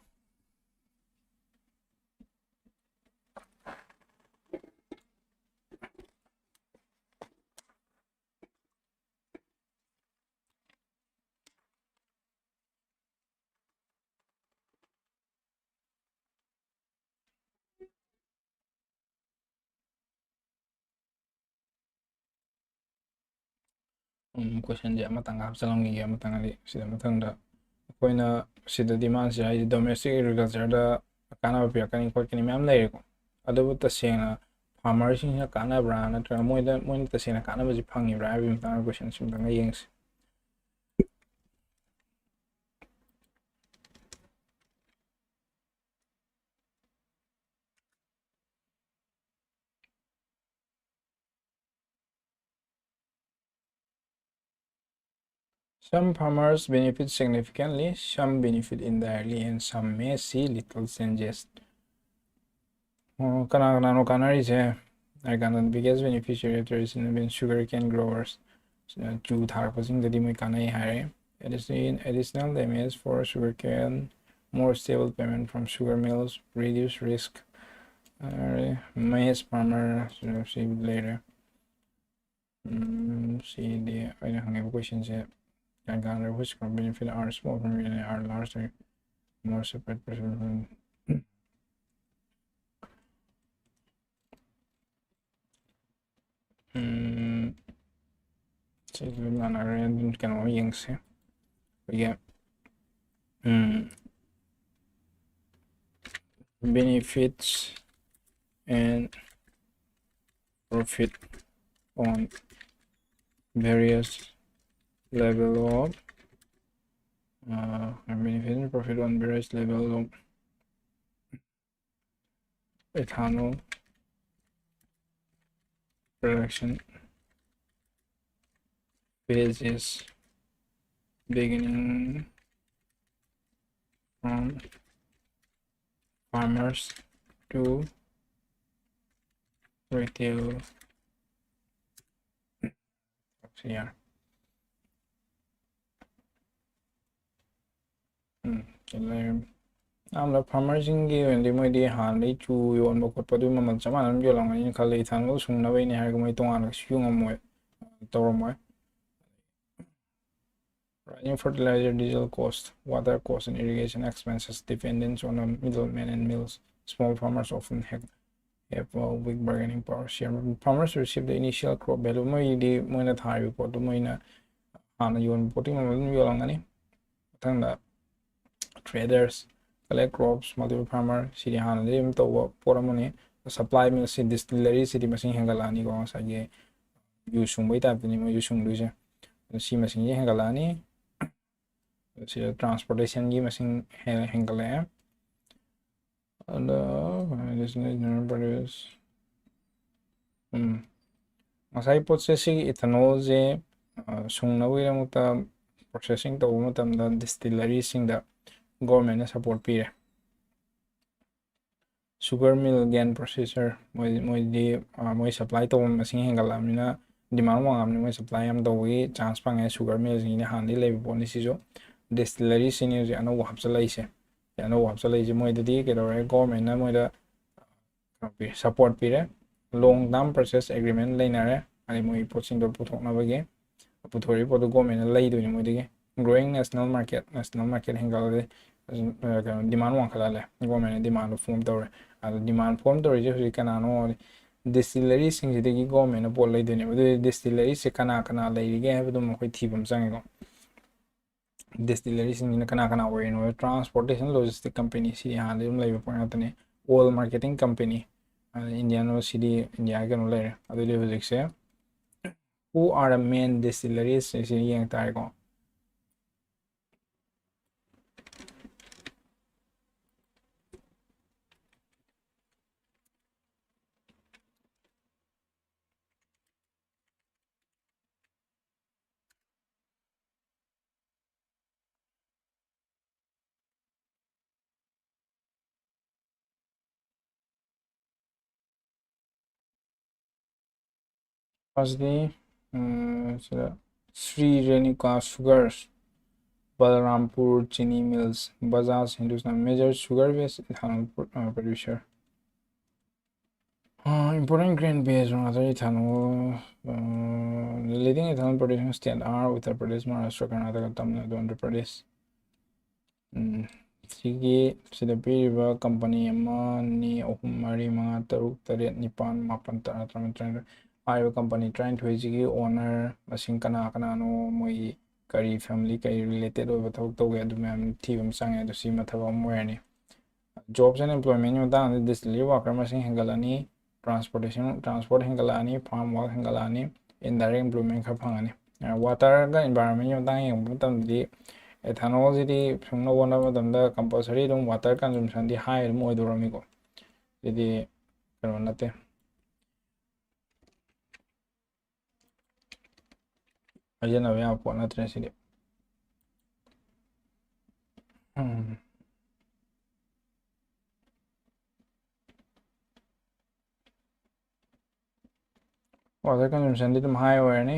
ꯎꯝ, questionꯁꯦ ꯑꯃꯇꯪ ꯍꯥꯞꯆꯤꯜꯂꯝꯈꯤꯒꯦ, ꯑꯃꯇꯪ, ꯍꯥꯏꯗꯤ ꯁꯤꯗ ꯃꯊꯪꯗ ꯑꯩꯈꯣꯏꯅ ꯁꯤꯗ demandꯁꯦ, ꯍꯥꯏꯗꯤ domestic agricultureꯗ ꯀꯥꯟꯅꯕ ꯄꯤꯔꯛꯀꯅꯤ ꯈꯣꯠꯀꯅꯤ ꯃꯌꯥꯝ ꯂꯩꯔꯦꯀꯣ꯫ ꯑꯗꯨꯕꯨ ꯇꯁꯦꯡꯅ farmerꯁꯤꯡꯁꯤꯅ ꯀꯥꯟꯅꯕ꯭ꯔꯥ, ꯅꯠꯇ꯭ꯔꯒ ꯃꯣꯏꯗ, ꯃꯣꯏꯅ ꯇꯁꯦꯡꯅ ꯀꯥꯟꯅꯕꯁꯤ ꯐꯪꯉꯤꯕ꯭ꯔꯥ ꯍꯥꯏꯕꯒꯤ ꯃꯇꯥꯡꯗ questionꯁꯤ ꯑꯃꯇꯪꯒ ꯌꯦꯡꯁꯤ꯫ Some farmers benefit significantly, some benefit indirectly, and some may see little changes. ꯑꯣ, ꯀꯅꯥ ꯀꯅꯥꯅꯣ ꯀꯥꯟꯅꯔꯤꯁꯦ? ꯍꯥꯏ ꯀꯥꯟꯗ, biggest beneficiary of traditional being sugar cane growers, ꯆꯨ ꯊꯥꯔꯛꯄꯁꯤꯡꯗꯗꯤ ꯃꯣꯏ ꯀꯥꯟꯅꯩ ꯍꯥꯏꯔꯦ꯫ Addition-, additional damage for sugar cane, more stable payment from sugar mills, reduced risk, Mahesh ꯄꯥꯃꯔ ꯁꯤ ꯂꯩꯔꯦ꯫ ꯎꯝ, ꯁꯤꯗꯤ ꯑꯩꯅ ꯍꯪꯉꯤꯕ ꯀꯣꯏꯁꯟꯁꯦ ꯒ꯭ꯌꯥꯟ ꯇꯥꯅ, which benefit are small from are large more separate person? ꯎꯝ, ꯁꯤ ꯂꯣꯏ ꯃꯥꯟꯅꯔꯦ꯫ ꯑꯗꯨꯝ ꯀꯩꯅꯣ ꯑꯃ ꯌꯦꯡꯁꯦ꯫ ꯑꯩꯈꯣꯏꯒꯤ ꯎꯝ, benefits and profit on various level of uh, benefit and profit on various level of ethanol production phases, beginning from farmers to retail. ꯁꯤ ꯌꯥꯔꯦ꯫ ꯎꯝ, ꯁꯤ ꯂꯩꯔꯦ꯫ ꯑꯌꯥꯝꯕ ꯐꯥꯔꯃꯔꯁꯤꯡꯒꯤ ꯑꯣꯏꯅꯗꯤ ꯃꯣꯏꯗꯤ ꯍꯥꯟꯅꯗꯩ ꯆꯨ ꯌꯣꯟꯕ ꯈꯣꯠꯄ ꯑꯗꯨ ꯃꯃꯜ ꯆꯞ ꯃꯥꯟꯅꯅ ꯌꯣꯜꯂꯝꯒꯅꯤꯅ ꯈꯜꯂꯦ꯫ ꯏꯊꯥꯅꯣꯜ ꯁꯨꯡꯅꯕꯩꯅꯦ ꯍꯥꯏꯔꯒ ꯃꯣꯏ ꯇꯣꯉꯥꯟꯅ ꯀꯩꯁꯨ ꯌꯣꯡꯉꯝꯃꯣꯏ, ꯇꯧꯔꯝꯃꯣꯏ꯫ Rising fertilizer, diesel cost, water cost and irrigation expenses, dependence on a middleman and mills. Small farmers often have, have a weak bargaining power. ꯁꯤ ꯌꯥꯝ, farmers receive the initial crop value. ꯃꯣꯏꯗꯤ ꯃꯣꯏꯅ ꯊꯥꯔꯤꯕ ꯄꯣꯠꯇꯨ ꯃꯣꯏꯅ ꯍꯥꯟꯅ ꯌꯣꯟꯕ ꯄꯣꯠꯇꯨꯒꯤ ꯃꯃꯜ ꯑꯗꯨꯝ ꯌꯣꯜꯂꯝꯒꯅꯤ꯫ ꯃꯊꯪꯗ traders, collect crops, multiple farmer, ꯁꯤꯗꯤ ꯍꯥꯟꯅꯗꯒꯤ ꯑꯗꯨꯝ ꯇꯧꯕ ꯄꯣꯠ ꯑꯃꯅꯤ꯫ Supply mill ꯁꯤ, distillery ꯁꯤꯗꯤ ꯃꯁꯤꯡ ꯍꯦꯟꯒꯠꯂꯛꯑꯅꯤꯀꯣ, ꯉꯁꯥꯏꯒꯤ ꯌꯨ ꯁꯨꯡꯕꯩ ꯇꯥꯏꯞꯇꯅꯤ ꯃꯣꯏꯁꯨ ꯁꯨꯡꯗꯣꯏꯁꯦ꯫ ꯑꯗꯣ ꯁꯤ ꯃꯁꯤꯡꯁꯦ ꯍꯦꯟꯒꯠꯂꯛꯑꯅꯤ꯫ ꯁꯤꯗ transportation ꯒꯤ ꯃꯁꯤꯡ ꯍꯦꯟꯅ ꯍꯦꯟꯒꯠꯂꯛꯑꯦ꯫ ꯑꯗ ꯎꯝ, ꯉꯁꯥꯏ ꯄꯣꯠꯁꯦ, ꯁꯤꯒꯤ ethanol ꯁꯦ, ꯑ, ꯁꯨꯡꯅꯕꯒꯤꯗꯃꯛꯇ processing ꯇꯧꯕ ꯃꯇꯝꯗ distillery ꯁꯤꯡꯗ government ꯅ support ꯄꯤꯔꯦ꯫ Sugar mill, grain processor, ꯃꯣꯏ, ꯃꯣꯏꯗꯤ, ꯑ, ꯃꯣꯏ supply ꯇꯧꯕ ꯃꯁꯤꯡ ꯍꯦꯟꯒꯠꯂꯛꯑꯕꯅꯤꯅ, demand ꯋꯥꯡꯉꯕꯅꯤꯅ ꯃꯣꯏ supply ꯌꯥꯝ ꯇꯧꯕꯒꯤ chance ꯐꯪꯉꯦ꯫ Sugar mill ꯁꯤꯡꯁꯤꯅ ꯍꯥꯟꯅꯗꯤ ꯂꯩꯕ ꯄꯣꯠꯅꯤ꯫ ꯁꯤꯁꯨ distillery ꯁꯤꯅꯤ ꯍꯧꯖꯤꯛ ꯑꯅꯧꯕ ꯍꯥꯞꯆꯜꯂꯛꯏꯁꯦ꯫ ꯑꯅꯧꯕ ꯍꯥꯞꯆꯜꯂꯛꯏꯁꯦ ꯃꯣꯏꯗꯗꯤ ꯀꯩꯗꯧꯔꯦ, government ꯅ ꯃꯣꯏꯗ ꯀꯩꯅꯣ ꯄꯤ, support ꯄꯤꯔꯦ꯫ Long term purchase agreement ꯂꯩꯅꯔꯦ, ꯍꯥꯏꯗꯤ ꯃꯣꯏ ꯄꯣꯠꯁꯤꯡꯗꯣ ꯄꯨꯊꯣꯛꯅꯕꯒꯤ꯫ ꯄꯨꯊꯣꯔꯛꯏ ꯄꯣꯠꯇꯣ government ꯅ ꯂꯩꯗꯣꯏꯅꯤ ꯃꯣꯏꯗꯒꯤ꯫ Growing national market, national market ꯍꯦꯟꯒꯠꯂꯗꯤ, ꯑ, ꯀꯩꯅꯣ, demand ꯋꯥꯡꯈꯠꯂꯛꯑꯦ, government ꯅ demand ꯗꯣ form ꯇꯧꯔꯦ꯫ ꯑꯗꯣ demand form ꯇꯧꯔꯤꯁꯦ ꯍꯧꯖꯤꯛ ꯀꯅꯥꯅꯣ? Distillery ꯁꯤꯡꯁꯤꯗꯒꯤ government ꯅ ꯄꯣꯠ ꯂꯩꯗꯣꯏꯅꯦꯕ꯫ ꯑꯗꯨꯗꯤ distillery ꯁꯦ ꯀꯅꯥ ꯀꯅꯥ ꯂꯩꯔꯤꯒꯦ ꯍꯥꯏꯕꯗꯨꯃ ꯑꯩꯈꯣꯏ ꯊꯤꯕ ꯑꯃ ꯆꯪꯉꯦꯀꯣ꯫ Distillery ꯁꯤꯡꯁꯤꯅ ꯀꯅꯥ ꯀꯅꯥ ꯑꯣꯏꯔꯤꯅꯣ? Transportation Logistic Company ꯁꯤ ꯍꯥꯟꯅꯗꯒꯤ ꯑꯗꯨꯝ ꯂꯩꯕ ꯄꯣꯠ ꯉꯥꯛꯇꯅꯤ꯫ Oil Marketing Company, ꯑ, Indian Oil ꯁꯤꯗꯤ India ꯒꯤ ꯀꯩꯅꯣ ꯂꯩꯔꯦ꯫ ꯑꯗꯨꯗꯤ ꯍꯧꯖꯤꯛꯁꯦ who are the main distilleries ꯁꯤ ꯌꯦꯡ ꯇꯥꯔꯦꯀꯣ꯫ ꯐꯥꯔꯁꯇꯤ, ꯎꯝ, ꯁꯤꯗ Sri Renuka Sugars, Balrampur Chini Mills, Bajaj Hindustan, major sugar based ethanol pro-, uh, producer. Uh, important grain based on other ethanol. Uh, the leading ethanol producing state are Uttar Pradesh, Maharashtra, Karnataka, Tamil Nadu, Andhra Pradesh. ꯎꯝ, ꯁꯤꯒꯤ, ꯁꯤꯗ ꯄꯤꯔꯤꯕ company ꯑꯃ, ꯑꯅꯤ, ꯑꯍꯨꯝ, ꯃꯔꯤ, ꯃꯉꯥ, ꯇꯔꯨꯛ, ꯇꯔꯦꯠ, ꯅꯤꯄꯥꯜ, ꯃꯥꯄꯜ, ꯇꯔꯥ, ꯇꯔꯥꯃꯥꯊꯣꯏ, ꯇꯔꯥꯅꯤꯊꯣꯏ꯫ ꯍꯥꯏꯔꯤꯕ company ꯇꯔꯥꯅꯤꯊꯣꯏꯁꯤꯒꯤ owner ꯃꯁꯤꯡ ꯀꯅꯥ ꯀꯅꯥꯅꯣ, ꯃꯣꯏꯒꯤ ꯀꯔꯤ family, ꯀꯔꯤ related ꯑꯣꯏꯕ ꯊꯕꯛ ꯇꯧꯒꯦ, ꯑꯗꯨ ꯃꯌꯥꯝ ꯊꯤꯕ ꯑꯃ ꯆꯪꯉꯦ꯫ ꯑꯗꯣ ꯁꯤꯃ ꯊꯕꯛ ꯑꯃ ꯑꯣꯏꯔꯅꯤ꯫ Jobs and employment ꯀꯤ ꯃꯇꯥꯡꯗ, distillery worker ꯃꯁꯤꯡ ꯍꯦꯟꯒꯠꯂꯅꯤ, transportation, transport ꯍꯦꯟꯒꯠꯂꯛꯑꯅꯤ, farm work ꯍꯦꯟꯒꯠꯂꯛꯑꯅꯤ, indirect employment ꯈꯔ ꯐꯪꯉꯅꯤ꯫ ꯑ, water ꯒ environment ꯀꯤ ꯃꯇꯥꯡ ꯌꯦꯡꯕ ꯃꯇꯝꯗꯗꯤ, ethanol ꯁꯤꯗꯤ ꯁꯨꯡꯅ ꯍꯣꯠꯅꯕ ꯃꯇꯝꯗ compulsory ꯑꯗꯨꯝ water consumption ꯗꯤ high ꯑꯗꯨꯝ ꯑꯣꯏꯗꯧꯔꯝꯃꯤꯀꯣ꯫ ꯁꯤꯗꯤ ꯀꯩꯅꯣ ꯅꯠꯇꯦ꯫ ꯍꯥꯏꯖꯟꯅꯕ ꯌꯥꯕ ꯄꯣꯠ ꯅꯠꯇ꯭ꯔꯦ ꯁꯤꯗꯤ꯫ ꯎꯝ꯫ Water consumption ꯗꯤ ꯑꯗꯨꯝ high ꯑꯣꯏꯔꯅꯤ꯫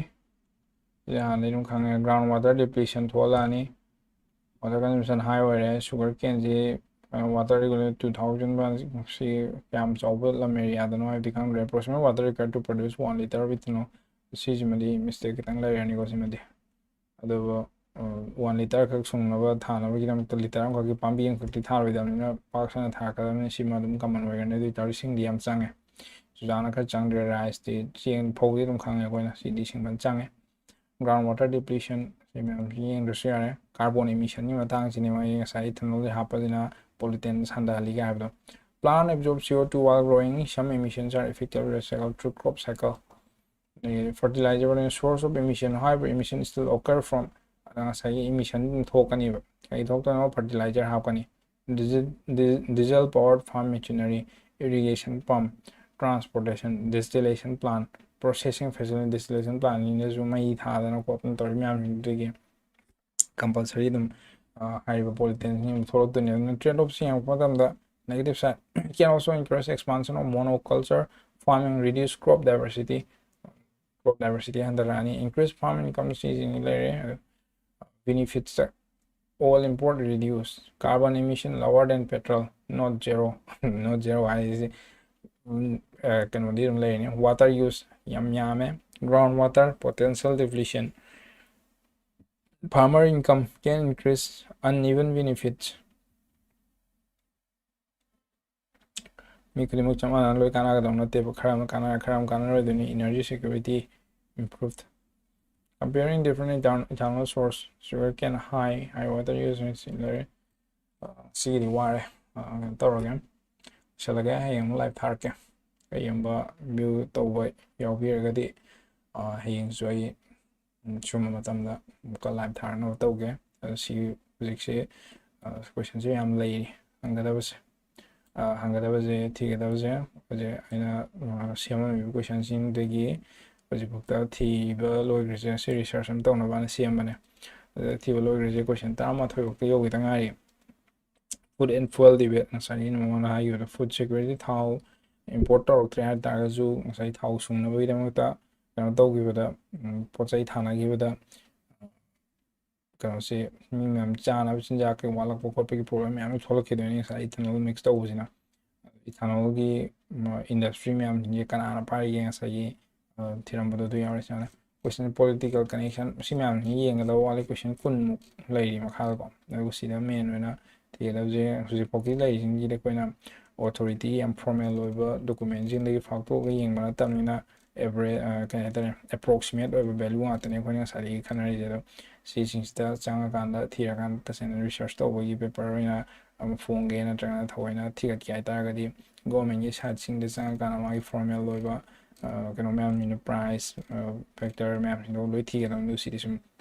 ꯁꯤꯗꯤ ꯍꯥꯟꯅꯗꯤ ꯑꯗꯨꯝ ꯈꯪꯉꯦ, ground water depletion ꯊꯣꯛꯍꯜꯂꯛꯑꯅꯤ꯫ Water consumption high ꯑꯣꯏꯔꯦ꯫ Sugar cane ꯁꯤ Water regulate two thousand ꯁꯤ ꯌꯥꯝ ꯆꯥꯎꯕ ꯂꯝ ꯑꯦꯔꯤꯌꯥꯗꯅꯣ ꯍꯥꯏꯕꯗꯤ ꯈꯪꯗ꯭ꯔꯦ꯫ Approximate water required to produce one liter of ethanol, ꯁꯤꯁꯤꯃꯗꯤ ꯃꯤꯁꯇꯦꯛ ꯈꯤꯇꯪ ꯂꯩꯔꯅꯤꯀꯣ꯫ ꯁꯤꯃꯗꯤ ꯑꯗꯨꯕꯨ ꯋꯥꯟ ꯂꯤꯇꯔ ꯈꯛ ꯁꯨꯡꯅꯕ ꯊꯥꯅꯕꯒꯤꯗꯃꯛꯇ ꯂꯤꯇꯔ ꯑꯃꯈꯛꯀꯤ ꯄꯥꯝꯕꯤ ꯑꯃꯈꯛꯇꯤ ꯊꯥꯔꯣꯏꯗꯕꯅꯤꯅ ꯄꯥꯛ ꯁꯟꯅ ꯊꯥꯔꯛꯀꯗꯕꯅꯤ꯫ ꯁꯤꯃ ꯑꯗꯨꯝ ꯀꯃꯟ ꯑꯣꯏꯒꯅꯤ꯫ ꯑꯗꯨ ꯑꯣꯏꯇꯥꯔꯗꯤ ꯏꯁꯤꯡꯗꯤ ꯌꯥꯝ ꯆꯪꯉꯦ꯫ ꯆꯨꯖꯥꯛꯅ ꯈꯔ ꯆꯪꯗ꯭ꯔꯦ꯫ ꯔꯥꯏꯁꯇꯤ, ꯆꯦꯡ, ꯐꯧꯗꯤ ꯑꯗꯨꯝ ꯈꯪꯉꯦ ꯑꯩꯈꯣꯏꯅ꯫ ꯁꯤꯗꯤ ꯏꯁꯤꯡ ꯐꯖꯅ ꯆꯪꯉꯦ꯫ Ground water depletion ꯁꯤ ꯃꯌꯥꯝꯁꯤ ꯌꯦꯡꯗ꯭ꯔꯁꯨ ꯌꯥꯔꯦ꯫ Carbon emission ꯒꯤ ꯃꯇꯥꯡꯁꯤꯅꯦ ꯃꯣꯏ ꯉꯁꯥꯏ ethanol ꯁꯦ ꯍꯥꯞꯄꯁꯤꯅ pollutants ꯍꯟꯊꯍꯜꯂꯤꯒ ꯍꯥꯏꯕꯗꯣ꯫ Plant absorb CO two while growing, some emissions are effectively recycled through crop cycle꯫ ꯑꯗꯒꯤ fertilizer, source of emission, however emission still occur from, ꯑꯗ ꯉꯁꯥꯏꯒꯤ emission ꯑꯗꯨꯝ ꯊꯣꯛꯀꯅꯤꯕ꯫ ꯀꯩ ꯊꯣꯛꯇꯣꯏꯅꯣ? Fertilizer ꯍꯥꯞꯀꯅꯤ, diesel powered farm machinery, irrigation pump, transportation, distillation plant, processing facility, distillation plant ꯁꯤꯡꯗꯁꯨ ꯃꯩ ꯊꯥꯗꯅ ꯈꯣꯠꯇꯅ ꯇꯧꯔꯤ ꯃꯌꯥꯝꯁꯤꯡꯗꯨꯗꯒꯤ compulsory ꯑꯗꯨꯝ ꯍꯥꯏꯔꯤꯕ pollutants ꯁꯤꯡ ꯑꯗꯨꯝ ꯊꯣꯛꯂꯛꯇꯣꯏꯅꯤ꯫ ꯑꯗꯨꯅ trade off ꯁꯤ ꯌꯦꯡꯉꯛꯄ ꯃꯇꯝꯗ negative side can also encourage expansion of monoculture farming, reduce crop diversity, crop diversity ꯍꯟꯊꯔꯛꯑꯅꯤ꯫ Increase farm income ꯁꯤꯁꯤꯡ ꯂꯩꯔꯦ꯫ Benefits ꯇ all import reduce, carbon emission lower than petrol, not zero, not zero ꯍꯥꯏꯁꯦ ꯀꯩꯅꯣꯗꯤ ꯑꯗꯨꯝ ꯂꯩꯔꯅꯤ꯫ Water use ꯌꯥꯝ ꯌꯥꯝꯃꯦ꯫ Ground water potential depletion, farmer income can increase, uneven benefits꯫ ꯃꯤ ꯈꯨꯗꯤꯡꯃꯛ ꯆꯞ ꯃꯥꯟꯅꯅ ꯂꯣꯏ ꯀꯥꯟꯅꯒꯗꯕ ꯅꯠꯇꯦꯕ꯫ ꯈꯔ ꯑꯃ ꯀꯥꯟꯅꯔ ꯈꯔ ꯑꯃ ꯀꯥꯟꯅꯔꯣꯏꯗꯣꯏꯅꯤ꯫ Energy security improved, comparing different ethan- ethanol source, sugar cane, high high water use ꯁꯤ ꯂꯩꯔꯦ꯫ ꯁꯤꯒꯤꯗꯤ ꯋꯥꯔꯦ꯫ ꯀꯩꯅꯣ ꯇꯧꯔꯒꯦ, ꯂꯣꯏꯁꯤꯜꯂꯒꯦ꯫ ꯍꯌꯦꯡ ꯑꯃꯨꯛ live ꯊꯥꯔꯛꯀꯦ꯫ ꯀꯩꯒꯨꯝꯕ view ꯇꯧꯕ ꯌꯥꯎꯕꯤꯔꯒꯗꯤ ꯍꯌꯦꯡꯁꯨ ꯑꯩ ꯁꯨꯝꯕ ꯃꯇꯝꯗ ꯑꯃꯨꯛꯀ live ꯊꯥꯔꯛꯅꯕ ꯇꯧꯒꯦ꯫ ꯑꯗꯣ ꯁꯤ ꯍꯧꯖꯤꯛꯁꯦ question ꯁꯦ ꯌꯥꯝ ꯂꯩꯔꯤ ꯍꯪꯒꯗꯕꯁꯦ꯫ ꯍꯪꯒꯗꯕꯁꯦ, ꯊꯤꯒꯗꯕꯁꯦ ꯍꯧꯖꯤꯛ ꯑꯩꯅ ꯁꯦꯝꯃꯝꯃꯤꯕ question ꯁꯤꯡꯗꯒꯤ ꯍꯧꯖꯤꯛꯐꯥꯎꯗ ꯊꯤꯕ ꯂꯣꯏꯈ꯭ꯔꯤꯁꯦ꯫ ꯁꯤ research ꯑꯃ ꯇꯧꯅꯕꯅ ꯁꯦꯝꯕꯅꯦ꯫ ꯑꯗꯨꯗ ꯊꯤꯕ ꯂꯣꯏꯈ꯭ꯔꯤꯁꯦ question ꯇꯔꯥꯃꯥꯊꯣꯏ ꯐꯥꯎꯗ ꯌꯧꯈꯤꯗ ꯉꯥꯏꯔꯤ꯫ Food and fuel debate, ꯉꯁꯥꯏ ꯑꯩꯅ ꯃꯃꯥꯡꯗ ꯍꯥꯏꯈꯤꯕꯗꯣ, food security, ꯊꯥꯎ import ꯇꯧꯔꯛꯇ꯭ꯔꯦ ꯍꯥꯏ ꯇꯥꯔꯒꯁꯨ ꯉꯁꯥꯏ ꯊꯥꯎ ꯁꯨꯡꯅꯕꯒꯤꯗꯃꯛꯇ ꯀꯩꯅꯣ ꯇꯧꯈꯤꯕꯗ, ꯄꯣꯠ ꯆꯩ ꯊꯥꯅꯈꯤꯕꯗ ꯀꯩꯅꯣꯁꯤ ꯃꯤ ꯃꯌꯥꯝ ꯆꯥꯅꯕ ꯆꯤꯟꯖꯥꯛ ꯀꯩ ꯋꯥꯠꯂꯛꯄ ꯈꯣꯠꯄꯒꯤ ꯄ꯭ꯔꯣꯕ꯭ꯂꯦꯝ ꯃꯌꯥꯝ ꯑꯃ ꯊꯣꯛꯂꯛꯈꯤꯗꯣꯏꯅꯤ ꯉꯁꯥꯏ ꯏꯊꯅꯣꯜ ꯃꯤꯛꯁ ꯇꯧꯕꯁꯤꯅ꯫ ꯏꯊꯅꯣꯜꯒꯤ ꯏꯟꯗꯁꯇ꯭ꯔꯤ ꯃꯌꯥꯝꯁꯤꯡꯁꯦ ꯀꯅꯥꯅ ꯄꯥꯏꯔꯤꯒꯦ ꯉꯁꯥꯏꯒꯤ ꯊꯤꯔꯝꯕꯗꯣ ꯑꯗꯨ ꯌꯥꯎꯔꯦ ꯁꯨꯃꯥꯏꯅ꯫ ꯀꯣꯏꯁꯟ ꯄꯣꯂꯤꯇꯤꯀꯦꯜ ꯀꯅꯦꯛꯁꯟ ꯁꯤ ꯃꯌꯥꯝꯁꯤ ꯌꯦꯡꯒꯗꯕ ꯋꯥꯠꯂꯤ꯫ ꯀꯣꯏꯁꯟ ꯀꯨꯟꯃꯨꯛ ꯂꯩꯔꯤ ꯃꯈꯥꯗꯀꯣ꯫ ꯑꯗꯨꯒ ꯁꯤꯗ ꯃꯦꯟ ꯑꯣꯏꯅ ꯊꯤꯒꯗꯕꯁꯦ ꯍꯧꯖꯤꯛꯐꯥꯎꯗꯤ ꯂꯩꯔꯤꯁꯤꯡꯁꯤꯗꯤ ꯑꯩꯈꯣꯏꯅ ꯑꯣꯊꯣꯔꯤꯇꯤ ꯌꯥꯝ ꯐꯣꯔꯃꯦꯜ ꯑꯣꯏꯕ ꯗꯣꯀꯨꯃꯦꯟꯁꯤꯡꯗꯒꯤ ꯐꯥꯛꯇꯣꯛꯑꯒ ꯌꯦꯡꯕ ꯅꯠꯇꯕꯅꯤꯅ ꯑꯦꯚꯔꯦꯖ ꯀꯩ ꯍꯥꯏꯇꯥꯔꯦ, ꯑꯦꯄ꯭ꯔꯣꯛꯁꯤꯃꯦꯠ ꯑꯣꯏꯕ ꯚꯦꯂꯨ ꯉꯥꯛꯇꯅꯦ ꯑꯩꯈꯣꯏꯅ ꯉꯁꯥꯏꯗꯒꯤ ꯈꯟꯅꯔꯤꯁꯦ꯫ ꯑꯗꯣ ꯁꯤꯁꯤꯡꯁꯤꯗ ꯆꯪꯉꯀꯥꯟꯗ ꯊꯤꯔꯀꯥꯟꯗ ꯇꯁꯦꯡꯅ ꯔꯤꯁꯔꯁ ꯇꯧꯕꯒꯤ ꯄꯦꯄꯔ ꯑꯣꯏꯅ ꯑꯃ ꯐꯣꯡꯒꯦ ꯅꯠꯇ꯭ꯔꯒꯅ ꯊꯑꯣꯏꯅ ꯊꯤꯒꯠꯀꯦ ꯍꯥꯏꯇꯥꯔꯒꯗꯤ ꯒꯣꯔꯃꯦꯟꯒꯤ ꯁꯥꯏꯠꯁꯤꯡꯗ ꯆꯪꯉꯀꯥꯟꯗ ꯃꯥꯒꯤ ꯐꯣꯔꯃꯦꯜ ꯑꯣꯏꯕ ꯀꯩꯅꯣ ꯃꯌꯥꯝꯁꯤꯡꯗꯣ, ꯄ꯭ꯔꯥꯏꯁ ꯐꯦꯛꯇꯔ ꯃꯌꯥꯝꯁꯤꯡꯗꯣ ꯂꯣꯏ ꯊꯤꯒꯗꯕꯅꯤ꯫ ꯑꯗꯨ ꯁꯤꯗꯤ ꯁꯨꯝ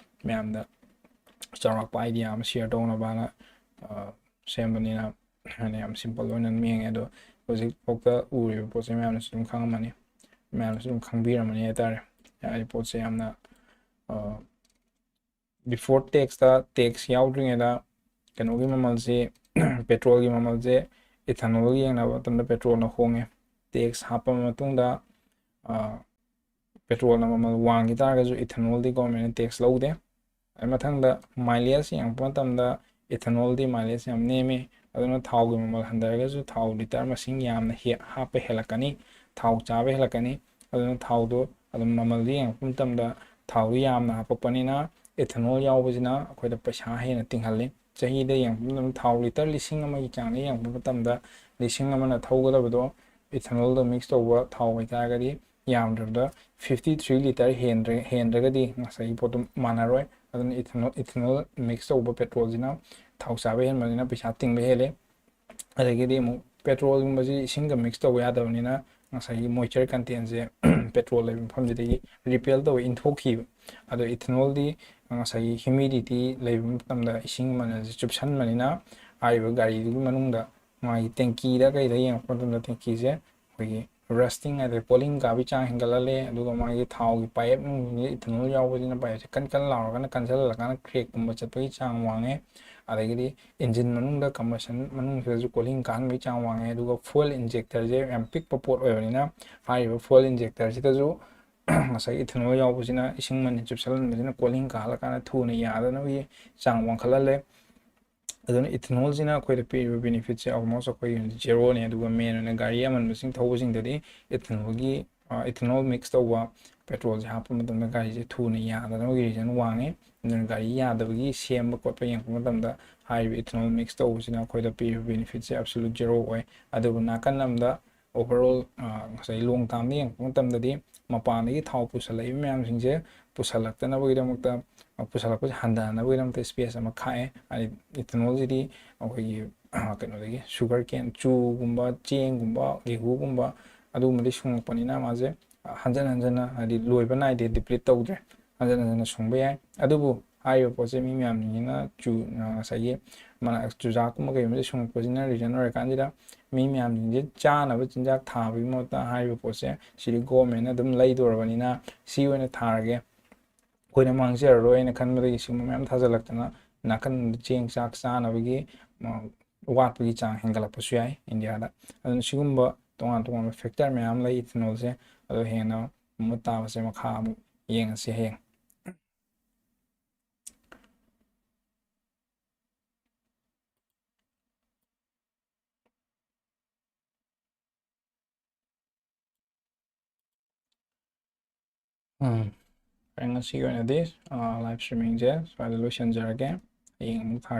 ꯃꯌꯥꯝꯗ ꯆꯥꯎꯔꯥꯛꯄ ꯑꯥꯏꯗꯤꯌꯥ ꯑꯃ ꯁꯤꯌꯔ ꯇꯧꯅꯕꯅ ꯁꯦꯝꯕꯅꯤꯅ ꯍꯥꯏꯅ ꯌꯥꯝ ꯁꯤꯝꯄꯜ ꯑꯣꯏꯅ ꯑꯗꯨꯝ ꯌꯦꯡꯉꯦ꯫ ꯑꯗꯣ ꯍꯧꯖꯤꯛꯐꯥꯎꯗ ꯎꯔꯤꯕ ꯄꯣꯠꯁꯦ ꯃꯌꯥꯝꯅꯁꯨ ꯑꯗꯨꯝ ꯈꯪꯉꯝꯃꯅꯤ, ꯃꯌꯥꯝꯅꯁꯨ ꯑꯗꯨꯝ ꯈꯪꯕꯤꯔꯝꯃꯅꯤ ꯍꯥꯏꯇꯥꯔꯦ꯫ ꯍꯥꯏꯗꯤ ꯄꯣꯠꯁꯦ ꯌꯥꯝꯅ ꯕꯤꯐꯣꯔ ꯇꯦꯛꯁꯇ, ꯇꯦꯛꯁ ꯌꯥꯎꯗ꯭ꯔꯤꯉꯩꯗ ꯀꯩꯅꯣꯒꯤ ꯃꯃꯜꯁꯤ, ꯄꯦꯇ꯭ꯔꯣꯜꯒꯤ ꯃꯃꯜꯁꯦ ꯏꯊꯅꯣꯜꯒ ꯌꯦꯡꯅꯕ ꯃꯇꯝꯗ ꯄꯦꯇ꯭ꯔꯣꯜꯅ ꯍꯣꯡꯉꯦ꯫ ꯇꯦꯛꯁ ꯍꯥꯞꯄ ꯃꯇꯨꯡꯗ ꯄꯦꯇ꯭ꯔꯣꯜꯅ ꯃꯃꯜ ꯋꯥꯡꯈꯤ ꯇꯥꯔꯒꯁꯨ ꯏꯊꯅꯣꯜꯗꯤ ꯒꯣꯔꯃꯦꯟꯅ ꯇꯦꯛꯁ ꯂꯧꯗꯦ꯫ ꯑꯗꯨ ꯃꯊꯪꯗ ꯃꯥꯏꯂꯦꯖ ꯌꯦꯡꯉꯛꯄ ꯃꯇꯝꯗ ꯏꯊꯅꯣꯜꯗꯤ ꯃꯥꯏꯂꯦꯖ ꯌꯥꯝ ꯅꯦꯝꯃꯤ꯫ ꯑꯗꯨꯅ ꯊꯥꯎꯒꯤ ꯃꯃꯜ ꯍꯟꯊꯔꯒꯁꯨ ꯊꯥꯎ ꯂꯤꯇꯔ ꯃꯁꯤꯡ ꯌꯥꯝꯅ ꯍꯦ-, ꯍꯥꯞꯄ ꯍꯦꯜꯂꯛꯀꯅꯤ, ꯊꯥꯎ ꯆꯥꯕ ꯍꯦꯜꯂꯛꯀꯅꯤ꯫ ꯑꯗꯨꯅ ꯊꯥꯎꯗꯣ ꯑꯗꯨꯝ ꯃꯃꯜꯗꯤ ꯌꯦꯡꯉꯛꯄ ꯃꯇꯝꯗ ꯊꯥꯎꯗꯤ ꯌꯥꯝꯅ ꯍꯥꯞꯄꯛꯄꯅꯤꯅ ꯏꯊꯅꯣꯜ ꯌꯥꯎꯕꯁꯤꯅ ꯑꯩꯈꯣꯏꯗ ꯄꯩꯁꯥ ꯍꯦꯟꯅ ꯇꯤꯡꯍꯜꯂꯤ꯫ ꯆꯍꯤꯗ ꯌꯦꯡꯉꯛꯄ ꯃꯇꯝꯗ ꯊꯥꯎ ꯂꯤꯇꯔ ꯂꯤꯁꯤꯡ ꯑꯃꯒꯤ ꯆꯥꯡꯗ ꯌꯦꯡꯉꯛꯄ ꯃꯇꯝꯗ ꯂꯤꯁꯤꯡ ꯑꯃꯅ ꯊꯧꯒꯗꯕꯗꯣ ꯏꯊꯅꯣꯜꯗ ꯃꯤꯛꯁ ꯇꯧꯕ ꯊꯥꯎ ꯑꯣꯏꯇꯥꯔꯒꯗꯤ ꯌꯥꯝꯗ꯭ꯔꯕꯗ ꯐꯤꯐꯇꯤ ꯊ꯭ꯔꯤ ꯂꯤꯇꯔ ꯍꯦꯟꯗ꯭ꯔꯦ-, ꯍꯦꯟꯗ꯭ꯔꯒꯗꯤ ꯉꯁꯥꯏꯒꯤ ꯄꯣꯠꯇꯨ ꯃꯥꯟꯅꯔꯣꯏ꯫ ꯑꯗꯨꯅ ꯏꯊꯅꯣꯜ, ꯏꯊꯅꯣꯜ ꯃꯤꯛꯁ ꯇꯧꯕ ꯄꯦꯇ꯭ꯔꯣꯜꯁꯤꯅ ꯊꯥꯎ ꯆꯥꯕ ꯍꯦꯟꯕꯅꯤꯅ ꯄꯩꯁꯥ ꯇꯤꯡꯕ ꯍꯦꯜꯂꯦ꯫ ꯑꯗꯒꯤꯗꯤ ꯑꯃꯨꯛ ꯄꯦꯇ꯭ꯔꯣꯜꯒꯨꯝꯕꯁꯤ ꯏꯁꯤꯡꯒ ꯃꯤꯛꯁ ꯇꯧꯕ ꯌꯥꯗꯕꯅꯤꯅ ꯉꯁꯥꯏꯒꯤ ꯃꯣꯏꯆꯔ ꯀꯟꯇꯦꯟꯁꯦ ꯄꯦꯇ꯭ꯔꯣꯜ ꯂꯩꯕ ꯃꯐꯝꯁꯤꯗꯒꯤ ꯔꯤꯄꯦꯜ ꯇꯧꯕ, ꯏꯟꯊꯣꯛꯈꯤꯕ꯫ ꯑꯗꯣ ꯏꯊꯅꯣꯜꯗꯤ ꯉꯁꯥꯏꯒꯤ ꯍ꯭ꯌꯨꯃꯤꯗꯤꯇꯤ ꯂꯩꯕ ꯃꯇꯝꯗ ꯏꯁꯤꯡ ꯃꯅꯜꯁꯦ ꯆꯨꯞꯁꯟꯕꯅꯤꯅ ꯍꯥꯏꯔꯤꯕ ꯒꯥꯔꯤꯗꯨꯒꯤ ꯃꯅꯨꯡꯗ ꯃꯥꯒꯤ ꯇꯦꯡꯀꯤꯗ ꯀꯩꯗ ꯌꯦꯡꯉꯛꯄ ꯃꯇꯝꯗ ꯇꯦꯡꯀꯤꯁꯦ ꯑꯩꯈꯣꯏꯒꯤ ꯔꯁꯇꯤꯡ ꯍꯥꯏꯗꯤ ꯀꯣꯂꯤꯡ ꯀꯥꯕꯒꯤ ꯆꯥꯡ ꯍꯦꯟꯒꯠꯍꯜꯂꯦ꯫ ꯑꯗꯨꯒ ꯃꯥꯒꯤ ꯊꯥꯎꯒꯤ ꯄꯥꯏꯞ ꯅꯨꯡꯁꯤꯡꯁꯦ ꯏꯊꯅꯣꯜ ꯌꯥꯎꯕꯁꯤꯅ ꯄꯥꯏꯞꯁꯦ ꯀꯟ ꯀꯟ ꯂꯥꯎꯔꯒꯅ ꯀꯟꯁꯤꯜꯍꯜꯂꯀꯥꯟꯗ ꯀ꯭ꯔꯦꯛꯀꯨꯝꯕ ꯆꯠꯄꯒꯤ ꯆꯥꯡ ꯋꯥꯡꯉꯦ꯫ ꯑꯗꯒꯤꯗꯤ ꯏꯟꯖꯤꯟ ꯃꯅꯨꯡꯗ ꯀꯝꯕꯁꯟ ꯃꯅꯨꯡꯁꯤꯗꯁꯨ ꯀꯣꯂꯤꯡ ꯀꯥꯍꯟꯕꯒꯤ ꯆꯥꯡ ꯋꯥꯡꯉꯦ꯫ ꯑꯗꯨꯒ ꯐ꯭ꯌꯨꯑꯦꯜ ꯏꯟꯖꯦꯛꯇꯔꯁꯦ ꯌꯥꯝ ꯄꯤꯛꯄ ꯄꯣꯠ ꯑꯣꯏꯕꯅꯤꯅ ꯍꯥꯏꯔꯤꯕ ꯐ꯭ꯌꯨꯑꯦꯜ ꯏꯟꯖꯦꯛꯇꯔꯁꯤꯗꯁꯨ ꯉꯁꯥꯏꯒꯤ ethanol ꯌꯥꯎꯕꯁꯤꯅ ꯏꯁꯤꯡ ꯃꯅꯤꯟ ꯆꯨꯞꯁꯜꯍꯟꯕꯁꯤꯅ ꯀꯣꯂꯤꯡ ꯀꯥꯍꯜꯂꯀꯥꯟꯗ ꯊꯨꯅ ꯌꯥꯗꯅꯕꯒꯤ ꯆꯥꯡ ꯋꯥꯡꯈꯠꯍꯜꯂꯦ꯫ ꯑꯗꯨꯅ ethanolꯁꯤꯅ ꯑꯩꯈꯣꯏꯗ ꯄꯤꯔꯤꯕ benefitꯁꯦ almost ꯑꯩꯈꯣꯏꯒꯤ zeroꯅꯦ꯫ ꯑꯗꯨꯒ main ꯑꯣꯏꯅ ꯒꯥꯔꯤ ꯑꯃꯟꯕꯁꯤꯡ ꯊꯧꯕꯁꯤꯡꯗꯗꯤ ethanolꯒꯤ ethanol mix ꯇꯧꯕ petrolꯁꯦ ꯍꯥꯞꯄ ꯃꯇꯝꯗ ꯒꯥꯔꯤꯁꯦ ꯊꯨꯅ ꯌꯥꯗꯅꯕꯒꯤ reason ꯋꯥꯡꯉꯦ꯫ ꯑꯗꯨꯅ ꯒꯥꯔꯤ ꯌꯥꯗꯕꯒꯤ ꯁꯦꯝꯕ ꯈꯣꯠꯄ ꯌꯦꯡꯉꯛꯄ ꯃꯇꯝꯗ ꯍꯥꯏꯔꯤꯕ ethanol mix ꯇꯧꯕꯁꯤꯅ ꯑꯩꯈꯣꯏꯗ ꯄꯤꯔꯤꯕ benefitꯁꯦ absolute zero ꯑꯣꯏ꯫ ꯑꯗꯨꯕꯨ ꯅꯥꯀꯟ ꯑꯃꯗ overall ꯉꯁꯥꯏ long termꯗ ꯌꯦꯡꯉꯛꯄ ꯃꯇꯝꯗꯗꯤ ꯃꯄꯥꯟꯗꯒꯤ ꯊꯥꯎ ꯄꯨꯁꯜꯂꯛꯏꯕ ꯃꯌꯥꯝꯁꯤꯡꯁꯦ ꯄꯨꯁꯜꯂꯛꯇꯅꯕꯒꯤꯗꯃꯛꯇ, ꯄꯨꯁꯜꯂꯛꯄꯁꯦ ꯍꯟꯊꯅꯕꯒꯤꯗꯝꯇ space ꯑꯃ ꯈꯥꯛꯑꯦ꯫ ꯍꯥꯏꯗꯤ ethanolꯁꯤꯗꯤ ꯑꯩꯈꯣꯏꯒꯤ ꯀꯩꯅꯣꯗꯒꯤ sugar cane, ꯆꯨꯒꯨꯝꯕ, ꯆꯦꯡꯒꯨꯝꯕ, ꯒꯦꯍꯨꯒꯨꯝꯕ ꯑꯗꯨꯒꯨꯝꯕꯗꯤ ꯁꯨꯡꯉꯛꯄꯅꯤꯅ ꯃꯥꯁꯦ ꯍꯟꯖꯟ ꯍꯟꯖꯟꯅ, ꯍꯥꯏꯗꯤ ꯂꯣꯏꯕ ꯅꯥꯏꯗꯦ, deplete ꯇꯧꯗ꯭ꯔꯦ, ꯍꯟꯖꯟ ꯍꯟꯖꯟꯅ ꯁꯨꯡꯕ ꯌꯥꯏ꯫ ꯑꯗꯨꯕꯨ ꯍꯥꯏꯔꯤꯕ ꯄꯣꯠꯁꯦ ꯃꯤ ꯃꯌꯥꯝꯁꯤꯡꯁꯤꯅ ꯆꯨ-, ꯉꯁꯥꯏꯒꯤ ꯃꯅꯥ-, ꯆꯨꯖꯥꯛꯀꯨꯝꯕ ꯀꯩꯒꯨꯝꯕꯁꯦ ꯁꯨꯡꯉꯛꯄꯁꯤꯅ reason ꯑꯣꯏꯔꯀꯥꯟꯁꯤꯗ ꯃꯤ ꯃꯌꯥꯝꯁꯤꯡꯁꯦ ꯆꯥꯅꯕ ꯆꯤꯟꯖꯥꯛ ꯊꯥꯕꯒꯤ ꯃꯍꯨꯠꯇ ꯍꯥꯏꯔꯤꯕ ꯄꯣꯠꯁꯦ ꯁꯤꯗꯤ governmentꯅ ꯑꯗꯨꯝ ꯂꯩꯗꯣꯔꯕꯅꯤꯅ ꯁꯤ ꯑꯣꯏꯅ ꯊꯥꯔꯒꯦ, ꯑꯩꯈꯣꯏꯅ ꯃꯥꯡꯖꯔꯔꯣꯏꯅ ꯈꯟꯕꯗꯒꯤ ꯁꯤꯒꯨꯝꯕ ꯃꯌꯥꯝ ꯊꯥꯖꯤꯜꯂꯛꯇꯅ ꯅꯥꯀꯟꯗ ꯆꯦꯡ ꯆꯥꯛ ꯆꯥꯅꯕꯒꯤ ꯋꯥꯠꯄꯒꯤ ꯆꯥꯡ ꯍꯦꯟꯒꯠꯂꯛꯄꯁꯨ ꯌꯥꯏ ꯏꯟꯗꯤꯌꯥꯗ꯫ ꯑꯗꯨꯅ ꯁꯤꯒꯨꯝꯕ ꯇꯣꯉꯥꯟ ꯇꯣꯉꯥꯟꯕ factor ꯃꯌꯥꯝ ꯂꯩ ethanolꯁꯦ꯫ ꯑꯗꯣ ꯍꯦꯟꯅ ꯃꯃꯨꯠ ꯇꯥꯕꯁꯦ ꯃꯈꯥ ꯑꯃꯨꯛ ꯌꯦꯡꯉꯁꯤ ꯍꯌꯦꯡ꯫ ꯎꯝ꯫ ꯐꯔꯦ, ꯉꯁꯤꯒꯤ ꯑꯣꯏꯅꯗꯤ live streamingꯁꯦ ꯁ꯭ꯋꯥꯏꯗ ꯂꯣꯏꯁꯤꯟꯖꯔꯒꯦ꯫ ꯍꯌꯦꯡ ꯑꯃꯨꯛ ꯊꯥꯔꯛꯀꯦ꯫